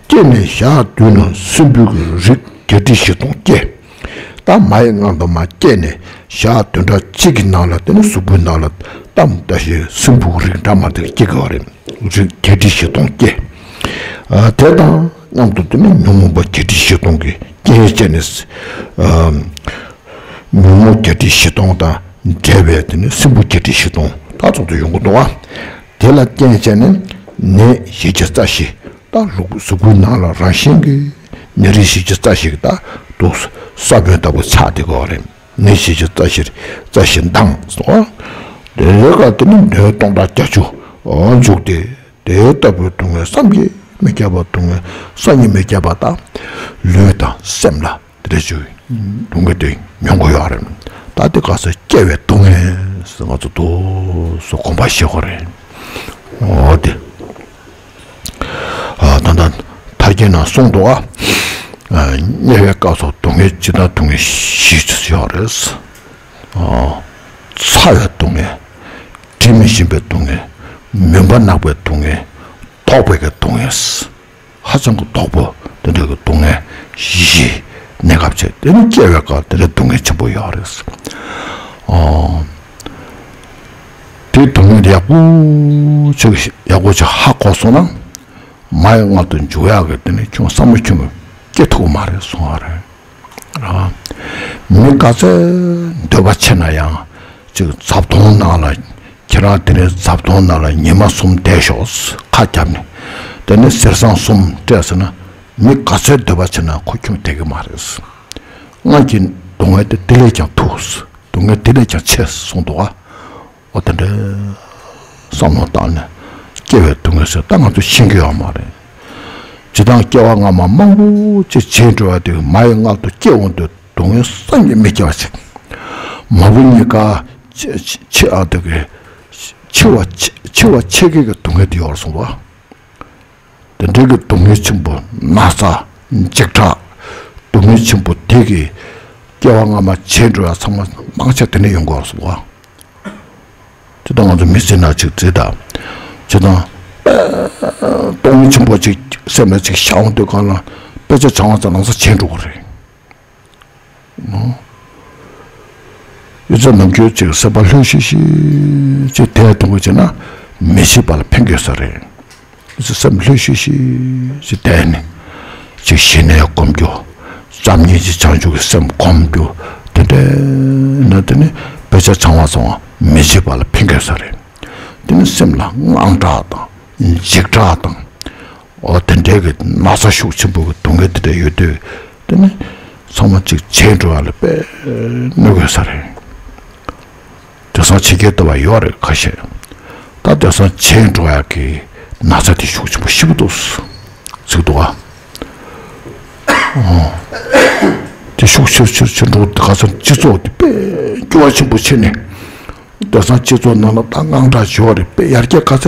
སྐྱེས་ནས་ཞག་བདུན་ན་སྲིན་བུའི་གི་རིགས་བརྒྱད་ཁྲི་བཞི་སྟོང་སྐྱེ། ད་མ་ཡི་མངལ་དུ་མར་སྐྱེས་ནས་ཞག་བདུན་ཕྲག་གཅིག་གི་ནང་ལ་དེ་ནི་གཟུགས་པོའི་ནང་ལ་ཏམ་ཏ་ཞིག་སྲིན་བུ་རིགས་འདྲ་མི་འདྲ་སྐྱེ་གི་ཡོད་རེད། རིགས་བརྒྱད་ཁྲི་བཞི་སྟོང་སྐྱེ། ཨ། དེ་དང་མཉམ་དུ་དེ་ནི་ཉོན་མོངས་པ་བརྒྱད་ཁྲི་བཞི་སྟོང་གི་རྐྱེན་བྱས་ནས། ཨ། ཉོན་མོངས་བརྒྱད་ཁྲི་བཞི་སྟོང་དང་འབྲེལ་བའི་དེ་ནི་སྲིན་བུ་བརྒྱད་ཁྲི་བཞི་སྟོང་ད་ཚོགས་སུ་ཡོང་གི་འདུག་ཨ། དེ་ལ་རྐྱེན་བྱས་ནས་ནད་བཞི་བརྒྱ་རྩ་བཞི། ད་ལུག་གཟུགས་པོའི་ནང་ལ་རང་བཞིན་གྱིས་ནད་རིགས་བཞི་བརྒྱ་རྩ་བཞི་གི་ད་དུ་ས་བོན་ལྟ་བུ་ཆགས་བསྡད་ཀྱི་ཡོད་རེད། ནད་བཞི་བརྒྱ་རྩ་བཞི། རྩ་བཞི་ལྡང་སོང་། དེ་ལ་དེ་ནི་ནད་སྟོང་ཕྲག་བརྒྱད་ཅུ་འཇུག་སྟེ། དེ་ལྟ་བུའི་སྡུག་བསྔལ་བསམ་གྱིས་མི་ཁྱབ་པ། སྡུག་བསྔལ་བསམ་གྱིས་མི་ཁྱབ་པ་དང་། ལུས་དང་སེམས་ལ་དེ་འདྲ་ཅིག་སྡུག་བསྔལ་དེ་མྱོང་གི་ཡོད་རེད། ད་དེ་ག་ས་སྐྱེ་བའི་སྡུག་བསྔལ་ཟེར་ང་ཚོ་དུ་སུ་གོམས་པ་བྱེད་དགོས་རེད། འོ་དེ། ཨ། ད་ལྟ་ཐར་རྒྱན་ནང་གསུངས་འདུག་ཨ། དམྱལ་བའི་སྐབས་སུ་སྡུག་བསྔལ་བཞི་དང་སྡུག་བསྔལ་བཞི་ཡོད་རེད། ཨ། ཚ་བའི་སྡུག་བསྔལ། དྲི་མི་ཞིམ་པའི་སྡུག་བསྔལ། མུན་པ་ནག་པོའི་སྡུག་བསྔལ། དོགས་པའི་གི་སྡུག་བསྔལ། ཧ་ཅང་གི་དོག་པོ་དེ་འདྲ་གི་སྡུག་བསྔལ་བཞི། གནས་སྐབས་བྱས་དེ་ནི་སྐྱེ་བའི་སྐབས་དེ་འདྲ་སྡུག་བསྔལ་ཆེན་པོ་ཡོད་རེད། ཨོ། དེ་སྡུག་བསྔལ་ཡག་པོ་ཅིག་ཡག་པོ་ཅིག་ཧ་གོ་སོང་ན། མ་ཡི་མངལ་དུ་འཇུག་ཡག་གི་དེ་ནི་ཅུང་བསམ་བློ་ཆེན་པོ་སྐྱེ་ཐུབ་ཀྱི་མ་རེད་གསུང་བ་རེད། ཨ། མི་ག་ཚོད་འདོད་པ་ཆེ་ན་ཡང་ཅིག་འཛབ་སྟོང་ནང་ལ། ཁྱེད་རང་དེ་རིང་འཛབ་སྟོང་ནང་ལ་ཉི་མ་གསུམ་བསྡད་ཤོག་ཁ་བརྒྱབ་ནས། དེ་ནས་གསེར་སྲང་གསུམ་སྤྲད་ཟེར་ན། མི་ག་ཚོད་འདོད་པ་ཆེ་ན་ཁོ་ཁྱོང་བསྡད་ཀྱི་མ་རེད། སྔར་གྱི་སྡུག་བསྔལ་དེ་དེ་ལས་ཀྱང་ཐུག་སྡུག་བསྔལ་དེ་ལས་ཀྱང་ཆེ་གསུངས་འདུག་ག། འོ། དེ་འདྲ་བསམ་བློ་བཏང་ནས་སྐྱེ་བའི་སྡུག་བསྔལ་ཟེར་ད་ང་ཚོ་ཤེས་ཀྱི་ཡོད་མ་རེད། ཇི་ལྟར་སྐྱེ་བ་སྔ་མ་མང་པོ་ཅིག་བྱས་འགྲོ་བ་དེ་མ་ཡི་མངལ་དུ་སྐྱེ་འོང་དུས་སྡུག་བསྔལ་བསམ་གྱིས་མི་ཁྱབ་པ་ཅིག་མ་བུ་གཉིས་ཀ་འཆི་འཆི་ཨ་དེ་གི་འཆི་བ་འཆི་འཆི་བ་ཆེ་གེ་གི་སྡུག་བསྔལ་དེ་ཡོད་རེད་གསུངས་པ། དེ་འདྲའི་གི་སྡུག་བསྔལ་ཆེན་པོ་ན་ཚ་འཇིགས་སྐྲག་སྡུག་བསྔལ་ཆེན་པོ་དེ་གི་སྐྱེ་བ་སྔ་མ་བྱས་འགྲོ་བ་ཚང་མ་མང་ཆེ་དེ་ནས་ཡོང་གི་ཡོད་རེད་གསུངས་པ། དེ་ལྟར་ང་ཚོ་མི་ཚེ་ནང་ཅིག་བརྩིས་དང་། ཇི་ལྟར་སྟོང་ཉིད་ཆེན་པོ་ཅིག་སེམས་ལ་ཅིག་ཤར་འོང་དུས་སྒང་ལ་དཔེ་ཆ་སྦྱང་བ་ཙམ་ལམ་སང་བྱས་འགྲོ་གི་རེད། ཨོ། ཡོད་ཚད་ནམ་རྒྱུན་ཅིག་སེམས་པ་ལྷོད་ཤིག་ཤིག་ཅིག་བསྡད་ཐུབ་པ་བྱས་ན་མི་ཤི་བ་ལ་ཕན་གྱི་ཡོད་ས་རེད། ཡོད་ཚད་སེམས་ལྷོད་ཤིག་ཤིག་ཅིག་བསྡད་ནས་ཅིག་ཞི་གནས་སྒོམ་རྒྱུ། བྱམས་སྙིང་རྗེ་བྱང་ཆུབ་ཀྱི་སེམས་སྒོམ་རྒྱུ། དེ་འདྲ་ན་དེ་ནི་དཔེ་ཆ་སྦྱང་བ་ཙམ་མི་ཤི་བ་ལ་ཕན་གྱི་ཡོད་ས་རེད། དེ་ནི་སེམས་ལ་དངངས་སྐྲག་དང་འཇིགས་སྐྲག་དང་། འོ། དེ་འདྲའི་གི་ན་ཚ་ཤུགས་ཆེན་པོ་གི་སྡུག་བསྔལ་དེ་འདྲ་ཡོད་དུས། དེ་ནི་ཚང་མ་གཅིག་བྱས་འགྲོ་བ་ལ་དཔེ་གནོད་དགོས་ས་རེད། དེང་སང་ཕྱི་རྒྱལ་ལྟ་བ་ཡོད་རེད་ཁ་ཤས། ད་དེང་སང་བྱས་འགྲོ་ཡག་གི་ན་ཚ་དེ་ཤུགས་ཆེན་པོ་ཞེ་པོ་འདུག་ཟེར་འདུག་ག། འོ། དེ་ཤུགས་ཆེ་ཆེ་ཆེ་འགྲོ་དེ་ག་ཚོད་སྤྱི་ཚོགས་དེ་དཔེ་འགྱུར་བ་ཆེན་པོ་ཕྱིན་ནས། དེང་སང་སྤྱི་ཚོགས་ནང་ལ་ད་དངངས་སྐྲག་ཡོད་རེད། དཔེ་ཡར་རྒྱས་ག་ཚད་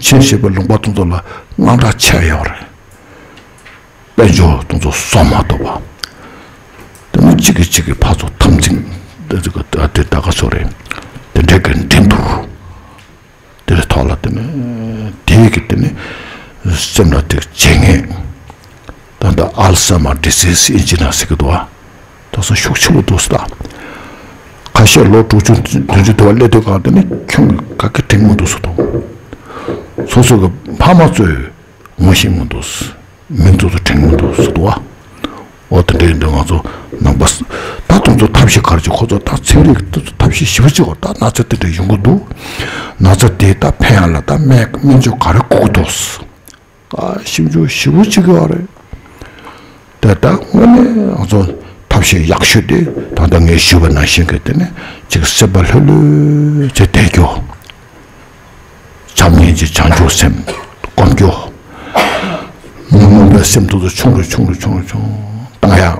ཕྱིན་ཞེས་པའི་ལུང་པ་དེ་ཚོ་ལ་དངངས་སྐྲག་ཆེ་ཡོད་རེད། དཔལ་འབྱོར་དེ་ཚོ་སོག་མ་ཐུབ་པ། དེ་ནི་གཅིག་གིས་གཅིག་གི་ཕར་ཚུར་འཐབ་འཛིང་། དེ་ཚོ་གི་དེ་ད་ག་ཚོད་རེད། དེ་འདྲའི་གི་འགྲན་བསྡུར། དེ་ལ་ཐོག་ལ་དེ་ནི་དེའི་གི་དེ་ནི་ སེམས་ལ་དེ་བྱེད་ངེས། ད་ལྟ་ཨལ་སི་མར་ཌི་སིས་ཨིན་ཇི་ན་ཟེར་གི་འདུག་བ། ད་སོ་ཤུགས་ཆེ་བོ་འདུག་ཟེར་ད། ཁ་ཤས་ལོ་དྲུག་ཅུ་བདུན་ཅུ་དུ་བ་སླེབས་དུས་གང་དེ་ནི་ཁྱོད་ཀྱི་ག་གེ་དྲན་མི་འདུག་ཟེར་དང་། སོ་སོ་གི་ཕ་མ་ཚོས་ངོ་ཤེས་མི་འདུག་མིང་ཚོ་ཚོ་དྲན་མི་འདུག་ཟེར་འདུག་བ། འོ་དེ་འདྲ་ཡིན་དུས་ང་ཚོ་ནང་པ་ད་དུང་ཚོ་ཐབས་ཤེས་ག་རེ་བྱེད། ཁོ་ཚོ་ད་ཚན་རིག་ཐབས་ཤེས་ཞིབ་པོ་བྱེད་དགོས། ད་ན་ཚ་དེ་འདྲ་ཡོང་གི་འདུག་ན་ཚ་དེ་ད་ཕན་ཡག་ལ་ད་སྨན་སྨན་བཅོས་ག་རེ་དགོས་ཀྱི་འདུག་ད་ཞིབ་འཇུག་ཞིབ་པོ་བྱེད་དགོས་རེད། དེ་ལྟར་དངོས་གནས་ང་ཚོ་ཐབས་ཤེས་ཡག་ཤོས་དེ་ད་ལྟ་ངས་ཞུས་པ་ནང་བཞིན་གྱི་དེ་ནི་ཅིག་སེམས་པ་ལྷོད་ལྷོད་བྱས་བསྡད་རྒྱུ། བྱམས་སྙིང་རྗེ་བྱང་ཆུབ་སེམས་སྒོམ་རྒྱུ། ཉོན་མོངས་པའི་སེམས་དེ་ཚོ་ཆུང་རུ་ཆུང་རུ་ཆུང་རུ་ཆུང་བཏང་ཡག་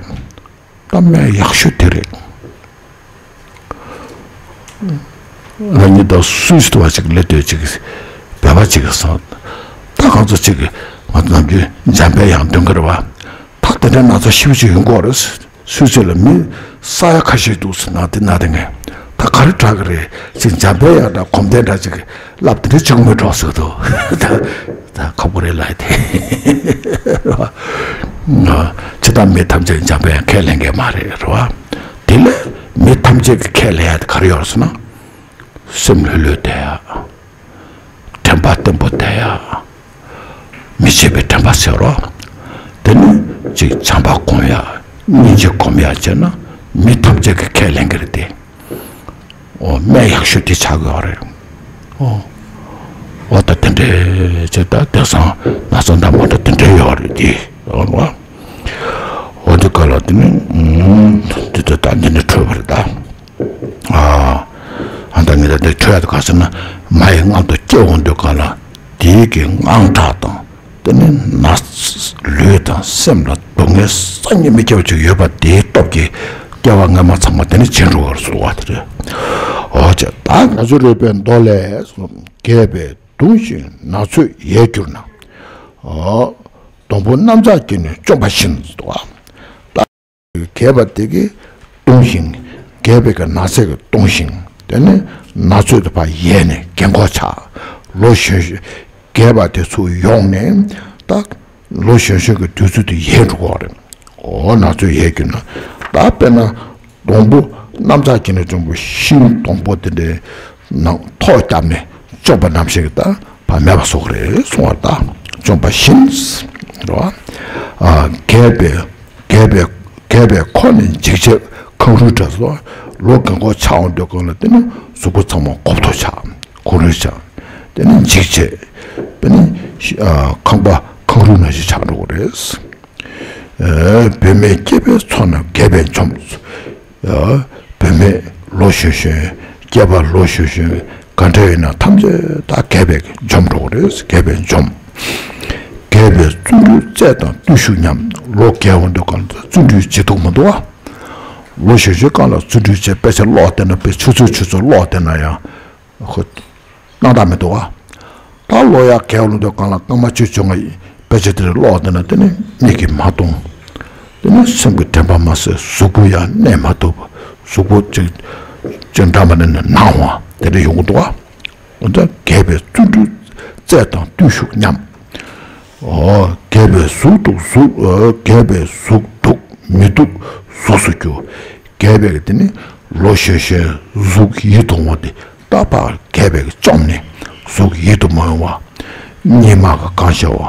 གཏམ་ཡག་ཤོས་དེ་རེད། རང་ཉིད་དང་སུས་ཤེས་བ་ཅིག་ལས་དོན་ཅིག་བོད་པ་ཅིག་གིས་སང་ད་གང་ཚོ་ཅིག་གིས་ང་ཚོ་ནམ་རྒྱུན་འཇམ་པའི་དབྱངས་འདོན་གི་རེད་བ། ད་དེ་འདྲའི་ན་ཚ་ཞེ་པོ་ཅིག་ཡོང་གི་རེད། སུས་ཚོད་ལ་མི་ས་ཡ་ཁ་ཤས་འདུག་ཟེར་ན་དེ་ན་དེ་ངས་ད་ག་རེ་དྲག་གི་རེད། ཅིག་འཇམ་པའི་དབྱངས་དང་གོམ་བརྡལ་འདྲ་ཅིག་ལབ་དེ་འདྲའི་ཅིག་མི་འགྲོ་ཟེར་འདུག་ད་ཁག་པོ་རེད་ལབ་དེ། ཅི་ལྟར་མི་ཐམས་ཅད་འཇམ་པའི་ཁས་ལེན་མཁན་མ་རེད་རེད་བ། དེ་ལས་མི་ཐམས་ཅད་ཀྱི་ཁས་ལེན་ཡ་དེ་ག་རེ་ཡོད་རེད་ཟེར་ན། སེམས་ལྷོད་ལྷོད་བསྡད་ཡ། དྲན་པ་བརྟན་པོ་བསྡད་ཡ། མི་བརྗེད་པའི་དྲན་པ་ཟེར་རོ། དེ་ནི་ཅིག་བྱམས་པ་སྒོམ་ཡ། སྙིང་རྗེ་སྒོམ་ཡ་བྱས་ན་མི་ཐམས་ཅད་ཀྱི་ཁས་ལེན་གྱི་རེད་དེ། འོ་སྨན་ཡག་ཤོས་དེ་ཆགས་ཀྱི་ཡོད་རེད། འོ། འོ་ད་དེ་འདྲའི་ཅིག་ད་དེང་སང་ན་ཚ་འདྲ་མ་འདྲ་དེ་འདྲའི་ཡོད་རེད་དེ། འོ་འོ། འོ་དེ་ག་ལ་དེ་ནི་དེ་ད་ད་འདི་ནི་འཕྲོད་པ་རེད་ད། ཨ་ད་ངས་ད་དེ་འཕྲོད་ཡ་དེ་ག་ཟེར་ན་མ་ཡི་མངལ་དུ་སྐྱེ་འོང་དུས་ག་ལ་དེའི་གི་དངངས་སྐྲག་དང་། དེ་ནི་ན་ཚ་ལུས་དང་སེམས་ལ་སྡུག་བསྔལ་སང་ཉིན་མི་སྐྱེ་བ་ཅིག་ཡོད་པ་དེའི་སྟོབས་ཀྱིས་སྐྱེ་བ་སྔ་མ་ཚང་མ་དེ་ནི་བྱིན་འགྲོ་བར་གསུངས་པ་དེ་རེད། འོ་ཅེ་ད་ང་ཚོ་རོལ་པའི་མདོ་ལས་རྒས་པས་གདུང་ཞིང་ན་ཚོད་ཡལ་གྱུར་ན། འོ་སྡོང་པོ་གནམ་ལྕགས་ཀྱིས་ནི་བཅོམ་པ་བཞིན་དུ། རྒས་པ་དེ་གིས་གདུང་ཞིང་། རྒས་པའི་གི་ན་ཚོད་ཀྱིས་གདུང་ཞིང་། དེ་ནི་ན་ཚོད་དུ་ཕར་ཡལ་ནས་རྒན་འཁོགས་ཆགས། ལོ་གཞོན་གཞོན་རྒས་པ་དེ་ཚུར་ཡོང་ནས་ད་ལོ་གཞོན་གཞོན་གྱི་དུས་ཚོད་དུ་ཡལ་འགྲོ་གི་རེད། འོ་ན་ཚོད་ཡལ་གྱུར་ན་ད་དཔེར་ན་སྡོང་པོ་གནམ་ལྕགས་ཀྱིས་ནི་བཅོམ་པའི་ཤིང་སྡོང་པོ་དེ་འདྲའི་ནང་ཐོག་བརྒྱབ་ནས་བཅོམ་པ་ནམ་ཞིག་ད་ཕར་མེད་པ་བཟོ་གི་རེད་གསུང་བ་ད་བཅོམ་པ་བཞིན་རེད་བ། རྒས་པའི་རྒས་པའི་རྒས་པའི་ཁོག་ནི་འཇིགས་བྱེད་ཁང་རུལ་འདྲ་སོགས། ལོ་རྒན་འཁོགས་ཆགས་འོང་དུས་སྒང་ལ་དེ་ནི་གཟུགས་པོ་ཚང་མ་གོབ་ཐོབ་ཆགས། ཁོག་རུལ་ཆགས། དེ་ནི་འཇིགས་བྱེད། དེ་ནི་ཁང་པ་ཁང་རུལ་ནང་བཞིན་ཆགས་འགྲོ་གི་རེད། བུད་མེད་སྐྱེས་པའི་ཚོགས་རྣམས་རྒས་པས་འཇོམས། བུད་མེད་ལོ་གཞོན་གཞོན། སྐྱེས་པ་ལོ་གཞོན་གཞོན། ག་འདྲ་ཡིན་ན་ཐམས་ཅད་ད་རྒས་པས་འཇོམས་འགྲོ་གི་རེད། རྒས་པས་འཇོམས། རྒས་པས་བརྩོན་འགྲུས་རྩལ་དང་བརྟུལ་ཞུགས་ཉམས། ལོ་རྒས་འོང་དུས་སྒང་ལ་བརྩོན་འགྲུས་བྱེད་ཐུབ་མི་འདུག་བ། ལོ་གཞོན་གཞོན་སྒང་ལ་བརྩོན་འགྲུས་བྱས་དཔེ་ཆ་ཀློག་བསྡད་ན་དཔེ་ཆུ་ཚོད་ཆུ་ཚོད་ཀློག་བསྡད་ན་ཡང་ཁོ་སྣང་དག་མི་འདུག་བ། ད་ལོ་ཡར་རྒས་འོང་དུས་སྒང་ལ་སྐར་མ་བཅུ་བཅོ་ལྔ་ཡི་དཔེ་ཆ་དེ་རེ་ཀློག་བསྡད་ན་དེ་ནི་མིག་གིས་མ་མཐོང་། དེ་ནི་སེམས་ཀྱི་དྲན་པ་མ་ཟད་གཟུགས་པོ་ཡང་གནས་མ་ཐུབ། གཟུགས་པོ་ཅིག་ཅིག་འདྲ་མ་འདྲ་ནས་ན་འོང་བ་དེ་འདྲ་ཡོང་གི་འདུག་བ། འོ་ད་རྒས་པས་བརྩོན་འགྲུས་རྩལ་དང་བརྟུལ་ཞུགས་ཉམས། འོ་རྒས་པས་གཟུགས་སྡུག་གཟུགས་ཨ་རྒས་པས་གཟུགས་སྡུག་མི་སྡུག་གཟུགས་སུ་འགྱུར། རྒས་པས་དེ་ནི་ལོ་གཞོན་གཞོན་གཟུགས་ཡིད་དུ་འོང་བ་དེ་ད་ཕར་རྒས་པས་བཅོམ་ནས་གཟུགས་ཡིད་དུ་མ་འོང་བ། གཉིད་མ་གང་གང་ཤར་བ།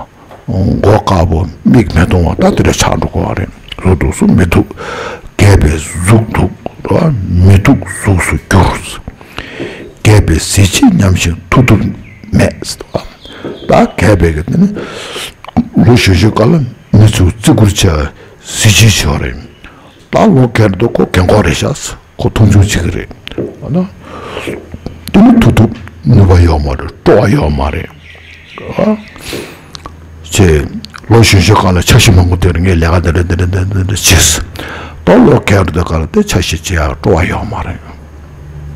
མགོ་དཀར་པོ་མིག་མི་མཐོང་བ་ད་དེ་འདྲ་ཆགས་འགྲོ་གི་རེད། གཟུགས་སྡུག་གཟུགས་མི་སྡུག་རྒས་པས་གཟུགས་སྡུག་མི་སྡུག་གཟུགས་སུ་འགྱུར། རྒས་པས་གཟི་བརྗིད་ཉམས་ཤིང་མཐུ་སྟོབས་མེད། ད་རྒས་པའི་གི་དེ་ནི་ལོ་གཞོན་གཞོན་སྐབས་ལ་མི་ཚོས་བརྩི་བཀུར་བྱ་གཟི་བརྗིད་ཆེ་བ་རེད། ད་ལོ་རྒས་འདུག་ཁོ་རྒན་འཁོགས་རེད་ཤག་ཁོ་མཐོང་ཆུང་བྱེད་ཀྱི་རེད། ཨ་ན། དེ་ནི་མཐུ་སྟོབས་ནུས་པ་ཡོད་མ་རེད། སྤྲོ་བ་ཡོད་མ་རེད། ཨ། ཅེས། ལོ་གཞོན་གཞོན་སྒང་ལ་འཆར་གཞི་མང་པོ་དེར་ངས་ལས་ཀ་འདི་འདྲ་འདི་འདྲ་འདི་འདྲ་འདི་འདྲ་བྱས། ད་ལོ་རྒས་འདུག་སྒང་ལ་དེ་འཆར་གཞི་བྱེད་ཡག་སྤྲོ་བ་ཡོད་མ་རེད།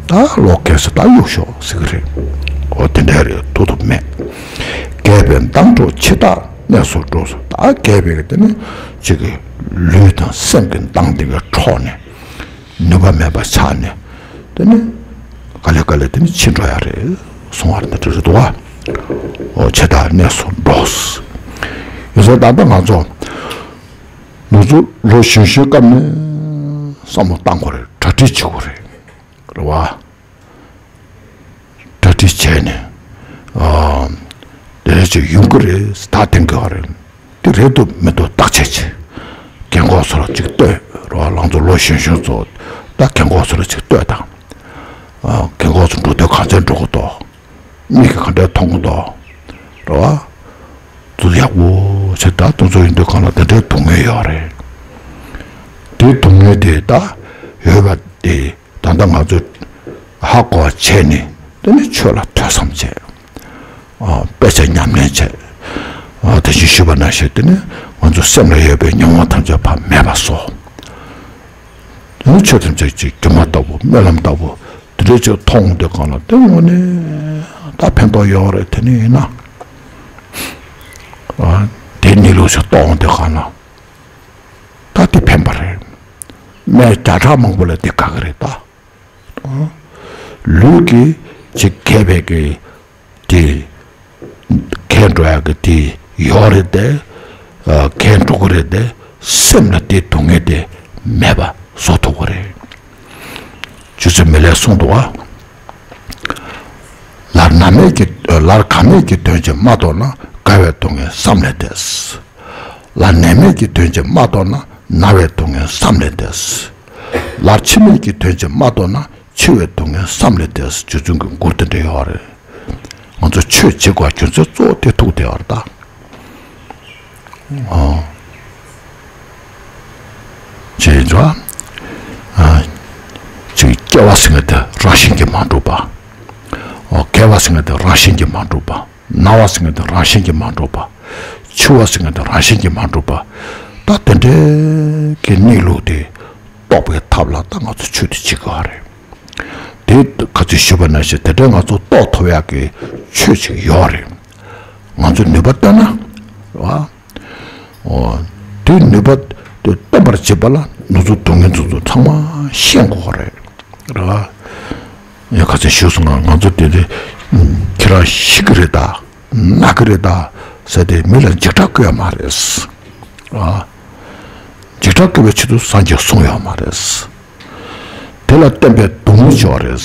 ད་ལོ་རྒས་སོང་ད་གཡུག་ཞོག་ཟེར་གི་རེད། འོ་དེ་འདྲ་རེད། མཐུ་སྟོབས་མེད། རྒས་པའི་མདངས་འཕྲོག་འཆི་བདག་གནས་སུ་འགྲོ། ད་རྒས་པའི་གི་དེ་ནི་ཅིག་གི་ལུས་དང་སེམས་ཀྱི་མདངས་དེ་གི་འཕྲོག་ནས། ནུས་པ་མེད་པ་ཆགས་ནས། དེ་ནི་ག་ལེ་ག་ལེ་དེ་ནི་འཆི་འགྲོ་ཡ་རེད་གསུང་བ་རེད། འདི་འདྲ་རེད་འདུག་བ། འོ་འཆི་བདག་གནས་སུ་འགྲོ། ཡིན་ཙང་ད་ལྟ་ང་ཚོ་ནུབ་ཕྱོགས་ལོ་གཞོན་གཞོན་སྐབས་ནས་བསམ་བློ་བཏང་དགོས་རེད། གྲ་སྒྲིག་བྱེད་དགོས་རེད། རེད་བ། གྲ་སྒྲིག་བྱས་ནས་ཨ་དེ་རེད་ཅིག་ཡོང་གི་རེད་ད་དེང་གི་བ་རེད། དེ་རེད་འདུག་མི་འདུག་བརྟག་དཔྱད་བྱེད། རྒན་གོག་ཚོ་ལ་ཅིག་ལྟོས་རེད་བ། ལང་ཚོ་ལོ་གཞོན་གཞོན་ཚོ་ད་རྒན་གོག་ཚོ་ལ་ཅིག་ལྟོས་དང་། ཨ་རྒན་གོག་ཚོ་འགྲོ་དུས་ག་ཚོད་འགྲོ་གི་འདུག་མིག་གིས་ག་འདྲས་མཐོང་གི་འདུག་རེད་བ། ཚུར་ཡག་པོ་བྱས་ད་དུང་ཚོ་ཡིན་དུས་གང་ལ་དེ་འདྲའི་སྡུག་བསྔལ་ཡོད་རེད། དེ་སྡུག་བསྔལ་དེ་ད་ཡོད་པ་དེ་ད་ལྟ་ང་ཚོས་ཧ་གོ་བ་བྱས་ནས་དེ་ནས་ཆོས་ལ་ཐོས་བསམ་བྱས། ཨ་དཔེ་ཆ་ཉམས་ལེན་བྱས། ཨ་དེ་བཞིན་ཞུས་པ་ནང་བཞིན་དེ་ནས་ང་ཚོ་སེམས་ལ་ཡོད་པའི་ཉོན་མོངས་ཐམས་ཅད་ཕར་མེད་པ་བཟོ། དེ་ནས་ཆོས་ཐམས་ཅད་ཅིག་སྒྱུ་མ་ལྟ་བུ་སྨོན་ལམ་ལྟ་བུ་དེ་འདྲའི་ཅིག་མཐོང་འོང་དུས་གང་ལ་དེ་དངོས་གནས་ད་ཕན་ཐོགས་ཡོད་རེད། དེ་ནས་ཡིན་ན་ཨ་དེའི་གནས་ལུགས་ཤིག་རྟོགས་འོང་དུས་གང་ལ་ད་དེ་ཕན་པ་རེད། སྨན་བརྒྱ་ཕྲག་མང་པོ་ལས་དེ་དགའ་གི་རེད་ད། ལུས་ཀྱི་ཅིག་མཁས་པའི་གི་དེ་མཁས་འགྲོ་ཡག་གི་དེ་ཡོད་རེད་དེ། ཨ་མཁས་འགྲོ་གི་རེད་དེ། སེམས་ལ་དེ་སྡུག་བསྔལ་དེ་མེད་པ་བཟོ་ཐུབ་ཀྱི་རེད། རྗེ་བཙུན་མི་ལས་གསུངས་འདུག་བ། ལར་ན་མེད་ཀྱི་ལར་གང་མེད་ཀྱི་དོན་ཅིག་མ་རྟོགས་ན། དགའ་བའི་སྡུག་བསྔལ་བསམ་ལས་འདས། ལར་ནད་མེད་ཀྱི་དོན་ཅིག་མ་རྟོགས་ན། ན་བའི་སྡུག་བསྔལ་བསམ་ལས་འདས། ལར་འཆི་མེད་ཀྱི་དོན་ཅིག་མ་རྟོགས་ན། འཆི་བའི་སྡུག་བསྔལ་བསམ་ལས་འདས། རྗེ་བཙུན་གྱི་མགུར་དེ་འདྲ་ཡོད་རེད། ང་ཚོ་ཆོས་བྱེད་དགོས་རྒྱུ་མཚན་གཙོ་བོ་དེ་ཐུག་བསྡད་ཡོད་རེད་ད། ཨོ། ཅེས་བྱ། ཨ། ཅིག་སྐྱེ་བ་ཟེར་མཁན་དེ་རང་བཞིན་གྱིས་མ་གྲུབ་པ། ཨོ། རྒས་པ་ཟེར་མཁན་དེ་རང་བཞིན་གྱིས་མ་གྲུབ་པ། ན་བ་ཟེར་མཁན་དེ་རང་བཞིན་གྱིས་མ་གྲུབ་པ། འཆི་བ་ཟེར་མཁན་དེ་རང་བཞིན་གྱིས་མ་གྲུབ་པ། ད་དེ་འདྲའི་གི་གནས་ལུགས་དེ་རྟོགས་པའི་ཐབས་ལ་ད་ང་ཚོ་ཆོས་དེ་བྱེད་དགོས་རེད། དེ་ག་ཚོད་ཞུས་པ་ནང་བཞིན་དེ་འདྲའི་ང་ཚོ་རྟོགས་ཐུབ་ཡག་གི་ཆོས་ཅིག་ཡོད་རེད། ང་ཚོ་ནུས་པ་བཏོན་ན། རེད་བ། ཨོ། དེ་ནུས་པ་དེ་བཏོན་པར་བྱེད་པ་ལ་ང་ཚོ་སྡུག་བསྔལ་ཚོ་ཚོ་ཚང་མ་ཤེས་དགོས་རེད། རེད་བ། ཡ་ག་ཚོད་ཞུས་སོང་ང་ང་ཚོ་དེ་དེ་ཁྱེད་རང་ཤི་གི་རེད་ད། ན་གི་རེད་ད་ཟེར་ཏེ་མི་ལ་འཇིགས་སྐྲག་སྐྱེ་ཡ་མ་རེད། རེད་བ། འཇིགས་སྐྲག་སྐྱེ་བའི་ཆེད་དུ་སངས་རྒྱས་གསུངས་ཡོད་མ་རེད། དེ་ལ་བརྟེན་པའི་སྡུག་བསྔལ་ཆེ་བ་རེད།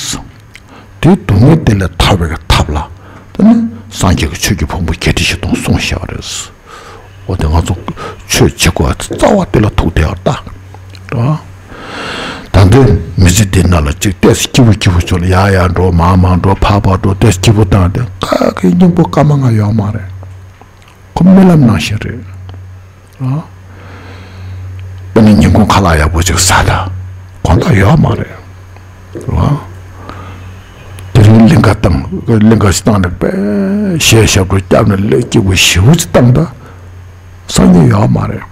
དེའི་སྡུག་བསྔལ་དེ་ལས་ཐར་བའི་ཐབས་ལ་དེ་ནི་སངས་རྒྱས་ཀྱི་ཆོས་ཀྱི་ཕུང་པོ་བརྒྱད་ཁྲི་བཞི་སྟོང་གསུངས་བཞག་པ་རེད། འོ་དེ་ང་ཚོ་ཆོས་བྱེད་དགོས་རྩ་བ་དེ་ལ་ཐུག་བསྡད་ཡོད་ད། རེད་བ། ད་ལྟའི་མི་ཚེ་འདི་ནང་ལ་ཅིག་ཏོག་ཙམ་སྐྱིད་པོ་སྐྱིད་པོ་བྱུང་ལ་ཡར་ཡར་འགྲོ་མར་མར་འགྲོ་ཕར་ཕར་འགྲོ་ཏོག་ཙམ་སྐྱིད་པོ་བཏང་སྟེ་ག་གི་སྙིང་པོ་སྐར་མ་ལྔ་ཡོད་མ་རེད། ཁོ་རྨི་ལམ་ནང་བཞིན་རེད། ཨ། དཔེར་ན་ཉིན་གུང་ཁ་ལག་ཡག་པོ་ཅིག་ཟ་ད། དགོང་དག་ཡོད་མ་རེད། ཨ། དེ་རིང་གླིང་ག་བཏང་གླིང་ག་ཞིག་བཏང་ནས་དཔེ་གཞས་ཞབས་བྲོ་བརྒྱབ་ནས་ལས་སྐྱིད་པོ་ཞེ་པོ་ཅིག་བཏང་ད། སང་ཉིན་ཡོད་མ་རེད།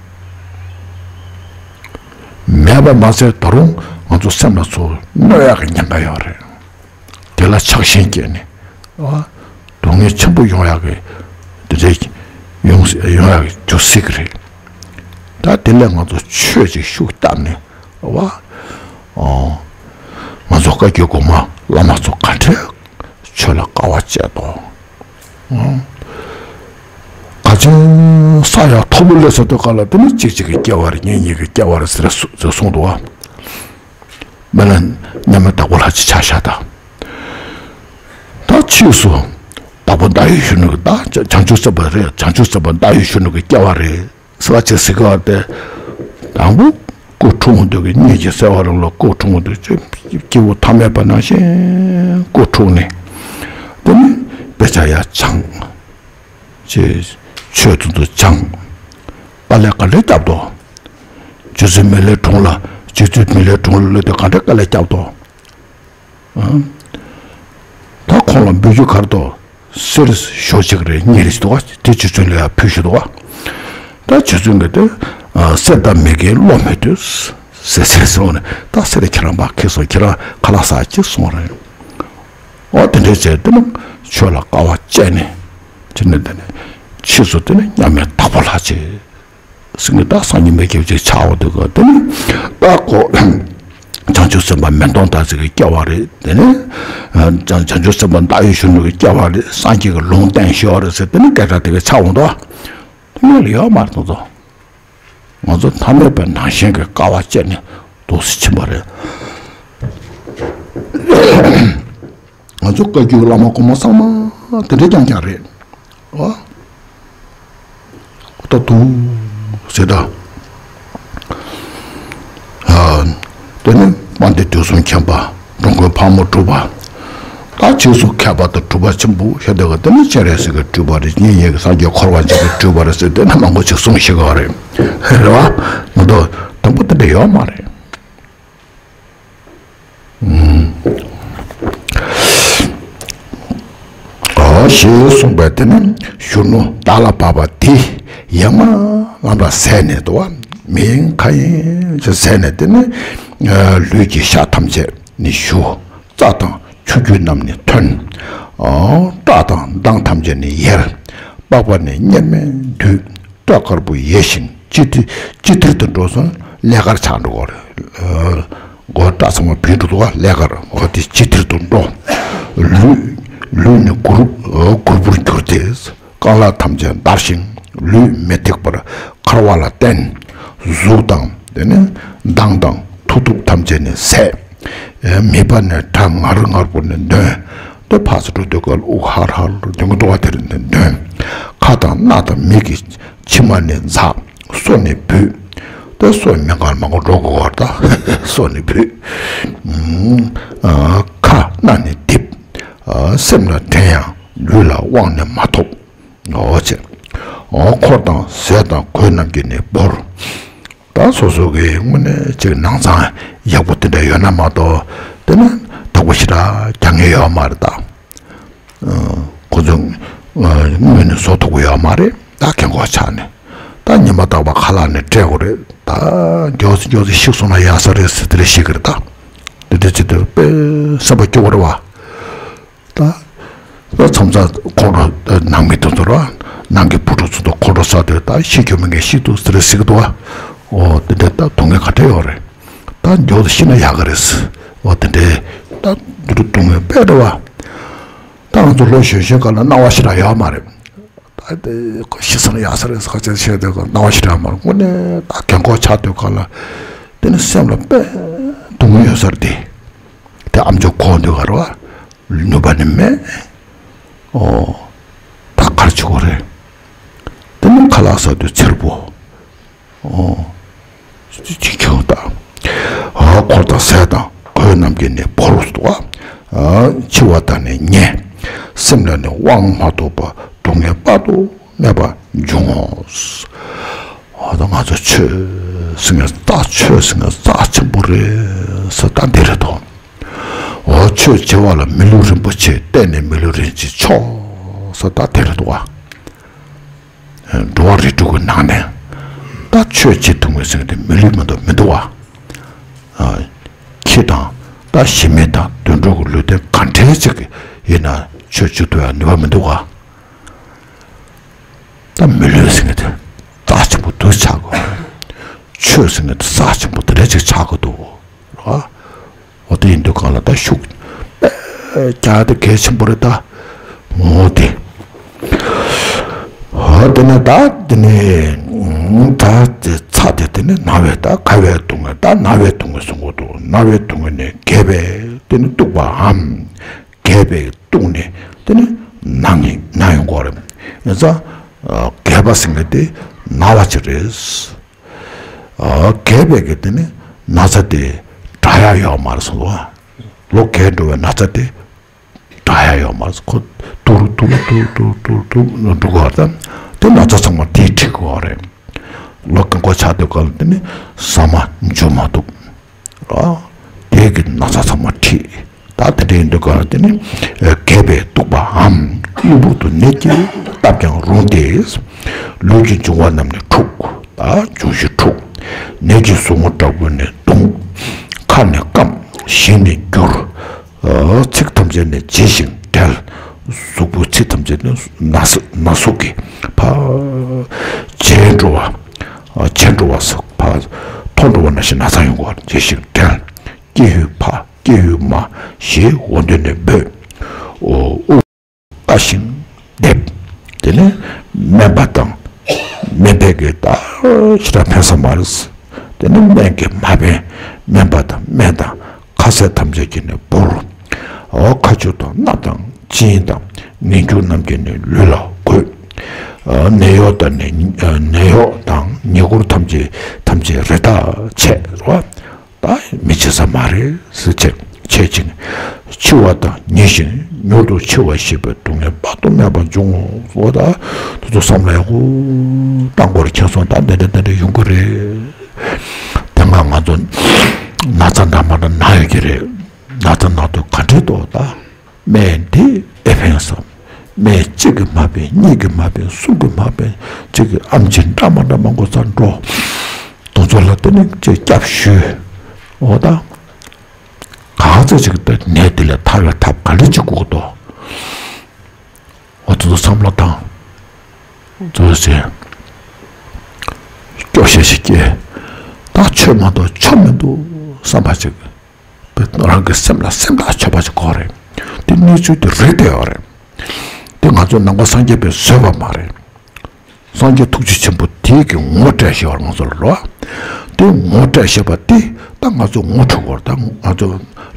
མེད་པ་མ་ཟད་ད་རུང་ང་ཚོ་སེམས་ལ་ཚོར་གནོད་ཡག་གི་ཉེན་ཁ་ཡོད་རེད། དེ་ལ་ཆགས་ཞེན་སྐྱེས་ནས། ཨ། སྡུག་བསྔལ་ཆེན་པོ་ཡོང་ཡག་གི་དེ་འདྲའི་ཡོང་ཡོང་ཡག་གི་རྒྱུ་སྲིད་གི་རེད། ད་དེ་ལས་ང་ཚོ་ཆོས་ཅིག་ཤུགས་བཏབ་ནས་བ། ཨོ། ང་ཚོ་བཀའ་བརྒྱུད་གོང་མ་བླ་མ་ཚོ་ག་འདྲའི་ཆོས་ལ་དཀའ་བ་སྤྱད་དོ། ཨོ། ག་ཚོད་ས་ཡ་མཐོ་པོ་སླེབས་ས་དུས་ག་ལ་དེ་ནི་གཅིག་གཅིག་གི་སྐྱེ་བ་རེད། གཉིས་གཉིས་ཀྱི་སྐྱེ་བ་རེད་ཟེར་གསུངས་འདུག་བ། མི་ལ་མཉམ་མེད་དྭགས་པོ་ལྷ་ཅིག་ཆ་བཞག་ད། ད་ཕྱིས་སུ་དྭགས་པོ་ཟླ་འོད་གཞོན་ནུ་གི་ད་བྱང་ཆུབ་སེམས་དཔའ་རེད། བྱང་ཆུབ་སེམས་དཔའ་ཟླ་འོད་གཞོན་ནུ་གི་སྐྱེ་བ་རེད་ཟེར་བ་ཅིག་ཟེར་གི་བ་དེ། དང་པོ་སྐུ་འཁྲུངས་དུས་ཀྱི་གཉིད་ཀྱི་སད་པ་རིང་ལ་སྐུ་འཁྲུངས་དུས་ཀྱི་སྐྱེ་བོ་ཐ་མལ་པ་ནང་བཞིན་སྐུ་འཁྲུངས་ནས། དེ་ནས་དཔེ་ཆ་ཡར་སྦྱངས། ཅེས་ཆོས་དེ་ཚོ་སྦྱངས། དཀའ་ལས་ག་འདྲས་བརྒྱབ་དོ། རྗེ་བཙུན་མི་ལའི་དྲུང་ལ་རྗེ་བཙུན་མི་ལའི་དྲུང་ལ་སླེབས་དུས་ག་འདྲས་དཀའ་ལས་བརྒྱབ་དོ། ཨང་། ད་ཁོང་ལ་འབུལ་རྒྱུ་ག་རེ་འདུག་གསེར་ཞོ་གཅིག་རེད། གཉིས་རེད་ཅིག་འདུག་ག་དེ་རྗེ་བཙུན་ལ་ཡར་ཕུལ་ཞུ་འདུག་ག་ད་རྗེ་བཙུན་གྱིས་དེ་གསེར་དང་མི་རྒན་བློ་མི་འདོད་ཟེར་ཟེར་གསུངས་ནས། ད་གསེར་ཁྱེད་རང་ཕར་ཁྱེར་སོང་། ཁྱེད་རང་ཁ་ལག་ཟ་ཅིག་གསུངས་རེད། འོ་དེ་འདྲས་བྱས་དེ་ནི་ཆོས་ལ་དཀའ་བ་སྤྱད་ནས། དེ་ནི་དེ་ནི་ཕྱིས་སུ་དེ་ནི་མཉམ་མེད་དྭགས་པོ་ལྷ་ཅིག་སེང་གེ་ད་སངས་རྒྱས་མི་སྐྱབས་ཅིག་ཆགས་འོང་དུས་ག་དེ་ནི་ད་ཁོ་བྱང་ཆུབ་སེམས་དཔའ་མེ་སྟོང་དར་ཅིག་གི་སྐྱེ་བ་རེད། དེ་ནི་བྱང་བྱང་ཆུབ་སེམས་དཔའ་ཟླ་འོད་གཞོན་ནུ་གི་སྐྱེ་བ་རེད། སངས་རྒྱས་ཀྱི་ལུང་བསྟན་ཞུ་བ་རེད་ཟེར་དེ་ནི་སྐད་གྲགས་དེ་ག་ཆགས་འོང་དོ། གནས་ལ་ཡོད་མ་རེད་དོ། ང་ཚོ་ཐ་མལ་པའི་ནང་ཞེན་གྱི་དཀའ་བ་སྤྱད་ནས་འདུག་སེ་ཕྱིན་པ་རེད། ང་ཚོ་བཀའ་བརྒྱུད་བླ་མ་གོང་མ་ཚང་མ་དེ་འདྲ་རྐྱང་རྐྱང་རེད། ཨ། ད་དུང་ཟེར་ད། ཨ། དེ་ནི་དཔལ་ལྡན་དུས་གསུམ་མཁྱེན་པ་འགྲོ་མགོན་ཕག་མོ་གྲུ་པ། ད་རྗེས་སུ་མཁས་པ་དང་གྲུབ་པ་ཆེན་པོ་ཤ་དེ་ག་དེ་ནི་སྤྱན་རས་གཟིགས་ཀྱི་སྤྲུལ་པ་རེད། མཉན་ཡོད་ཀྱི་སངས་རྒྱས་འཁོར་བ་འཇིག་པའི་སྤྲུལ་པ་རེད་ཟེར་དེ་ནི་མང་པོ་ཅིག་གསུངས་ཤེས་ཀྱི་རེད། རེད་བ། མི་འདུག་དང་པོ་དེ་འདྲ་ཡོད་མ་རེད། ཨོ་ཞེས་གསུངས་པས་དེ་ནི་གཞོན་ནུ་བདག་ལ་བབས་པ་དེ་ཡང་མ་ལམ་ལ་ཟད་ནས་དུ་བ་མིང་ཁ་ཡིན་ཅེས་ཟད་ནས་དེ་ནི་ལུས་ཀྱི་ཤ་ཐམས་ཅད་ནི་ཞུ། རྩ་དང་ཆུ་རྒྱུས་རྣམས་ནི་ཐོན། ཨོ་སྐྲ་དང་མདངས་ཐམས་ཅད་ནི་ཡལ། པགས་པ་ནི་གཉེར་མས་འདུས། སྐྲ་དཀར་པོ་ཡལ་ཞིང་ལྕི་ཐིལ་ལྕི་ཐིལ་དུ་འགྲོ་སོང་། ཀླད་དཀར་ཆགས་འགྲོ་གི་རེད། མགོ་སྐྲ་ཚང་མ་བུད་འགྲོ་འདུག་ག་ཀླད་དཀར་མགོ་དེ་ལྕི་ཐིལ་དུ་འགྲོ། ལུས་ལུས་ནི་གུར་གུར་པོར་གྱུར་ཏེ། རྐང་ལག་ཐམས་ཅད་འདར་ཞིང་ལུས་མི་ཐེག་པར་འཁར་བ་ལ་བརྟེན། གཟུགས་དང་དེ་ནི་མདངས་དང་མཐུ་སྟོབས་ཐམས་ཅད་ནི་ཟད། མིད་པ་ནི་གྲང་ངར་ངར་པོ་ནི་འདོན། དེ་ཕར་ཚུར་འགྲོ་དུས་སྐབས་དབུགས་ཧར་ཧར་འདོན་གྱི་འདུག་ག་དེ་རིང་འདོན། ཁ་དང་སྣ་དང་མིག་གི་མཆི་མ་ནི་འཛག་སོ་ནི་བུད། དེ་སོ་མི་གང་མང་པོ་འགྲོ་དགོས་པར་ད་སོ་ནི་བུད། ཨ། ཁ་སྣ་ནི་རྡིབ། ཨ། སེམས་ལ་དྲན་ཡང་ལུས་ལ་དབང་ནི་མ་ཐོབ། འོ་ཅེ། འོ་འཁོར་དང་ཟས་དང་གོས་རྣམས་ཀྱིས་ནི་བོར། ད་སོ་སོ་གི་དངོས་གནས་ཅིག་ནང་ཚང་ཡག་པོ་དེ་འདྲ་ཡོད་ན་མ་གཏོགས་དེ་ན་དོགས་པ་ཞེ་དྲག་རྒྱག་མཁན་ཡོད་མ་རེད་ད། ཁོ་ཚོ་དངོས་གནས་བཟོ་ཐུབ་ཀྱི་ཡོད་མ་རེད་ད། རྒན་གོག་ཆགས་ནས་ད་ཉི་མ་རྟག་པར་ཁ་ལག་ནས་སྤྲད་དགོས་རེད་ད། མགྱོགས་སེ་མགྱོགས་སེ་ཤི་སོང་ན་ཡག་ས་རེད་ཟེར་དེ་འདྲ་བཤད་ཀྱི་རེད་ད། དེ་འདྲ་བྱེད་དུས་དཔེ་སེམས་པ་སྐྱོ་བོ་རེད་བ། ད། ད་མཚམས་མཚམས་ཁོང་ཁྲོ་ནང་མི་དེ་ཚོ་ར། ནང་གི་བུ་ཕྲུག་ཚོ་དང་ཁོང་ཁྲོ་ཟ་དུས་ད་ཤི་རྒྱུ་མེད་མཁན་ཤི་འདུག་ཟེར་ཟེར་གི་འདུག་ཨ། འོ་དེ་འདྲ་ད་སྡུག་བསྔལ་ག་འདྲ་ཡོད་རེད། ད་མགྱོགས་དུ་ཤི་ན་ཡག་གི་རེད། འོ་དེ་འདྲའི་ད་འདི་རུ་སྡུག་བསྔལ་དཔེ་རེད་བ། ད་ང་ཚོ་ལོ་གཞོན་གཞོན་སྒང་ལ་སྣང་བ་ཞེ་དྲག་ཡོད་མ་རེད། ད་དེ་ཤི་སོང་ན་ཡག་ས་རེད་ཟེར་ཁ་ཆེ་བཤད་དུས་སྣང་བ་ཞེ་དྲག་མ་རེད། དངོས་གནས་ད་རྒན་གོག་ཆགས་དུས་སྒང་ལ་དེ་ནི་སེམས་ལ་དཔེ་སྡུག་བསྔལ་ཡོད་ས་རེད་དེ། དེ་ཨ་མཆོག་ཁོང་དུས་ག་རེ་བ། ནུས་པ་ནི་མེད། ཨོ། ད་གར་ཆུ་གོ་རེད། དེ་ནི་ཁ་ལག་ཟ་དུས་འཚེར་པོ། ཨོ། ཅི་ཁྱོད་ད། ཨ་འཁོར་དང་ཟས་དང་གོས་རྣམས་ཀྱིས་ནི་བོར་བ། ཨ་འཆི་བ་དང་ནི་ཉེ། སེམས་ལ་ནི་དབང་མ་ཐོབ་པ་སྡུག་བསྔལ་དཔག་ཏུ་མེད་པ་འབྱུང་ངོ་། འོ་ད་ང་ཚོ་ཆོས་ཟེར་མཁན་རྩ་ཆོས་ཟེར་མཁན་རྩ་ཆེན་པོ་རེད་ཟེར་ད་འདི་རེད་དོ། འོ་ཆོས་བྱེད་པ་ལ་མི་ལུས་རིན་པོ་ཆེ་གཏན་ནས་མི་ལུས་རིན་ཆེན་མཆོག་ཟེར་ད་འདི་རེད་དོ། འགྲོ་བ་རིགས་དྲུག་གི་ནང་ནས་ད་ཆོས་བྱེད་ཐུབ་མཁན་ཟེར་མཁན་དེ་མི་ལུས་མ་གཏོགས་མི་འདུག་བ། ཁྱི་དང་ད་ཞི་མི་དང་དུད་འགྲོ་གི་ལུས་རྟེན་ག་འདྲའི་ཅིག་ཡིན་ན་ཆོས་བྱེད་ཐུབ་ཡ་ནུས་པ་མི་འདུག་བ། ད་མི་ལུས་ཟེར་མཁན་དེ་རྩ་ཆེན་པོ་འདུག་ཆགས་དགོས། ཆོས་ཟེར་མཁན་དེ་རྩ་ཆེན་པོ་དེ་འདྲ་ཅིག་ཆགས་དགོས་འདུག་ར། འོ་དེ་ཡིན་དུས་གང་ལ་ད་ཤུགས་དཔེ་རྒྱག་དེ་གལ་ཆེན་པོ་རེད་ད། འོ་དེ། འོ་དེ་ནས་ད་དེ་ནས་ད་དེ་ཚ་དེ་དེ་ནས་ན་བའི་ད་ག་བའི་སྡུག་བསྔལ་ད་ན་བའི་སྡུག་བསྔལ་གསུང་གི་འདུག་ན་བའི་སྡུག་བསྔལ་ནས་རྒས་པའི་དེ་ནས་གཏུགས་པའམ། རྒས་པའི་གཏུགས་ནས་དེ་ནི་ན་ནི་ན་ཡོང་གི་རེད། ཡིན་ཙང་རྒས་པ་ཟེར་མཁན་དེ་ན་བ་ཅིག་རེད། རྒས་པའི་གི་དེ་ནི་ན་ཚ་དེ་དྲག་ཡ་ཡོད་མ་རེད་གསུངས་འདུག་ལོ་རྒས་འགྲོ་བའི་ན་ཚ་དེ་དྲག་ཡ་ཡོད་མ་རེད། ཁོ་ཐུར་ཐུར་ཐུར་འགྲོ་གི་རེད། དེ་ན་ཚ་ཚང་མ་དེས་ཁྲིད་དགོས་རེད། ལོ་རྒན་གོག་ཆགས་དུས་སྐབས་ལ་དེ་ནི་ཟ་མ་འཇུ་མ་ཐུབ། ཨ། དེ་གི་ན་ཚ་ཚང་མ་ཁྲིད། ད་དེ་འདྲ་ཡིན་དུས་ག་དེ་ནི་རྒས་པས་གཏུགས་པའམ་གློ་བུར་དུ་ནད་ཀྱིས་བཏབ་ཀྱང་རུང་སྟེ། ལུས་ཀྱི་འབྱུང་བ་རྣམས་ནི་འཁྲུགས། ད་འབྱུང་བཞི་འཁྲུགས། ནད་ཀྱིས་ཟུག་རྔུ་དྲག་པོས་ནི་གདུང་། ཁ་ནི་སྐམ། གཞི་ནི་འགྱུར། ཚིགས་ཐམས་ཅད་ནི་འབྱི་ཞིང་བྲལ། གཟུགས་པོའི་ཚིགས་ཐམས་ཅད་ནི་ན་ཟུག་ན་ཟུག་གིས་ཕར་བྱེར་འགྲོ་བ། བྱེར་འགྲོ་བ་ཟེར་ཕར་འཐོར་འགྲོ་བ་ནང་བཞིན་ན་ཚ་ཡོང་གི་འབྱི་ཞིང་བྲལ། ཀྱེ་ཧུད་ཕ་ཀྱེ་ཧུད་མ་ཞེས་འོ་དོད་ནས་འབོད། དབུགས་དཀའ་ཞིང་འདེབས། དེ་ནས་སྨན་པ་དང་ སྨན་པས་ཀྱི་ད་ཞེ་དྲག་ཕན་ས་མ་རེད། དེ་ནི་སྨན་གྱིས་མ་ཕན། སྨན་པ་དང་སྨན་དང་ཁ་ཟས་ཐམས་ཅད་ཀྱིས་ནི་འབུར། འོ་ཁ་ཆུ་དང་སྣབས་དང་གཅིན་དང་ངན་སྐྱུགས་རྣམས་ཀྱིས་ནི་ལུས་ལ་འགོས། ཨ་ནད་གཡོག་དང་ནི་ཨ་ནད་གཡོག་དང་ཉེ་འཁོར་ཐམས་ཅད་ཐམས་ཅད་རི་དྭགས་ཆད་རོ། ད་མི་བྱེད་ས་མ་རེད་ཟེར་བྱས་བྱས་ཅིང་འཆི་བ་དང་ཉེ་ཞིང་མྱུར་དུ་འཆི་བ་ཞེས་པའི་སྡུག་བསྔལ་དཔག་ཏུ་མེད་པ་འབྱུང་ངོ་། ད་དེ་ཚོ་བསམ་བློ་ཡག་པོ་བཏང་དགོས་རེད། ཁྱེད་ཚོ་ད་འདི་འདྲ་འདི་འདྲ་ཡོང་གི་རེད། དེ་སྔ་ང་ཚོ་ན་ཚ་འདྲ་མ་འདྲ་ན་ཡོད་ཀྱི་རེད། ན་ཚ་ན་དུས་ག་འདྲས་འདུག་ད། སྨན་འདི་ཨེ་ཕན་སམ། སྨན་གཅིག་གིས་མ་ཕན། གཉིས་ཀྱིས་མ་ཕན། གསུམ་གྱིས་མ་ཕན། གཅིག་གིས་ཨེམ་ཆི་འདྲ་མ་འདྲ་མང་པོ་ཙམ་འགྲོ། དེ་ཚོ་ལ་བརྟེན་ནས་ཅིག་སྐྱབས་ཞུས། འོ་ད། ག་ཚོད་ཅིག་ཏུ་ནད་དེ་ལས་ཐར་བའི་ཐབས་ག་འདྲ་ཅིག་དགོས་འདུག་འོ་དེ་ཚོ་བསམ་བློ་བཏང་། ཚོད་ཟེར། སྐྱོ་ཤས་ཤིག་སྐྱེ། ད་ཆོས་མ་གཏོགས་ཆོས་མི་འདུག་བསམ་པ་ཅིག་རང་གི་སེམས་ལ་སེམས་ཐག་ཆོད་པ་ཞིག་དགོས་རེད། དེ་གནས་ཚུལ་དེ་རེད་བསྡད་ཡོད་རེད། དེ་ང་ཚོ་ནང་པ་སངས་རྒྱས་པས་བཟོས་པ་མ་རེད། སངས་རྒྱས་ཐུགས་རྗེ་ཆེན་པོ་དེ་གི་ངོ་སྤྲད་ཤེས་པ་ང་ཚོ་ལ་རོ། དེ་ངོ་སྤྲད་ཤེས་པ་དེ་ད་ང་ཚོ་ངོ་འཕྲོད་དགོས་རེད། ད་ང་ཚོ་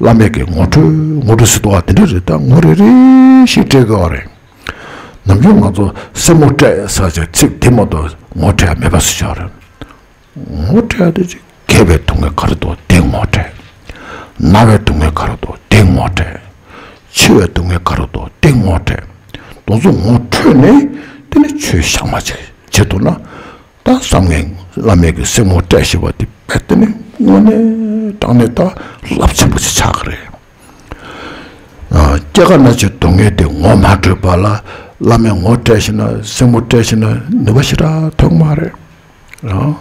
བླ་མེད་ཀྱི་ངོ་སྤྲོད་ངོ་སྤྲོད་ཟེར་དུས་དེ་འདྲ་རེད། ད་ངོ་རེ་རེ་བཞིན་སྤྲད་དགོས་རེད། ནམ་རྒྱུན་ང་ཚོ་སེན་མོ་སྤྲད་ཟེར་བྱས་ཚིག་དེ་མ་གཏོགས་ངོ་སྤྲད་ཡ་མེད་པ་ཟེར་ཆོག་རེད། ངོ་སྤྲད་དེ་ཅིག་མཁས་པའི་སྡུག་བསྔལ་ག་རེ་འདུག་དེ་ངོ་སྤྲད། ན་བའི་སྡུག་བསྔལ་ག་རེ་འདུག་དེ་ངོ་སྤྲད། འཆི་བའི་སྡུག་བསྔལ་ག་རེ་འདུག་དེ་ངོ་སྤྲད། དེ་ཚོ་ངོ་འཕྲོད་ནས་དེ་ནི་ཆོས་གཤའ་མ་བྱེད་བྱེད་ཐུབ་ན། ད་བསམ་ངན་བླ་མེད་ཀྱི་སེན་མོ་སྤྲད་ཤེས་པ་དེ་དཔེ་དེ་ནི་དངོས་གནས་དྲང་གནས་ད་རླབས་ཆེན་པོ་ཞིག་ཆགས་ཀྱི་རེད། ཨ། སྐྱེ་རྒ་ན་འཆིའི་སྡུག་བསྔལ་དེ་ངོ་མ་འཕྲོད་པ་ལ་བླ་མས་ངོ་སྤྲད་ཤེས་ན་སེན་མོ་སྤྲད་ཤེས་ན་ནུས་པ་ཞེ་དྲག་ཐོན་གྱི་མ་རེད། ཨ།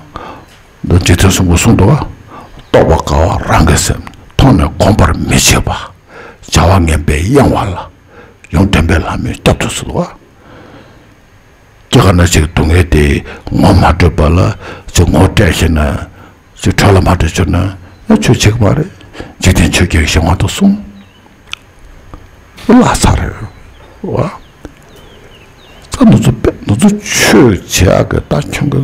འདི་འཇིག་རྟེན་གསུམ་པོ་གསུངས་འདུག་བ། རྟོགས་པ་དགའ་བ་རང་གི་སེམས། མཐོང་ནས་གོམས་པར་མི་བྱེད་པ། བྱ་བ་ངན་པས་གཡེང་བ་ལ། ཡོན་ཏན་པའི་ལྷ་མོས་བསྐྱབ་ཏུ་གསོལ་བ། སྐྱེ་རྒ་ན་འཆིའི་སྡུག་བསྔལ་དེ་ངོ་མ་འཕྲོད་པ་ལ་ཅིག་ངོ་སྤྲད་ཤེས་ན། ཅིག་འཕྲོད་ལ་མ་འཕྲོད་ཤེས་ན་ཡང་ཆོས་བྱེད་ཀྱི་མ་རེད། འཇིག་རྟེན་ཆོས་བརྒྱད་ཀྱི་གཞན་དབང་དུ་སོང་། བརླག་ཚར་རེད་བ། ད་ང་ཚོ་དཔེ་ང་ཚོ་ཆོས་བྱེད་ཡག་གི་ད་ཁྱོད་ཀྱི་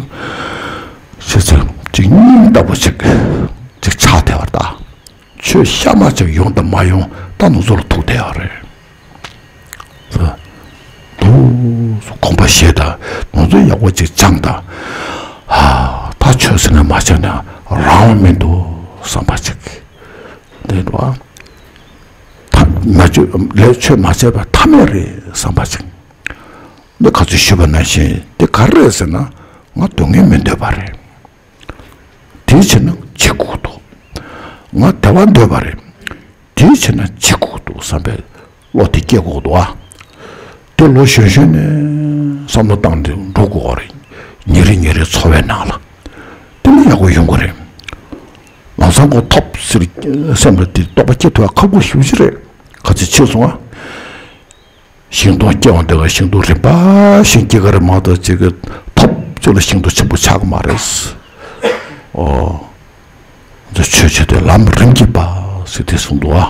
ཤེས་ཚད་ཅིག་སྙིང་ལྟ་བུ་ཅིག་ཅིག་ཆགས་བསྡད་པ་ད། ཆོས་གཤའ་མ་ཅིག་ཡོང་དང་མ་ཡོང་ད་ང་ཚོ་ལ་ཐུག་བསྡད་ཡོད་རེད། དུ་དགོངས་པ་བཞེས་དང་ང་ཚོ་ཡག་པོ་ཅིག་སྦྱངས་དང་། ཨ། ད་ཆོས་ཟེར་ན་མ་བྱས་ན་རང་དབང་མི་འདུག་བསམ་པ་ཅིག་འདི་འདུག་ཨ། ད་མ་བྱས་ལས་ཆོས་མ་བྱས་པ་ཐབས་མེད་རེད་བསམ་པ་ཅིག་འདི་ག་ཚོད་ཞུས་པ་ནང་བཞིན་དེ་ག་རེ་རེད་ཟེར་ན་ང་སྡུག་བསྔལ་མི་འདོད་པ་རེད། དེའི་ཕྱིར་ན་འཆི་དགོས་འདུག་ང་བདེ་བ་འདོད་པ་རེད། དེའི་ཕྱིར་ན་འཆི་དགོས་འདུག་བསམ་པའི་བློ་དེ་སྐྱེ་དགོས་འདུག་ཨ། དེ་ལོ་གཞོན་གཞོན་ནས་བསམ་བློ་བཏང་སྟེ་འགྲོ་དགོས་པ་རེད། ཉིན་རེ་ཉིན་རེ་འཚོ་བའི་ནང་ལ། དེ་ནི་ཡག་པོ་ཡོང་གི་རེད། ལམ་སང་ཁོ་ཐོབ་ཟེར་སེམས་ལ་དེ་རྟོགས་པ་སྐྱེ་ཐུབ་པ་ཁག་པོ་ཞེ་པོ་ཅིག་རེད། ག་ཚོད་ཕྱིན་སོང་ཨ། ཤིང་སྡོང་སྐྱེ་བ་འདི་ག་ཤིང་སྡོང་རིམ་པ་བཞིན་སྐྱེ་གི་རེད་མ་གཏོགས་ཅིག་གི་ཐོབ་ཅིག་ལ་ཤིང་སྡོང་ཆེན་པོ་ཆགས་ཀྱི་མ་རེད། ཨོ། འདི་ཆོས་བྱེད་དུས་ལམ་རིམ་གྱིས་པ་ཟེར་དེ་གསུངས་འདུག་ཨ།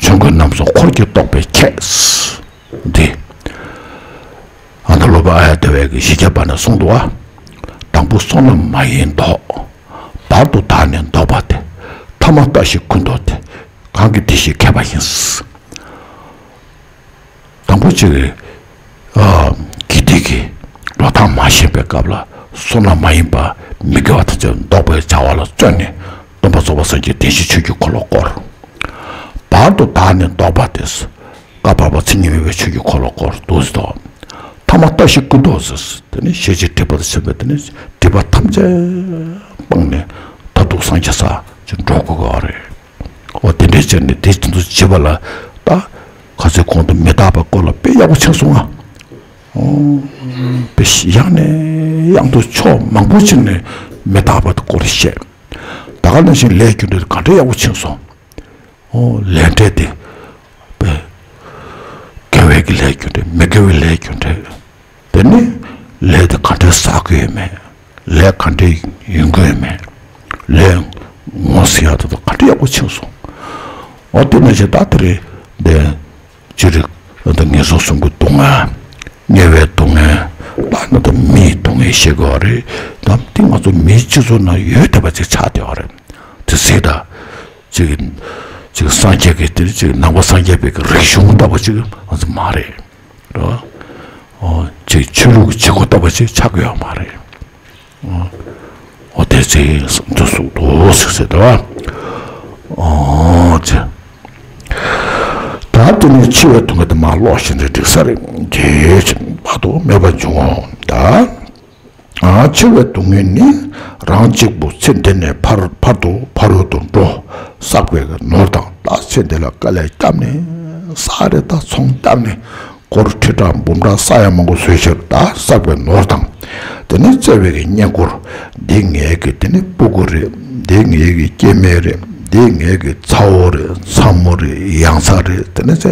ཆོས་གོས་རྣམ་གསུམ་འཁོར་གྱིས་གཏོགས་པའི་ཁྱད། འདི། ཨ་ནཱ་ལོ་པ་ཨཱརྱ་དེ་ཝའི་གི་བཞི་བརྒྱ་པ་ནས་གསུངས་འདུག་ཨ། དང་པོ་བསོད་ནམས་མ་ཡིན་ལྡོག་བར་དུ་བདག་ནི་ལྡོག་པ་སྟེ། ཐ་མ་ལྟ་ཞིག་ཀུན་ལྡོག་སྟེ། གང་གིས་དེ་ཞིག་མཁས་པ་ཡིན། དང་པོ་གཅིག་གིས། ཨ། དགེ་སྡིག་གི་འགྲོ་སྟངས་མ་ཤེས་པའི་སྐབས་ལ་བསོད་ནམས་མ་ཡིན་པ་མི་དགེ་བ་ཐམས་ཅད་ལྡོག་པའི་བྱ་བ་ལ་བརྩོན་ནས་སྟོན་པ་རྫོགས་པ་སངས་རྒྱས་བདེན་བཞིའི་ཆོས་ཀྱི་འཁོར་ལོ་བསྐོར། བར་དུ་བདག་ནི་ལྡོག་པ་སྟེ། བསྐལ་པ་བར་མཚན་ཉིད་མེད་པའི་ཆོས་ཀྱི་འཁོར་ལོ་བསྐོར་འདུག་ཟེར་ཏོ། ཐ་མ་ལྟ་ཞིག་ཀུན་ལྡོག་ཟེར། དེ་ནི་ཤེས་བྱའི་སྒྲིབ་པ་དང་ཕྱེ་བས་དེ་ནི་སྒྲིབ་པ་ཐམས་ཅད་སྤངས་ནས་མཐར་ཐུག་སངས་རྒྱས་ས་ཅིག་འགྲོ་དགོས་ཀྱི་རེད། འོ་དེ་འདྲའི་ཆ་ནས་དེ་ཚོ་བྱེད་པ་ལ་ད་ག་ཚོད་གོང་དུ་མི་རྟག་པའི་སྐོར་ལ་དཔེ་ཡག་པོ་ཕྱིན་སོང་ང་། འོ་དཔེ་ཡང་ནས་ཡང་དུ་ཕྱོགས་མང་པོ་ཕྱིན་ནས་མི་རྟག་པ་དེ་སྐོར་བཤད། ད་ག་ནང་བཞིན་ལས་རྒྱུ་འབྲས་ག་འདྲ་ཡག་པོ་ཕྱིན་སོང་། འོ་ལས་འབྲས་དེ་དཔེ་དགེ་བའི་གི་ལས་རྒྱུ་འབྲས་མི་དགེ་བའི་ལས་རྒྱུ་འབྲས། དེ་ནི་ལས་དེ་ག་འདྲས་བསགས་ཀྱི་ཡོད་མེད། ལས་ག་འདྲས་ཡོང་གི་ཡོད་མེད། ལས་ངོ་ཟེར་ཡག་དེ་དག་ག་འདྲས་ཡག་པོ་ཕྱིན་སོང་། འོ་དེ་ནང་བཞིན་ད་དེ་རེད་དེ། ཅི་རིགས་ད་ངན་སོང་གསུམ་གྱི་སྡུག་བསྔལ། དམྱལ་བའི་སྡུག་བསྔལ། ད་ ད་མིའི་སྡུག་བསྔལ་བཤད་དགོས་པ་རེད། ད་འདི་ང་ཚོ་མིའི་སྤྱི་ཚོགས་ནང་ཡོད་བསྡད་པ་ཅིག་ཆགས་བསྡད་པ་རེད། དེ་ཟེར་ད། ཅིག་ཅིག་སངས་རྒྱས་ཀྱི་དེར་ཅིག་ནང་པ་སངས་རྒྱས་པའི་གི་རིག་གཞུང་ལྟ་བུ་ཅིག་ང་ཚོ་མ་རེད། རེད་བ། ཨོ་ཅིག་ཆོས་ལུགས་ཀྱི་བྱེད་སྒོ་ལྟ་བུ་ཅིག་ཆགས་ཀྱི་ཡོད་མ་རེད། ཨོ་དེ་ཚེ་འདི་གསུངས་འདུག་ཟེར་ཟེར་ད། ཨོ་ཅེ། ད་དེ་ནས་འཆི་བའི་སྡུག་བསྔལ་དེ་མར་ཀློག་བཞིན་རེ་འགྲིག་ས་རེད། དེ་བཞིན་བར་དུ་སྨད་པ་འབྱུང་ངོ་། ད་ཨ་འཆི་བའི་སྡུག་བསྔལ་ནི། རང་གཅིག་པུ་ཚེ་འདི་ནས་ཕར་ཕར་དུ་ཕ་རོལ་ཏུ་འགྲོ། བསགས་པའི་ནོར་དང་། ད་ཚེ་འདི་ལ་དཀའ་ལས་བརྒྱབ་ནས་ས་རེ་ད་ཚོང་བརྒྱབ་ནས། སྒོར་ཁྲི་ཕྲག་འབུམ་ཕྲག་ས་ཡ་མང་པོ་བཟོས་ཕྱིར་ད་བསགས་པའི་ནོར་དང་། དེ་ནས་བཙལ་བའི་གི་བསྙེན་བཀུར། འདི་ངའི་གི་དེ་ནི་སྤུ་གུ་རེད། འདི་ངའི་གི་སྐྱེ་དམན་རེད། འདི་ངའི་གི་ཚ་བོ་རེད། ཚ་མོ་རེད། ཡང་ཚ་རེད། དེ་ནི་ཚེ་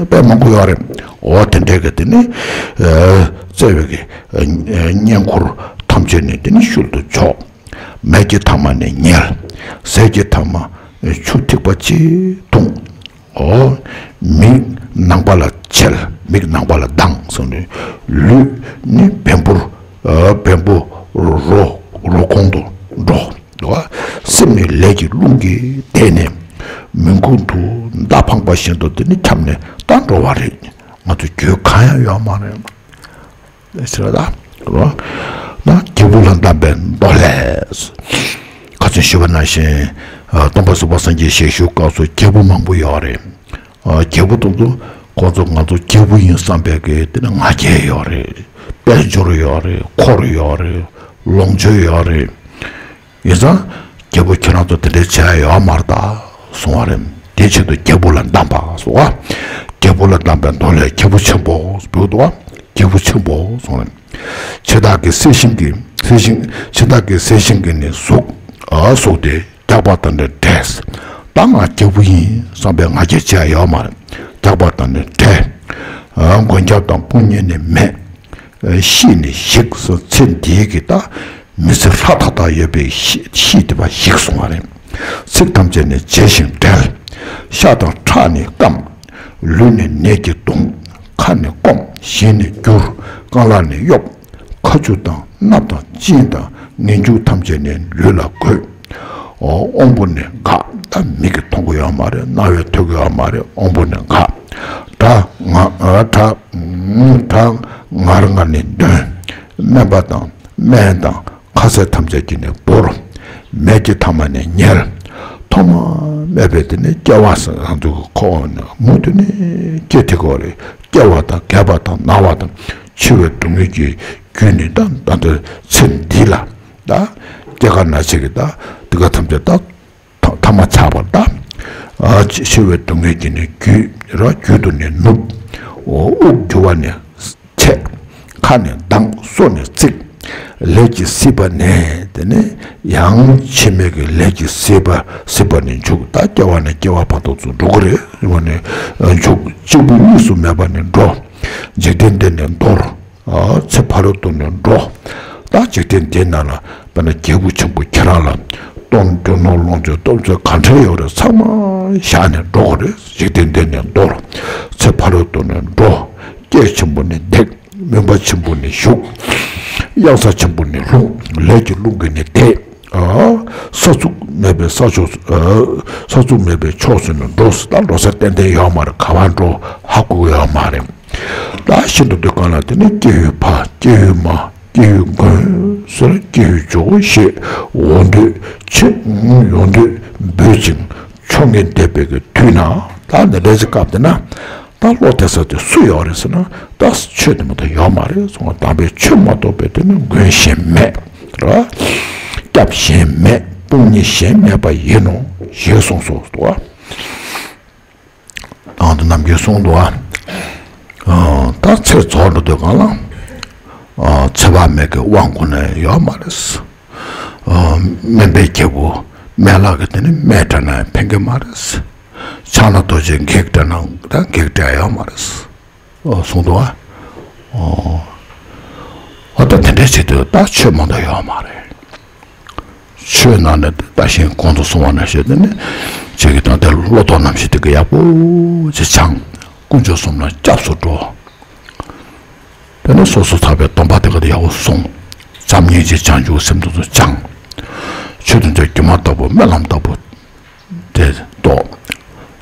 དཔེ་མང་པོ་ཡོད་རེད། འོ་དེ་འདྲའི་གི་དེ་ནི་ཨ་བཙལ་བའི་གི་ཨ་བསྙེན་བཀུར་ཐམས་ཅད་ནི་དེ་ནི་ཤུལ་དུ་འཇོག་མེད་ཀྱི་ཐ་མ་ནི་ཉལ། ཟས་ཀྱི་ཐ་མ་ཆུ་ཐིགས་པ་གཅིག་འཐུང་། ཨོ། མིག་ནང་པ་ལ་འཆལ། མིག་ནང་པ་ལ་ལྡང་གསུངས་ནས། ལུས་ནི་བེམ་པོར། ཨ་བེམ་པོ་རོ་རོ་ཁོང་དུ་འགྲོ། ཨོ། སེམས་ནི་ལས་ཀྱི་རླུང་གིས་བདས་ནས། མུན་ཁུང་དུ་མདའ་འཕངས་པ་བཞིན་དུ་དེ་ནི་འཁྱམས་ནས་ད་འགྲོ་བ་རེད། ང་ཚོ་རྒྱུས་གང་ཡང་ཡོད་མ་རེད། ཟེར་བ་ད། རོ། ན་རྒྱལ་བུ་ལ་གདམས་པའི་མདོ་ལས། ཁ་ཚོན་ཞུས་པ་ནང་བཞིན། ཨ་སྟོན་པ་གསུམ་པ་སངས་རྒྱས་ཞལ་བཞུགས་སྐབས་སུ་རྒྱལ་བུ་མང་པོ་ཡོད་རེད། ཨ་རྒྱལ་བུ་དེ་ཚོ་ཁོང་ཚོ་ང་ཚོ་རྒྱལ་བུ་ཡིན་བསམ་པའི་གི་དེ་ནི་ང་རྒྱལ་ཡོད་རེད། དཔལ་འབྱོར་ཡོད་རེད། འཁོར་ཡོད་རེད། ལོངས་སྤྱོད་ཡོད་རེད། ཡིན་ཙང་། རྒྱལ་པོ་ཁྱེད་རང་ཚོ་དེ་འདྲའི་བྱས་ཡོད་མ་རེད་ད་གསུང་བ་རེད། དེའི་ཆེད་དུ་རྒྱལ་པོ་ལ་གདམས་པ་གསུང་བ། རྒྱལ་པོ་ལ་གདམས་པའི་མདོ་ལས། རྒྱལ་པོ་ཆེན་པོ་བོད་དུ་བ། རྒྱལ་པོ་ཆེན་པོ་གསུང་རེད། འཆི་བདག་གི་གསལ་ཤིང་གི་གསལ་ཤིང་། འཆི་བདག་གི་གསལ་ཤིང་གི་ནི་གཟུགས། ཨ་གཟུགས་དེ་རྒྱགས་པ་དང་འདྲ་འདྲས། ད་ང་རྒྱལ་པོ་ཡིན་བསམ་པའི་ང་རྒྱལ་བྱས་ཡོད་མ་རེད། རྒྱགས་པ་དང་འདྲ་འདྲས། ཨ་མགོན་སྐྱབས་དང་དཔུང་གཉེན་ནི་མེད། ཤེས་ནི་ཞིག་སོ། ཚེ་འདིའི་གི་ད་མི་ཚེ་ལྷ་ཐག་ཐག་ཡོད་པའི་ཤེས་ཤེས་དེ་བ་ཞིག་གསུང་བ་རེད། ཚིགས་ཐམས་ཅད་ནི་བརྗེ་ཞིང་བསྒྲལ། ཤ་དང་ཁྲག་ནི་སྐམ། ལུས་ནི་ནད་ཀྱིས་གདུང་། ཁ་ནི་སྐོམ། གཞས་ནི་འགྱུར། རྐང་ལག་ནི་གཡོབ། ཁ་ཆུ་དང་སྣབས་དང་གཅིན་དང་ངན་སྐྱུགས་ཐམས་ཅད་ནི་ལུས་ལ་འགོས། ཨོ་དབང་པོ་ནི་འགག། ད་མིག་གིས་མཐོང་གི་ཡོད་མ་རེད། རྣ་བས་ཐོས་ཀྱི་ཡོད་མ་རེད། དབང་པོ་ནི་འགག། དགྲ་ང་ཨ་དགྲ་ཨུམ་དགྲ་ངར་ངར་ནི་འདོན། སྨན་པ་དང་སྨན་དང་ཁ་ཟས་ཐམས་ཅད་ཀྱིས་ནི་འབོར། མེད་ཀྱི་ཐ་མ་ནི་ཉལ། ཐོག་མ་མེད་པའི་དེ་ནི་སྐྱེ་བ་ཟེར་རང་དུ་འཁོར་བ་ནི་མུ་མཐུད་ནས་སྐྱེ་དེ་གོ་རེད། སྐྱེ་བ་དང་རྒས་པ་དང་ན་བ་དང་འཆི་བའི་སྡུག་བསྔལ་གྱི་རྒྱུ་ནི་ད་ད་ལྟ་ཚེ་འདི་ལ། ད་སྐྱེ་རྒ་ན་འཆི་གི་ད་འདི་ག་ཐམས་ཅད་ད་ཐ་མ་ཆགས་པར་ད། ཨ་འཆི་བའི་སྡུག་བསྔལ་གྱི་ནི་རྒྱུད་ར་རྒྱུད་དུ་ནི་ནུབ། དབུགས་རྒྱུ་བ་ནི་ཆད། ཁ་ནི་ལྡང་། སོ་ནི་ཚིག། ལས་ཀྱི་སྲིད་པ་ནས་དེ་ནི་ཡང་ཕྱི་མའི་གི་ལས་ཀྱི་སྲིད་པ་སྲིད་པ་ནས་འཇུག་ད་སྐྱེ་བ་ནས་སྐྱེ་བ་བར་དུ་ཚུར་འགྲོ་གི་རེད། ཡོང་བ་ནས་འཇུག་གཅིག་པུ་གཉིས་སུ་མེད་པ་ནས་འགྲོ། འཇིག་རྟེན་འདི་ནས་འདོར། ཨ་ཚེ་ཕ་རོལ་ཏུ་ནས་འགྲོ། ད་འཇིག་རྟེན་འདི་ནང་ལ་དཔེར་ན་རྒྱལ་པོ་ཆེན་པོ་ཁྱེད་རང་ལ་སྟོན་རྒྱུ་ནོར་ལོངས་སྤྱོད་སྟོབས་ཚོད་ག་འདྲ་ཡོད་རེད་ཚང་མ་བཞག་ནས་འགྲོ་དགོས་རེད། འཇིག་རྟེན་འདི་ནས་འདོར། ཚེ་ཕ་རོལ་ཏུ་ནས་འགྲོ། སྐད་ཆེན་པོ་ནས་འདེགས། མུན་པ་ཆེན་པོ་ནས་ཞུགས། གཡང་ས་ཆེན་པོ་ནས་ལྷུང་། ལས་ཀྱི་རླུང་གིས་ནི་བདས། ཨ། ས་ཚུགས་མེད་པའི་ས་ཕྱོགས་སུ། ཨ། ས་ཚུགས་མེད་པའི་ཕྱོགས་སུ་ནི་འགྲོ། ད་འགྲོ་ས་ཏན་ཏན་ཡོད་མ་རེད། ག་པར་འགྲོ་ཧ་གོ་གི་ཡོད་མ་རེད། ད་ཤིན་ཏུ་དུས་གང་ལ་དེ་ནི་སྐྱེ་བོའི་ཕ། སྐྱེ་བོའི་མ། སྐྱེ་བོའི་མགོན་ཟེར། སྐྱེ་བོའི་ཇོ་བོ་ཞེས་འོ་འདོད་ཆེ། འོ་འདོད་འབོད་ཅིང་ཆོ་ངེས་འདེབས་པའི་གི་དུས་ན། ད་འདི་འདྲའི་ཅིག་སྐབས་དེ་ན། ད་བློ་གཏད་ས་དེ་སུ་ཡོད་རེད་ཟེར་ན། ད་ཆོས་དེ་མ་གཏོགས་ཡོད་མ་རེད་གསུངས་པ། དམ་པའི་ཆོས་མ་གཏོགས་པའི་དེ་ནི་མགོན་གཞན་མེད་ར། སྐྱབས་གཞན་མེད། དཔུང་གཉེན་གཞན་མེད་པ་ཡིན་ནོ་ཞེས་གསུངས་སོ། དང་དུ་ནམ་རྒྱུན་གསུངས་འདུག་ཨ། ད་ཚེ་རྫོགས་འགྲོ་དུས་གང་ལ། ཚེ་དཔག་མེད་ཀྱི་དབང་ཁོ་ན་ཡོད་མ་རེད། སྨན་པའི་རྒྱལ་པོ་སྨན་བླ་གི་དེ་ནི་སྨན་སྤྲད་ན་ཕན་གི་མ་རེད། ཕྱག་ན་རྡོ་རྗེ་བགེགས་སྤྲད་ན་ད་བགེགས་སྤྲད་ཡོད་མ་རེད། གསུངས་འདུག་ཨ། འོ་ད་དེ་འདྲའི་ཆེད་དུ་ད་ཆོས་མ་གཏོགས་ཡོད་མ་རེད། ཆོས་ནང་ནས་ད་ཤིང་གོང་དུ་གསུངས་པ་ནང་བཞིན་དེ་ནི་ཅིག་གི་ད་ལྟ་བློ་ལྡོག་རྣམ་བཞི་དེ་གི་ཡག་པོ་ཅིག་སྦྱང་། དཀོན་མཆོག་གསུམ་ལ་སྐྱབས་སུ་འགྲོ། དེ་ནས་སོ་སོ་ཐར་པའི་སྡོམ་པ་དེ་ག་དེ་ཡག་པོ་སྲུང་། བྱམས་སྙིང་རྗེ་བྱང་ཆུབ་སེམས་དེ་ཚོ་སྦྱང་། ཆོས་དང་ཆོས་སྒྱུ་མ་ལྟ་བུ་སྨོན་ལམ་ལྟ་བུ་དེ་རྟོགས།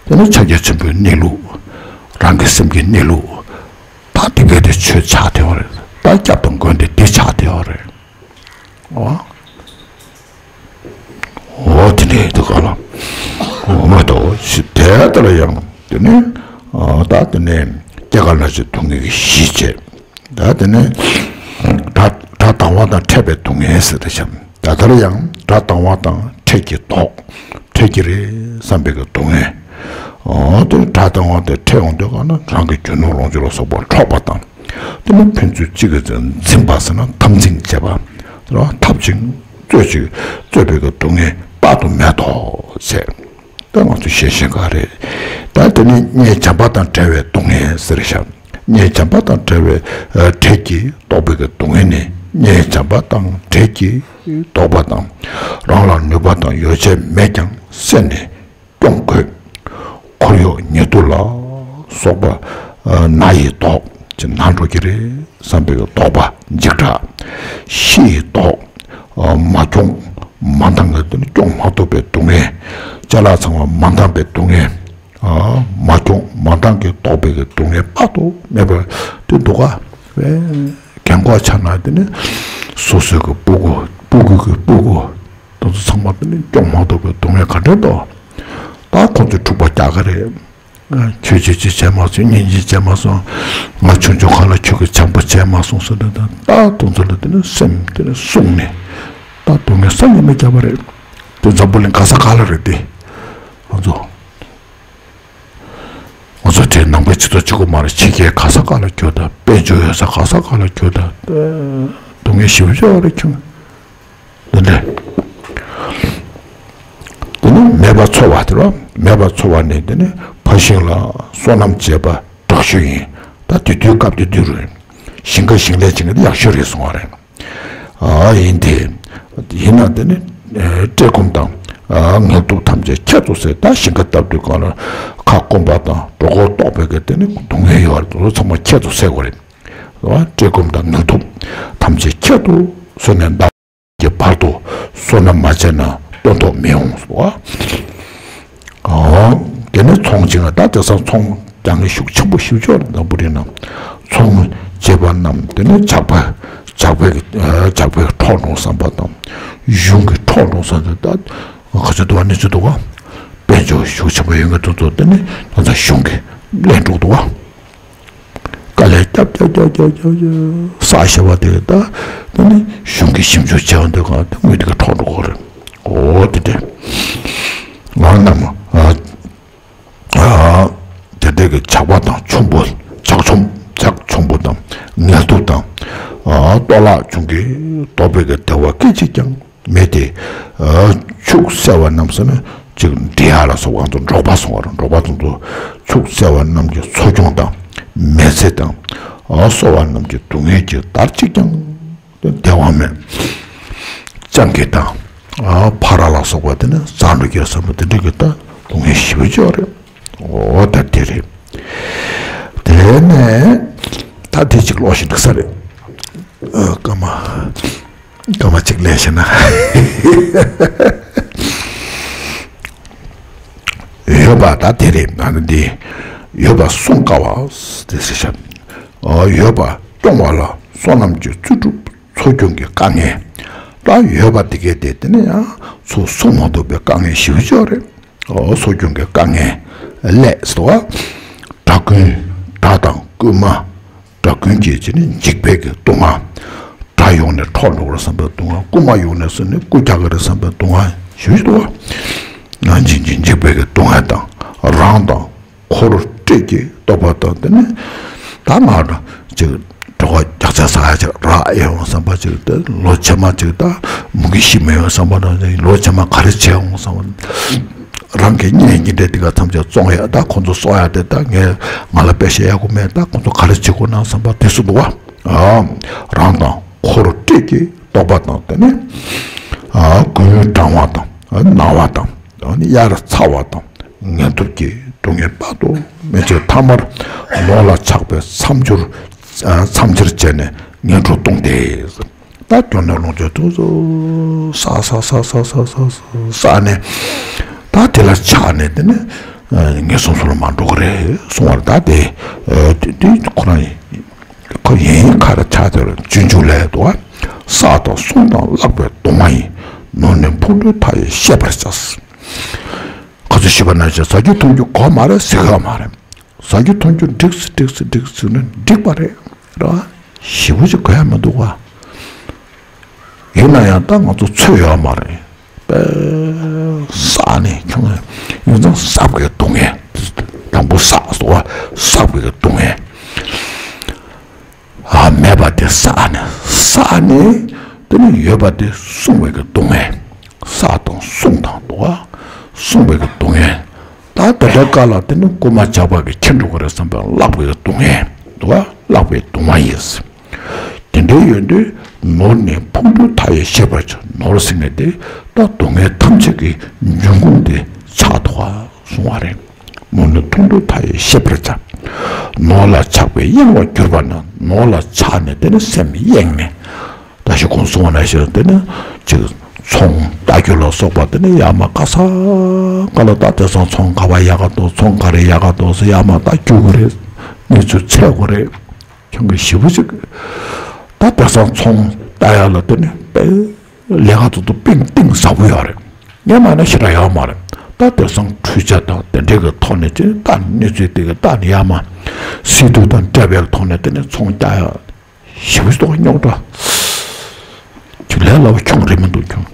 དེ་ནས་ཕྱག་རྒྱ་ཆེན་པོའི་གནས་ལུགས། རང་གི་སེམས་ཀྱི་གནས་ལུགས། ད་དེ་ག་དེ་ཆོས་ཆགས་བསྡད་པ་རེད། ད་སྐྱབས་དང་མགོན་དེ་འདི་ཆགས་བསྡད་པ་རེད། འོ། འོ་དེ་འདྲའི་དུས་སྐབས་ལ། འོ་མ་གཏོགས་ཞི་དེ་ལྟར་ཡང་དེ་ནི། ཨ་ད་དེ་ནས་སྐྱེ་རྒ་ན་འཆི་སྡུག་བསྔལ་གྱི་གཞི་བྱས། ད་དེ་ནས་དགྲ་དགྲ་སྡང་བ་དང་འཕྲད་པའི་སྡུག་བསྔལ་ཟེར་ཏེ་བཤད། ད་ལྟར་ཡང་དགྲ་སྡང་བ་དང་འཕྲད་ཀྱི་དོགས། འཕྲད་ཀྱི་རེད་བསམ་པའི་གི་སྡུག་བསྔལ། འོ་དེ་དགྲ་སྡང་བ་དེ་འཕྲད་ཡོང་དུས་གང་ན་རང་གི་རྒྱུ་ནོར་ལོངས་སྤྱོད་ལ་སོགས་པ་འཕྲོག་པ་དང་། དེ་ནི་ཕན་ཚུན་གཅིག་གིས་གཅིག་འཛིན་པ་ཟེར་ན་འཐབ་འཛིང་བྱེད་པ། དེ་ལ་འཐབ་ཅིང་རྩོད་ཅིང་རྩོད་པའི་གི་སྡུག་བསྔལ་དཔག་ཏུ་མེད་དོ་ཟེར། ད་ང་ཚོ་ཤེས་བཞིན་ག་རེད། ད་དེ་ནི་གཉེན་བྱམས་པ་དང་བྲལ་བའི་སྡུག་བསྔལ་ཟེར་བཞག་གཉེན་བྱམས་པ་དང་བྲལ་བའི་ཨ་འཕྲད་ཀྱི་དོགས་པའི་གི་སྡུག་བསྔལ་ནི། གཉེན་བྱམས་པ་དང་བྲལ་གྱི་དོགས་པ་དང་། རང་ལ་ནུས་པ་དང་ཡོ་བྱད་མེད་ཀྱང་སེམས་ནི་སྐྱོང་དགོས། འཁོར་གཡོག་ཉེ་དུ་ལ་སོགས་པ་ན་ཡི་དོགས། ཅེས་ན་འགྲོ་གི་རེད་བསམ་པའི་དོགས་པ་འཇིགས་སྐྲག་ཤི་ཡི་དོགས། མ་སྐྱོང་མ་འདང་གི་དོན་སྐྱོང་མ་ཐུབ་པའི་སྡུག་བསྔལ། ཅ་ལག་ཚང་མ་མ་འདང་པའི་སྡུག་བསྔལ། མ་སྐྱོང་མ་འདང་གི་དོགས་པའི་སྡུག་བསྔལ་དཔག་ཏུ་མེད་པ་དེ་འདུག་ག་རྒན་གོག་ཆགས་ན་དེ་ནི་སོ་སོའི་གི་སྤུ་གུ་སྤུ་གུ་གི་སྤུ་གུ་དེ་ཚོ་ཚང་མ་དེ་ནི་སྐྱོང་མ་ཐུབ་པའི་སྡུག་བསྔལ་ག་འདྲ་འདུག་ད་ཁོ་ཚོས་འཁྲུག་པ་རྒྱག་གི་རེད། ཁྱོད་ཀྱིས་ཅི་བྱས་མ་སོང་། སྙིང་རྗེ་བྱས་མ་སོང་། ང་ཆུང་ཆུང་སྒང་ལ་ཁྱོད་ཀྱིས་བྱམས་པོ་བྱས་མ་སོང་ཟེར་ནས། ད་དེ་ཚོ་ལ་དེ་ནི་སེམས་དེ་ནི་བསྲུངས་ནས། ད་སྡུག་བསྔལ་སང་ཉིན་མ་རྒྱག་པ་རེད། དེ་འཛམ་བུ་གླིང་ག་ས་ག་ལ་རེད་དེ། ང་ཚོ། ང་ཚོ་དེ་ནང་པའི་སྤྱི་ཚོགས་གཅིག་པོ་མ་རེད། ཕྱི་རྒྱལ་ག་ས་ག་ལ་གྱུར་དང་། དཔལ་འབྱོར་ཡོད་ས་ག་ས་ག་ལ་གྱུར་དང་། སྡུག་བསྔལ་ཞེ་པོ་ཅིག་ཡོད་རེད་ཁྱོད། འདི་འདྲ། དེ་ནི་མེད་པ་འཚོལ་བ་དེ་རེད། མེད་པ་འཚོལ་བ་ནི་དེ་ནི་ཕར་ཞིང་ལ་སོ་ནམ་བྱེད་པ་དྲག་ཤོས་ཡིན། ད་དེ་དུས་སྐབས་དེ་དུས་རེད། ཞིང་ཁ་ཞིང་ལས་བྱེད་མཁན་དེ་ཡག་ཤོས་རེད་གསུང་བ་རེད། ཨ་ཡིན་ཏེ། ཡིན་ན་དེ་ནི་བཀྲེས་སྐོམ་དང་ངལ་དུབ་ཐམས་ཅད་ཁྱད་དུ་བསད། ད་ཞིང་ཁ་བཏབ་དུས་གང་ལ་ཁ་སྐོམ་པ་དང་གྲོད་ཁོག་ལྟོགས་པའི་གི་དེ་ནི་སྡུག་བསྔལ་ཡོད་རེད། དེ་ཚོ་ཚང་མ་ཁྱད་དུ་བསད་དགོས་རེད། བཀྲེས་སྐོམ་དང་ངལ་དུབ་ཐམས་ཅད་ཁྱད་དུ་བསད་ནས་ད། ཀྱི་བར་དུ་སོ་ནམ་མ་བྱས་ན་སྟོན་ཐོག་མི་ཡོང་ཟེར་བ། ཨོ། དེ་ནས་ཚོང་བྱེད་ན། ད་དེང་སང་ཚོང་རྒྱག་མཁན་ཤུགས་ཆེན་པོ་ཞེ་པོ་ཅིག་ཡོད་རེད། ནམ་བུ་རིང་ན་ཚོང་བྱེད་པ་རྣམས་དེ་ནས་ཇག་པ་ཇག་པས་ཇག་པས་འཕྲོག་འགྲོ་བསམ་པ་དང་། གཞུང་གིས་འཕྲོག་འགྲོ་བསམ་དུས། ད་ག་ཚོད་འདུག་བ། གནས་ཚུལ་འདུག་བ། དཔལ་འབྱོར་ཤུགས་ཆེན་པོ་ཡོད་མཁན་དེ་ཚོ་དེ་ནས་ད་ལྟ་གཞུང་གིས་ལེན་འགྲོ་འདུག་བ། དཀའ་ལས་རྒྱབ་རྒྱབ་རྒྱབ་རྒྱབ་རྒྱབ་བསགས་བཞག་པ་དེ་ད་དེ་ནི་གཞུང་གིས་ཞིབ་འཇུག་བྱས་པ་འདི་ག་དེ་དངུལ་དེ་ག་འཕྲོག་འགྲོ་གི་རེད། འོ་དེ་འདྲ། ང་རྣམས་ཨ་ཨ་དེ་འདྲ་གི་ཇག་པ་དང་ཆོམ་པོ། ཇག་ཆོམ་ཇག་ཆོམ་པོ་དང་ངལ་དུབ་དང་ཨ་གཏོར་བརླག་བྱུང་གི་ལྡོག་པའི་གི་བདེ་བ་སྐད་ཅིག་ཀྱང་མེད་དེ། ཨ་ཕྱུགས་བསད་པ་རྣམས་ཟེར་ན་ཅིག་འབྲི་གཡག་ལ་སོགས་པ་ཚོ། འབྲོག་པ་སོང་བ་རེད། འབྲོག་པ་ཚོ་ཚོ་ཕྱུགས་བསད་པ་རྣམས་ཀྱི་འཚོ་སྐྱོང་དང་མེལ་ཚེ་དང་། ཨ་གསོ་བ་རྣམས་ཀྱི་སྡུག་བསྔལ་གྱི་དར་གཅིག་ཀྱང་བདེ་བ་མེད། སྤྱང་ཀི་དང་ཨ་ཕ་ར་ལ་སོགས་པ་དེ་ནི་ཟ་འགྲོ་གི་བསམ་པ་དེ་འདྲ་གི་ད་སྡུག་བསྔལ་ཞེ་པོ་ཅིག་ཡོད་རེད། འོ་ད་དེ་རེད། དེ་ནས་ད་དེ་གཅིག་ཀློག་བཞིན་འགྲིག་ས་རེད། ཨ་སྐར་མ་སྐར་མ་གཅིག་ལས་བྱས་ན། ཡོད་པ་ད་དེ་རེད། ཨ་ནི་འདི་ཡོད་པ་སྲུང་དཀའ་བ་དེ་ཟེར་བྱ། ཨ་ཡོད་པ་སྐྱོང་བ་ལ་སོ་ནམ་གྱི་རྩིས་སྒྲུབ་འཚོ་སྐྱོང་གི་དཀའ་ངལ། ད་ཡོད་པ་དེ་གས་དེ་དེ་ནི་ཡང་ཚུར་སྲུང་མ་ཐུབ་པའི་དཀའ་ངལ་ཞེ་པོ་ཅིག་ཡོད་རེད། འོ་གསོ་སྐྱོང་གི་དཀའ་ངལ། ལས་སོ། དགྲ་རྐུན། དགྲ་དང་རྐུན་མ། དགྲ་རྐུན་གྱིས་བྱས་ནས་འཇིགས་པའི་གི་སྡུག་བསྔལ། དགྲ་ཡོང་ནས་འཕྲོག་འགྲོ་གི་རེད་བསམ་པའི་སྡུག་བསྔལ། རྐུན་མ་ཡོང་ནས་ཟེར་ནས་རྐུ་རྒྱག་གི་རེད་བསམ་པའི་སྡུག་བསྔལ་ཞེ་པོ་ཅིག་འདུག་བ། ང་འཇིགས་འཇིགས་འཇིགས་པའི་གི་སྡུག་བསྔལ་དང་། རང་དང་འཁོར་བསྐྲད་ཀྱི་རྟོག་པ་དང་། དེ་ནས་ད་ང་ཅིག་གྲོད་ཁོག་རྒྱགས་ཚད་ཟ་ཡ་ཅིག་རག་ཨེ་ཡོང་བསམ་པ་ཅིག་དེ་ལོ་རྗེས་མ་ཅིག་ད་མུ་གེ་ཤི་མི་ཡོང་བསམ་པ་དང་། ལོ་རྗེས་མ་ག་རེ་བྱེད་འོང་བསམ་པ། རང་གི་གཉེན་ཉེ་འབྲེལ་དེ་ག་ཐམས་ཅད་བཙོང་ཡ། ད་ཁོང་ཚོ་གསོ་ཡ་དེ་ད་ངས་ང་ལ་དཔེ་བཤད་ཡག་པོ་མེད། ད་ཁོང་ཚོ་ག་རེ་བྱེད་དགོས་ན་བསམ་པ་དེ་ཚོ་འདུག་བ། ཨ་རང་དང་འཁོར་བསྐྲད་ཀྱི་རྟོག་པ་དང་། དེ་ནས་ཨ་མགོ་ཡུ་འགྲང་བ་དང་། ཨ་ན་བ་དང་། ཨ་ནི་གཡའ་ར་ཚ་བ་དང་། ངལ་དུབ་ཀྱི་སྡུག་བསྔལ་དཔག་ཏུ་མེད་ཅིང་། ཐ་མར་ནོར་ལ་ཆགས་པའི་མཚམས་སྦྱོར་ མཚམས་སྦྱར་བྱས་ནས་ངན་འགྲོར་ལྟུང་སྟེ། ད་སྐྱོ་ནས་ལོངས་སྤྱོད་དུ་བསགས་བསགས་བསགས་བསགས་བསགས་བསགས་ནས། ད་དེ་ལ་ཆགས་ནས་དེ་ནས་ངན་སོང་ཚུར་མ་འགྲོ་གི་རེད་གསུང་བར། ད་དེ་དེ་ཁོ་རང་ཁོ་ཡིན་ཁ་ར་ཆགས་དེར་སྤྱོད་འཇུག་ལས་འདུག་སག་དང་བསྲུང་དང་བརླག་པའི་སྡུག་བསྔལ་ཡིན། ནོར་ནི་ཕུང་འདྲུ་མཐའ་ཡས་ཤེས་པར་བྱ། ཁོ་ཚོས་ཞུས་པ་ནང་བཞིན་ཟ་རྒྱུ་འཐུང་རྒྱུ་དགོས་མ་རེད་ཟེར་གི་ཡོད་མ་རེད། ཟ་རྒྱུ་འཐུང་རྒྱུ་འགྲིག་སི་འགྲིག་སི་འགྲིག་སི་ནི་འགྲིག་པ་རེད། རེད་བ། ཞེ་པོ་ཅིག་དགོས་ཡ་མི་འདུག་བ། ཡིན་ན་ཡང་ད་ང་ཚོ་ཚོད་ཡོད་མ་རེད། པས་བསགས་ནས་ཁྱོད་ཡིན་ཙང་བསགས་པའི་སྡུག་བསྔལ། དང་པོ་བསགས་སོ། བསགས་པའི་སྡུག་བསྔལ། ཨ་མེད་པ་དེ་བསགས་ནས་བསགས་ནས་དེ་ནི་ཡོད་པ་དེ་བསྲུང་བའི་གི་སྡུག་བསྔལ། བསགས་དང་བསྲུང་དང་འདུག་བ། བསྲུང་བའི་གི་སྡུག་བསྔལ། ད་དེ་འདྲའི་སྐབས་ལ་དེ་ནི་རྐུན་མ་ཇག་པ་གིས་ཁྱེར་འགྲོ་གི་རེད་བསམ་པའི་བརླག་པའི་གི་སྡུག་བསྔལ་འདུག་བ། བརླག་པའི་སྡུག་བསྔལ་ཡིན། དེ་འདྲའི་ཡོད་དུས་ནོར་ནི་ཕུང་འདྲུ་མཐའ་ཡས་ཤེས་པར་བྱ། ནོར་ཟེར་མཁན་དེ་ད་སྡུག་བསྔལ་ཐམས་ཅད་ཀྱི་འབྱུང་ཁུངས་དེ་ཆགས་འདུག་བ་གསུང་བ་རེད། ནོར་ནི་ཕུང་འདྲུ་མཐའ་ཡས་ཤེས་པར་བྱ། ནོར་ལ་ཆགས་པས་གཡེང་བར་གྱུར་པ་ན། ནོར་ལ་ཆགས་ནས་དེ་ནི་སེམས་གཡེང་ནས། ད་ཞུ་གོང་གསུངས་པ་ནང་བཞིན་དེ་ནི་ཅིག་ཚོང་ལྟ་རྒྱུ་ལ་སོགས་པ་དེ་ནི་ཡར་མར་ག་ས་ག་ལ་ད་དེང་སང་ཚོང་ག་པར་ཡག་ག་འདུག་ཚོང་ག་རེ་ཡག་ག་འདུག་ཟེར་ཡར་མར་ལྟ་རྒྱུ་གི་རེད། གནས་ཚུལ་འཚོལ་དགོས་རེད། ཁྱོད་ཀྱིས་ཞེ་པོ་ཅིག་ད་དེང་སང་ཚོང་ལྟ་ཡག་ལ་དེ་ནི་དཔེ་ལས་ཀ་ཏོག་ཏོ་གཏིང་གཏིང་ཟབ་པོ་ཡོད་རེད། ངས་མ་ན་ཞེ་དྲག་ཡོད་མ་རེད། ད་དེང་སང་འཕྲུལ་ཆས་དང་དེ་འདྲའི་གི་ཐོག་ནས་ཅིག་ལྟ་ནས་གནས་ཚུལ་དེ་གི་ལྟ་ནས་ཡར་མར་སི་ཏུ་དང་འབྲེལ་བའི་ཐོག་ནས་དེ་ནི་ཚོང་རྒྱག་ཡག་ཞེ་པོ་ཅིག་རྙོག་དྲ། ཁྱོད་ལས་སླ་པོ་ཁྱོད་རེད་མི་འདུག་ཁྱོད།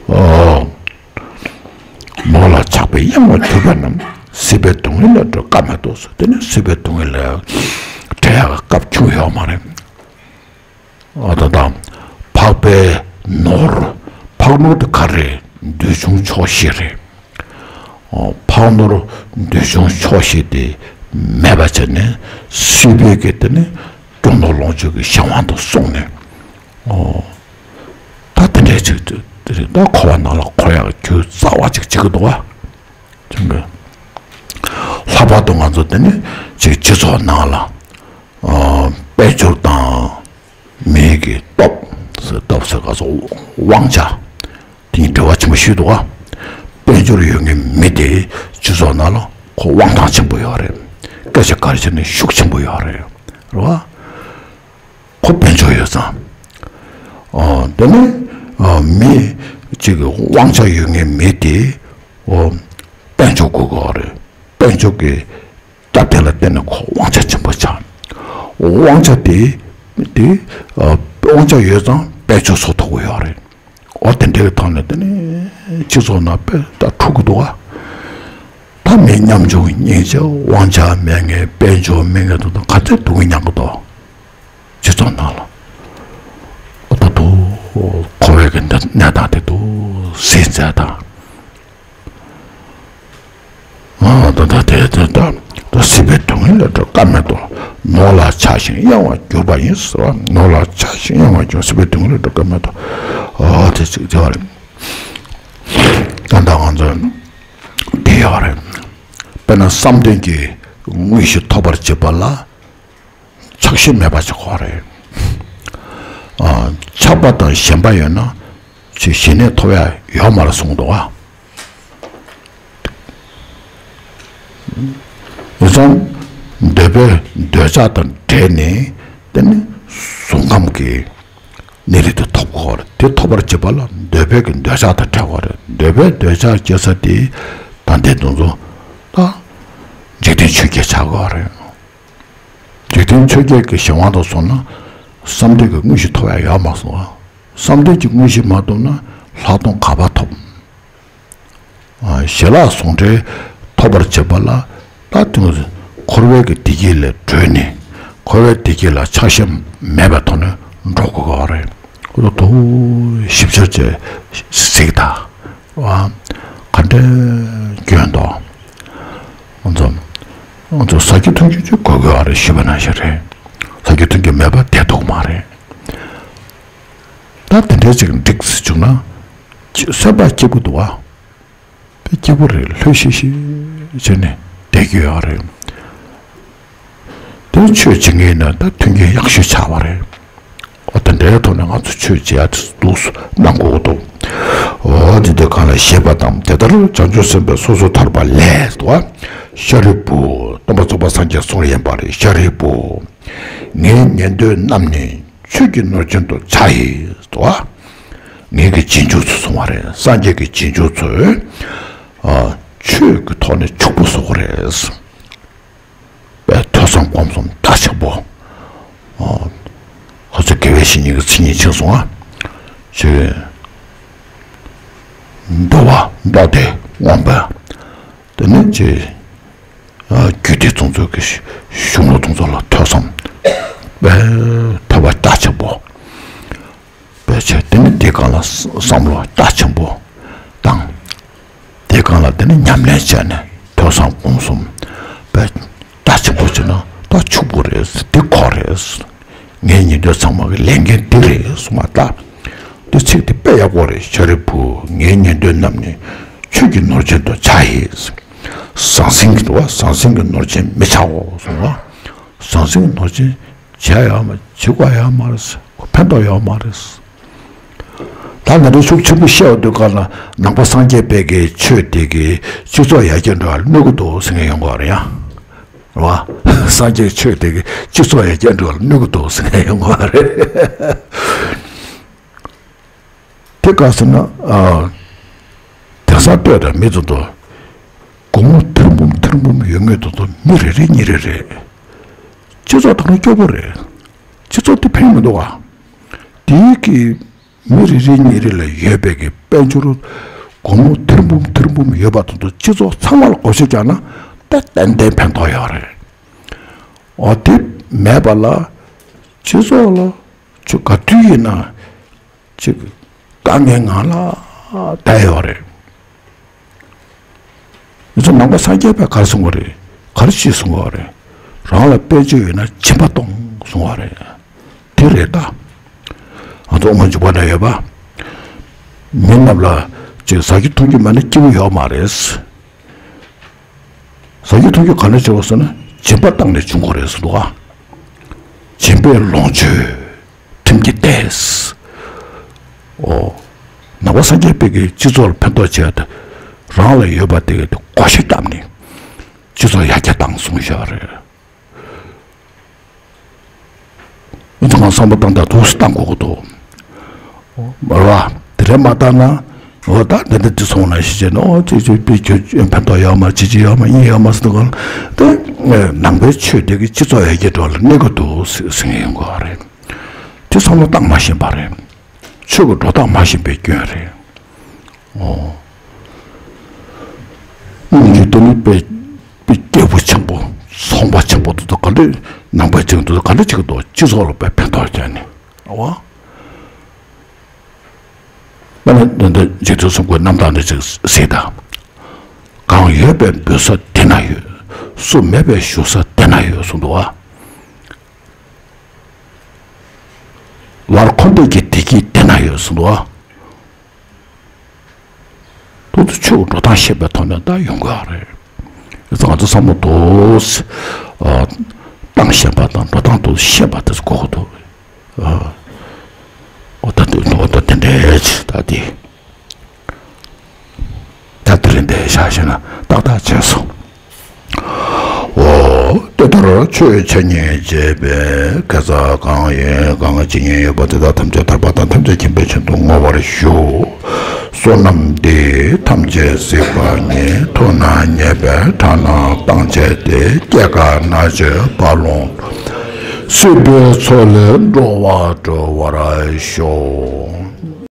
ཨོ། ནོར་ལ་ཆགས་པས་གཡེང་བར་གྱུར་པ་རྣམས། སྲིད་པའི་སྡུག་བསྔལ་ལས་སྒྲོལ་སྐབས་མེད་དོ་ཟེར། དེ་ནི་སྲིད་པའི་སྡུག་བསྔལ་ལས་བྲལ་ཡག་སྐབས་ཁྱོད་ཡོད་མ་རེད། ཨ་ད་དང་། འཕགས་པའི་ནོར། འཕགས་ནོར་དེ་ག་རེ་རེད། འདོད་ཆུང་ཆོག་ཤེས་རེད། ཨོ། འཕགས་ནོར་འདོད་ཆུང་ཆོག་ཤེས་དེ་མེད་པ་བྱས་ནས་སྲིད་པའི་གི་དེ་ནི་སྐྱོ་ནོར་ལོངས་སྤྱོད་ཀྱི་གཞན་དབང་དུ་སོང་ནས། ཨོ། ད་དེ་འདྲའི་ཅིག་དེ་རེད། ད་འཁོར་བ་ནང་ལ་འཁོར་ཡག་རྒྱུ་རྩ་བ་ཅིག་བྱེད་ཀྱི་འདུག་བ། ཅིག་གི། ལྷག་པར་དུ་ང་ཚོ་དེ་ནི་ཅིག་སྤྱི་ཚོགས་ནང་ལ། ཨོ། དཔལ་འབྱོར་དང་མིའི་གི་སྟོབས་ཟེར། སྟོབས་ཟེར་ག་ཚོད་དབང་ཆ། དེ་གཉིས་འབྲེལ་བ་ཆེན་པོ་ཞིག་འདུག་བ། དཔལ་འབྱོར་ཡོད་མཁན་མི་དེ་སྤྱི་ཚོགས་ནང་ལ་ཁོ་དབང་ཐང་ཆེན་པོ་ཡོད་རེད། སྐད་ཆ་ག་རེ་བྱས་ནས་ཤུགས་ཆེན་པོ་ཡོད་རེད། རེད་བ། ཁོ་དཔལ་འབྱོར་ཡོད་ཙང་། ཨོ། དེ་ནས་ཨོ། མི་གཅིག་གི་དབང་ཆ་ཡོད་མཁན་མི་དེ། ཨོ། དཔལ་འབྱོར་དགོས་ཀྱི་ཡོད་རེད། དཔལ་འབྱོར་གྱི་སྟབས་བདེ་ལ་བརྟེན་ནས་ཁོ་དབང་ཆ་ཆེན་པོ་ཆགས། དབང་ཆ་དེ་དེ་ཨོ། དབང་ཆ་ཡོད་ཙང་དཔལ་འབྱོར་བཟོ་ཐུབ་ཀྱི་ཡོད་རེད། འོ། དེ་འདྲའི་ཐོག་ནས་དེ་ནི་སྤྱི་ཚོགས་ནང་དཔེ་ད་འཁྲུག་གི་འདུག་བ། ད་མི་ཉམ་ཆུང་སྙིང་རྗེ་དབང་ཆ་མེད་མཁན་དཔལ་འབྱོར་མེད་མཁན་དེ་ཚོ་ག་ཚོད་སྡུག་གི་མྱངས་གི་འདུག་སྤྱི་ཚོགས་ནང་ལ། འོ། ད་དུང་འཁོར་བའི་གི་འདི་གནས་སྟངས་དེ་དུང་སྲིད་ཚད་དང་། ཨ། ད་ད་དེ་དེ་ད་ད་སྲིད་པའི་སྡུག་བསྔལ་ལས་སྒྲོལ་སྐབས་མེད་དོ། ནོར་ལ་ཆགས་ཤིང་གཡེང་བར་གྱུར་པ་ཡིན་ཟེར་བ། ནོར་ལ་ཆགས་ཤིང་གཡེང་བར་གྱུར། སྲིད་པའི་སྡུག་བསྔལ་ལས་སྒྲོལ་སྐབས་མེད་དོ། ཨ། དེ་ཅིག་དེ་བ་རེད། ད་ད་ང་ཚོ་དེ་ཡོད་རེད། དཔེར་ན་བསམ་གཏན་གྱི་དངོས་གཞི་ཐོབ་པར་བྱེད་པ་ལ་ཆགས་ཞེན་མེད་པ་ཅིག་དགོས་རེད། ཨ། ཆགས་པ་དང་ཞེན་པ་ཡོད་ན་ཅིག་ཞི་གནས་ཐོབ་ཡ་ཡོད་མ་རེད་གསུངས་འདུག་བ། ཡིན་ཙང་འདོད་པའི་འདོད་ཆགས་དང་བྲལ་ནས་དེ་ནི་གཟུགས་ཁམས་ཀྱི་གནས་ལུགས་དེ་ཐོབ་དགོས་རེད། དེ་ཐོབ་པར་བྱེད་པ་ལ་འདོད་པའི་གི་འདོད་ཆགས་དང་བྲལ་དགོས་རེད། འདོད་པའི་འདོད་ཆགས་སྐྱེ་ས་དེ་ད་ལྟའི་དུས་ཚོད་ད་འཇིག་རྟེན་ཆོས་བརྒྱད་ཆགས་དགོས་རེད། འཇིག་རྟེན་ཆོས་བརྒྱད་ཀྱི་གཞན་དབང་དུ་སོང་ན་བསམ་གཏན་གྱི་དངོས་གཞི་ཐོབ་ཡ་ཡོད་མ་སོང་བ། བསམ་གཏན་གྱི་དངོས་གཞི་མ་ཐོབ་ན་ལྷག་མཐོང་ག་པར་ཐོབ། ཨ། ཞི་ལྷག་ཟུང་འབྲེལ་ཐོབ་པར་བྱེད་པ་ལ་ད་དུང་འཁོར་བའི་གི་བདེ་སྐྱིད་ལས་གྲོལ་ནས་འཁོར་བའི་བདེ་སྐྱིད་ལ་ཆགས་ཞེན་མེད་པའི་ཐོག་ནས་འགྲོ་དགོས་ཀྱི་རེད། ཁོ་ལ་དུང་ཞིབ་ཆ་བྱས་གཟིགས་དང་། ཨ། ག་འདྲའི་སྐྱོན་དང་། ང་ཚོ་ང་ཚོ་ཟ་རྒྱུ་འཐུང་རྒྱུ་ཅིག་དགོས་ཀྱི་རེད་ཞུས་པ་ནང་བཞིན་རེད། ཟ་རྒྱུ་འཐུང་རྒྱུ་མེད་པ་བསྡད་ཐུབ་མ་རེད། ད་དེ་འདྲའི་ཅིག་འགྲིག་སྲིད་བྱུང་ན་སེམས་པ་སྐྱིད་པོ་འདུག་བ། དཔེ་སྐྱིད་པོ་རེད། ལྷོད་ཤིག་ཤིག་བྱས་ནས་བསྡད་རྒྱུ་ཡོད་རེད། དེ་ཆོས་བྱེད་མཁན་ཡིན་ན་ད་མཐུན་རྐྱེན་ཡག་ཤོས་ཆགས་པ་རེད། འོ་དེ་འདྲའི་ཐོག་ནས་ང་ཚོ་ཆོས་བྱེད་ཡ་དེ་འདུག་སེ་གནང་དགོས་འདུག་འོ་དེ་དུས་གང་ལ་ཞེས་པ་དང་། དེ་ལྟར་བྱང་ཆུབ་སེམས་དཔའི་སོ་སོ་ཐར་པ་ལས་དོ། ཤཱ་རིའི་བུ། སྟོན་པ་ཚོགས་པ་སངས་རྒྱས་གསུང་ཡིན་པ་རེད། ཤཱ་རིའི་བུ། ངའི་ཉན་ཐོས་རྣམས་ནི་ཆོས་ཀྱི་ནོར་ཅན་དུ་བྱ་ཡི་དོ། ངའི་གི་རྗེས་འཇུག་ཚོ་གསུང་བ་རེད། སངས་རྒྱས་ཀྱི་རྗེས་འཇུག་ཚོས་ཨ་ཆོས་ཀྱི་ཐོག་ནས་ཕྱུག་པོ་བཟོ་དགོས་རེད། པའི་ཐོས་བསམ་སྒོམ་གསུམ་མཐའ་ཆེན་པོ། ཨ། ཁོ་ཚོ་དགེ་བའི་བཤེས་གཉེན་གྱི་མཚན་ཉིད་ཕྱིན་སོང་ང་། ཅེས། འདུལ་བ་མདོ་སྡེ་མངོན་པ། དེ་ནས་ཅེས། ཨ། རྒྱུད་སྡེ་ཚོ་ཚོ་གི་གཞུང་ལུགས་ཚོ་ཚོ་ལ་ཐོས་བསམ། པའི་ཐོས་པ་མཐའ་ཆེན་པོ། པའི་ཆེད་དེ་ནི་དེ་གང་ལ་བསམ་བློ་རྒྱ་ཆེན་པོ་བཏང་། དེ་གང་ལ་དེ་ནི་ཉམས་ལེན་བྱས་ནས་ཐོས་བསམ་སྒོམ་གསུམ་པའི་རྒྱ་ཆེན་པོ་བྱས་ན་ད་ཕྱུག་པོ་རེད། འདི་ཁོ་རེད། ངའི་ཉན་ཐོས་ཚང་མ་གི་ལས་འགན་འདི་རེད་གསུངས་པ་ལྟ། འདི་ཚིག་དེ་དཔེ་ཡག་པོ་རེད། ཤཱ་རིའི་བུ། ངའི་ཉན་ཐོས་རྣམས་ནི་ཆོས་ཀྱི་ནོར་ཅན་དུ་བྱ་ཡི། ཟང་ཟིང་གི་འདུག་བ། ཟང་ཟིང་གི་ནོར་ཅན་མི་བྱའོ་གསུངས་པ། ཟང་ཟིང་གི་ནོར་ཅན། བྱས་ཡོད་མ། བྱེད་དགོས་ཡོད་མ་རེད། ཁོ་ཕན་ཐོགས་ཡོད་མ་རེད། ད་ང་ཚོ་ཤུགས་ཆེན་པོ་བཤད་འོ་དུས་ག་ལ་ནང་པ་སངས་རྒྱས་པའི་གི་ཆོས་དེ་གི་སྤྱི་ཚོགས་ཡར་རྒྱས་འགྲོ་བར་གནོད་ཀྱི་འདུག་ཟེར་མཁན་ཡོང་གི་རེད་ཡ། རེད་བ། སངས་རྒྱས་ཆོས་དེ་གི་སྤྱི་ཚོགས་ཡར་རྒྱས་འགྲོ་བར་གནོད་ཀྱི་འདུག་ཟེར་མཁན་ཡོང་གི་རེད། དེ་ག་ཟེར་ན། ཨ། དེང་སང་ལྟོས་དང་མི་ཚོ་དང་། སྒོར་མོ་ཐེར་འབུམ་ཐེར་འབུམ་ཡོད་མཁན་དེ་ཚོ་མི་རེ་རེ་གཉིས་རེ་རེད། སྤྱི་ཚོགས་དང་རུ་སྐྱོ་པོ་རེད། སྤྱི་ཚོགས་དེ་ཕན་མི་འདུག་བ། དེའི་གི་མི་རེ་རེ་གཉིས་རེ་ལ་ཡོད་པའི་གི་དཔལ་འབྱོར་སྒོར་མོ་ཐེར་འབུམ་ཐེར་འབུམ་ཡོད་པ་དེ་ཚོ་སྤྱི་ཚོགས་ཚང་མ་ལ་བགོ་བཤའ་རྒྱག་ན་ད་ཏན་ཏན་ཕན་ཐོགས་ཡོད་རེད། འོ་དེ་མེད་པ་ལ་སྤྱི་ཚོགས་ལ་ཆུ་ག་དུས་ཡིན་ན། ཅིག་དཀའ་ངལ་ངང་ལ་བསྡད་ཡོད་རེད། ང་ཚོ་ནང་པ་སངས་རྒྱས་པས་ག་རེ་གསུང་གི་རེད། ག་རེ་ཅིག་གསུང་གི་རེད། རང་ལ་དཔལ་འབྱོར་ཡོད་ན་སྦྱིན་པ་གཏོང་གསུང་གི་རེད། དེ་རེད་ད། ང་ཚོ་དབུ་མ་འཇུག་པ་ན་ཡོད་པ། མི་རྣམས་ལ་ཅིག་ཟ་རྒྱུ་འཐུང་རྒྱུ་མེད་ན་སྐྱིད་པོ་ཡོད་མ་རེད། ཟ་རྒྱུ་འཐུང་རྒྱུ་ག་ནས་བྱེད་པ་ཟེར་ན་སྦྱིན་པ་བཏང་ནས་བྱུང་དགོས་རེད་ཟེར་འདུག་ཨ། སྦྱིན་པས་ལོངས་སྤྱོད་ཁྲིམས་ཀྱིས་བདེ། ཨོ། ནང་པ་སངས་རྒྱས་པའི་གི་སྤྱི་ཚོགས་ལ་ཕན་ཐོགས་བྱས་ཏེ། རང་ལ་ཡོད་པ་དེ་གི་བགོ་བཤའ་བཏབ་ནས་སྤྱི་ཚོགས་ཡར་རྒྱས་བཏང་གསུངས་བཞག་རེད། ཨེ་ད་ང་བསམ་བློ་བཏང་དང་འདུག་སེ་བཏང་དགོས་ཀྱི་འདུག་མ་རེད་བ། དེ་འདྲ་མ་བཏང་ན། འོ་ད་འདི་འདྲ་འདི་སོང་ན་ཞེས་བྱས་ན། འོ་ཅི་ཅི་པི་ཁྱོད་ཕན་ཐོགས་ཡོད་མ། ཅི་ཅི་ཡོད་མ། གཉིས་ཡོད་མ་ཟེར་དུས་གང་དེ། ནང་པའི་ཆོས་དེ་གི་སྤྱི་ཚོགས་ཡར་རྒྱས་འགྲོ་ལ་གནོད་ཀྱི་འདུག་ཟེར་ཟེར་མཁན་ཡོང་གི་རེད། དེ་བསམ་བློ་བཏང་མ་ཤེས་པ་རེད། ཆོས་ཀྱི་འགྲོ་སྟངས་མ་ཤེས་པའི་སྐྱོན་རེད། ཨོ། དངོས་གཞི་དེ་ནི་དཔེ་དཔེ་སྐྱེས་བུ་ཆེན་པོ་ཚོང་པ་ཆེན་པོ་དེ་ཚོ་ག་འདྲ་ནང་པའི་ཆོས་དེ་ཚོ་ག་འདྲ་བྱེད་ཀྱི་འདུག་སྤྱི་ཚོགས་ལ་དཔེ་ཕན་ཐོགས་བྱས་ནས། ཨོ། དཔེར་ན་འདི་འདི་རྗེ་བཙུན་གསུམ་མགོན་རྣམ་དག་འདི་ཅིག་གཟིགས་དང་། གང་ཡོད་པའི་འབུལ་ས་དེ་ན་ཡོད། སུ་མེད་པའི་བཞུགས་ས་དེ་ན་ཡོད་གསུངས་འདུག་བ། བར་འཁོར་འདས་ཀྱི་བདེ་སྐྱིད་དེ་ན་ཡོད་གསུངས་འདུག་བ། དེ་ཚོ་ཆོས་འགྲོ་སྟངས་ཤེས་པའི་ཐོག་ནས་ད་ཡོང་དགོས་རེད། ང་ཚོ་བསམ་བློ་འདུག་སེ་བཏང་ཤེས་པ་དང་འགྲོ་སྟངས་འདུག་སེ་ཤེས་པ་དེ་ཚོ་དགོས་ཀྱི་འདུག་འོ་ད་འདུག་འོ་ད་དེ་འདྲའི་ད་དེ། ད་དེ་རིང་འདིར་བཞག་ཤེས་ན་ཏག་ཏག་བྱས་སོང་། འོ། དེ་ལྟར་ཆོས་འཆད་ཉན་བྱེད་པའི་དགེ་རྩ་གང་ཡིན་གང་ཇི་སྙེད་ཡོད་པ་དེ་དག་ཐམས་ཅད་ཐར་པ་དང་ཐམས་ཅད་མཁྱེན་པའི་ཆེད་དུ་བསྔོ་བར་ཞུ། བསོད་ནམས་འདི་ཐམས་ཅད་གཟིགས་པ་ཉིད། ཐོབ་ནས་ཉེས་པའི་དགྲ་རྣམས་སྤང་བྱས་ཏེ། སྐྱེ་རྒ་ན་འཆིའི་རྦ་ཀློང་སྲིད་པའི་མཚོ་ལས་འགྲོ་བ་སྒྲོལ་བར་ཤོག།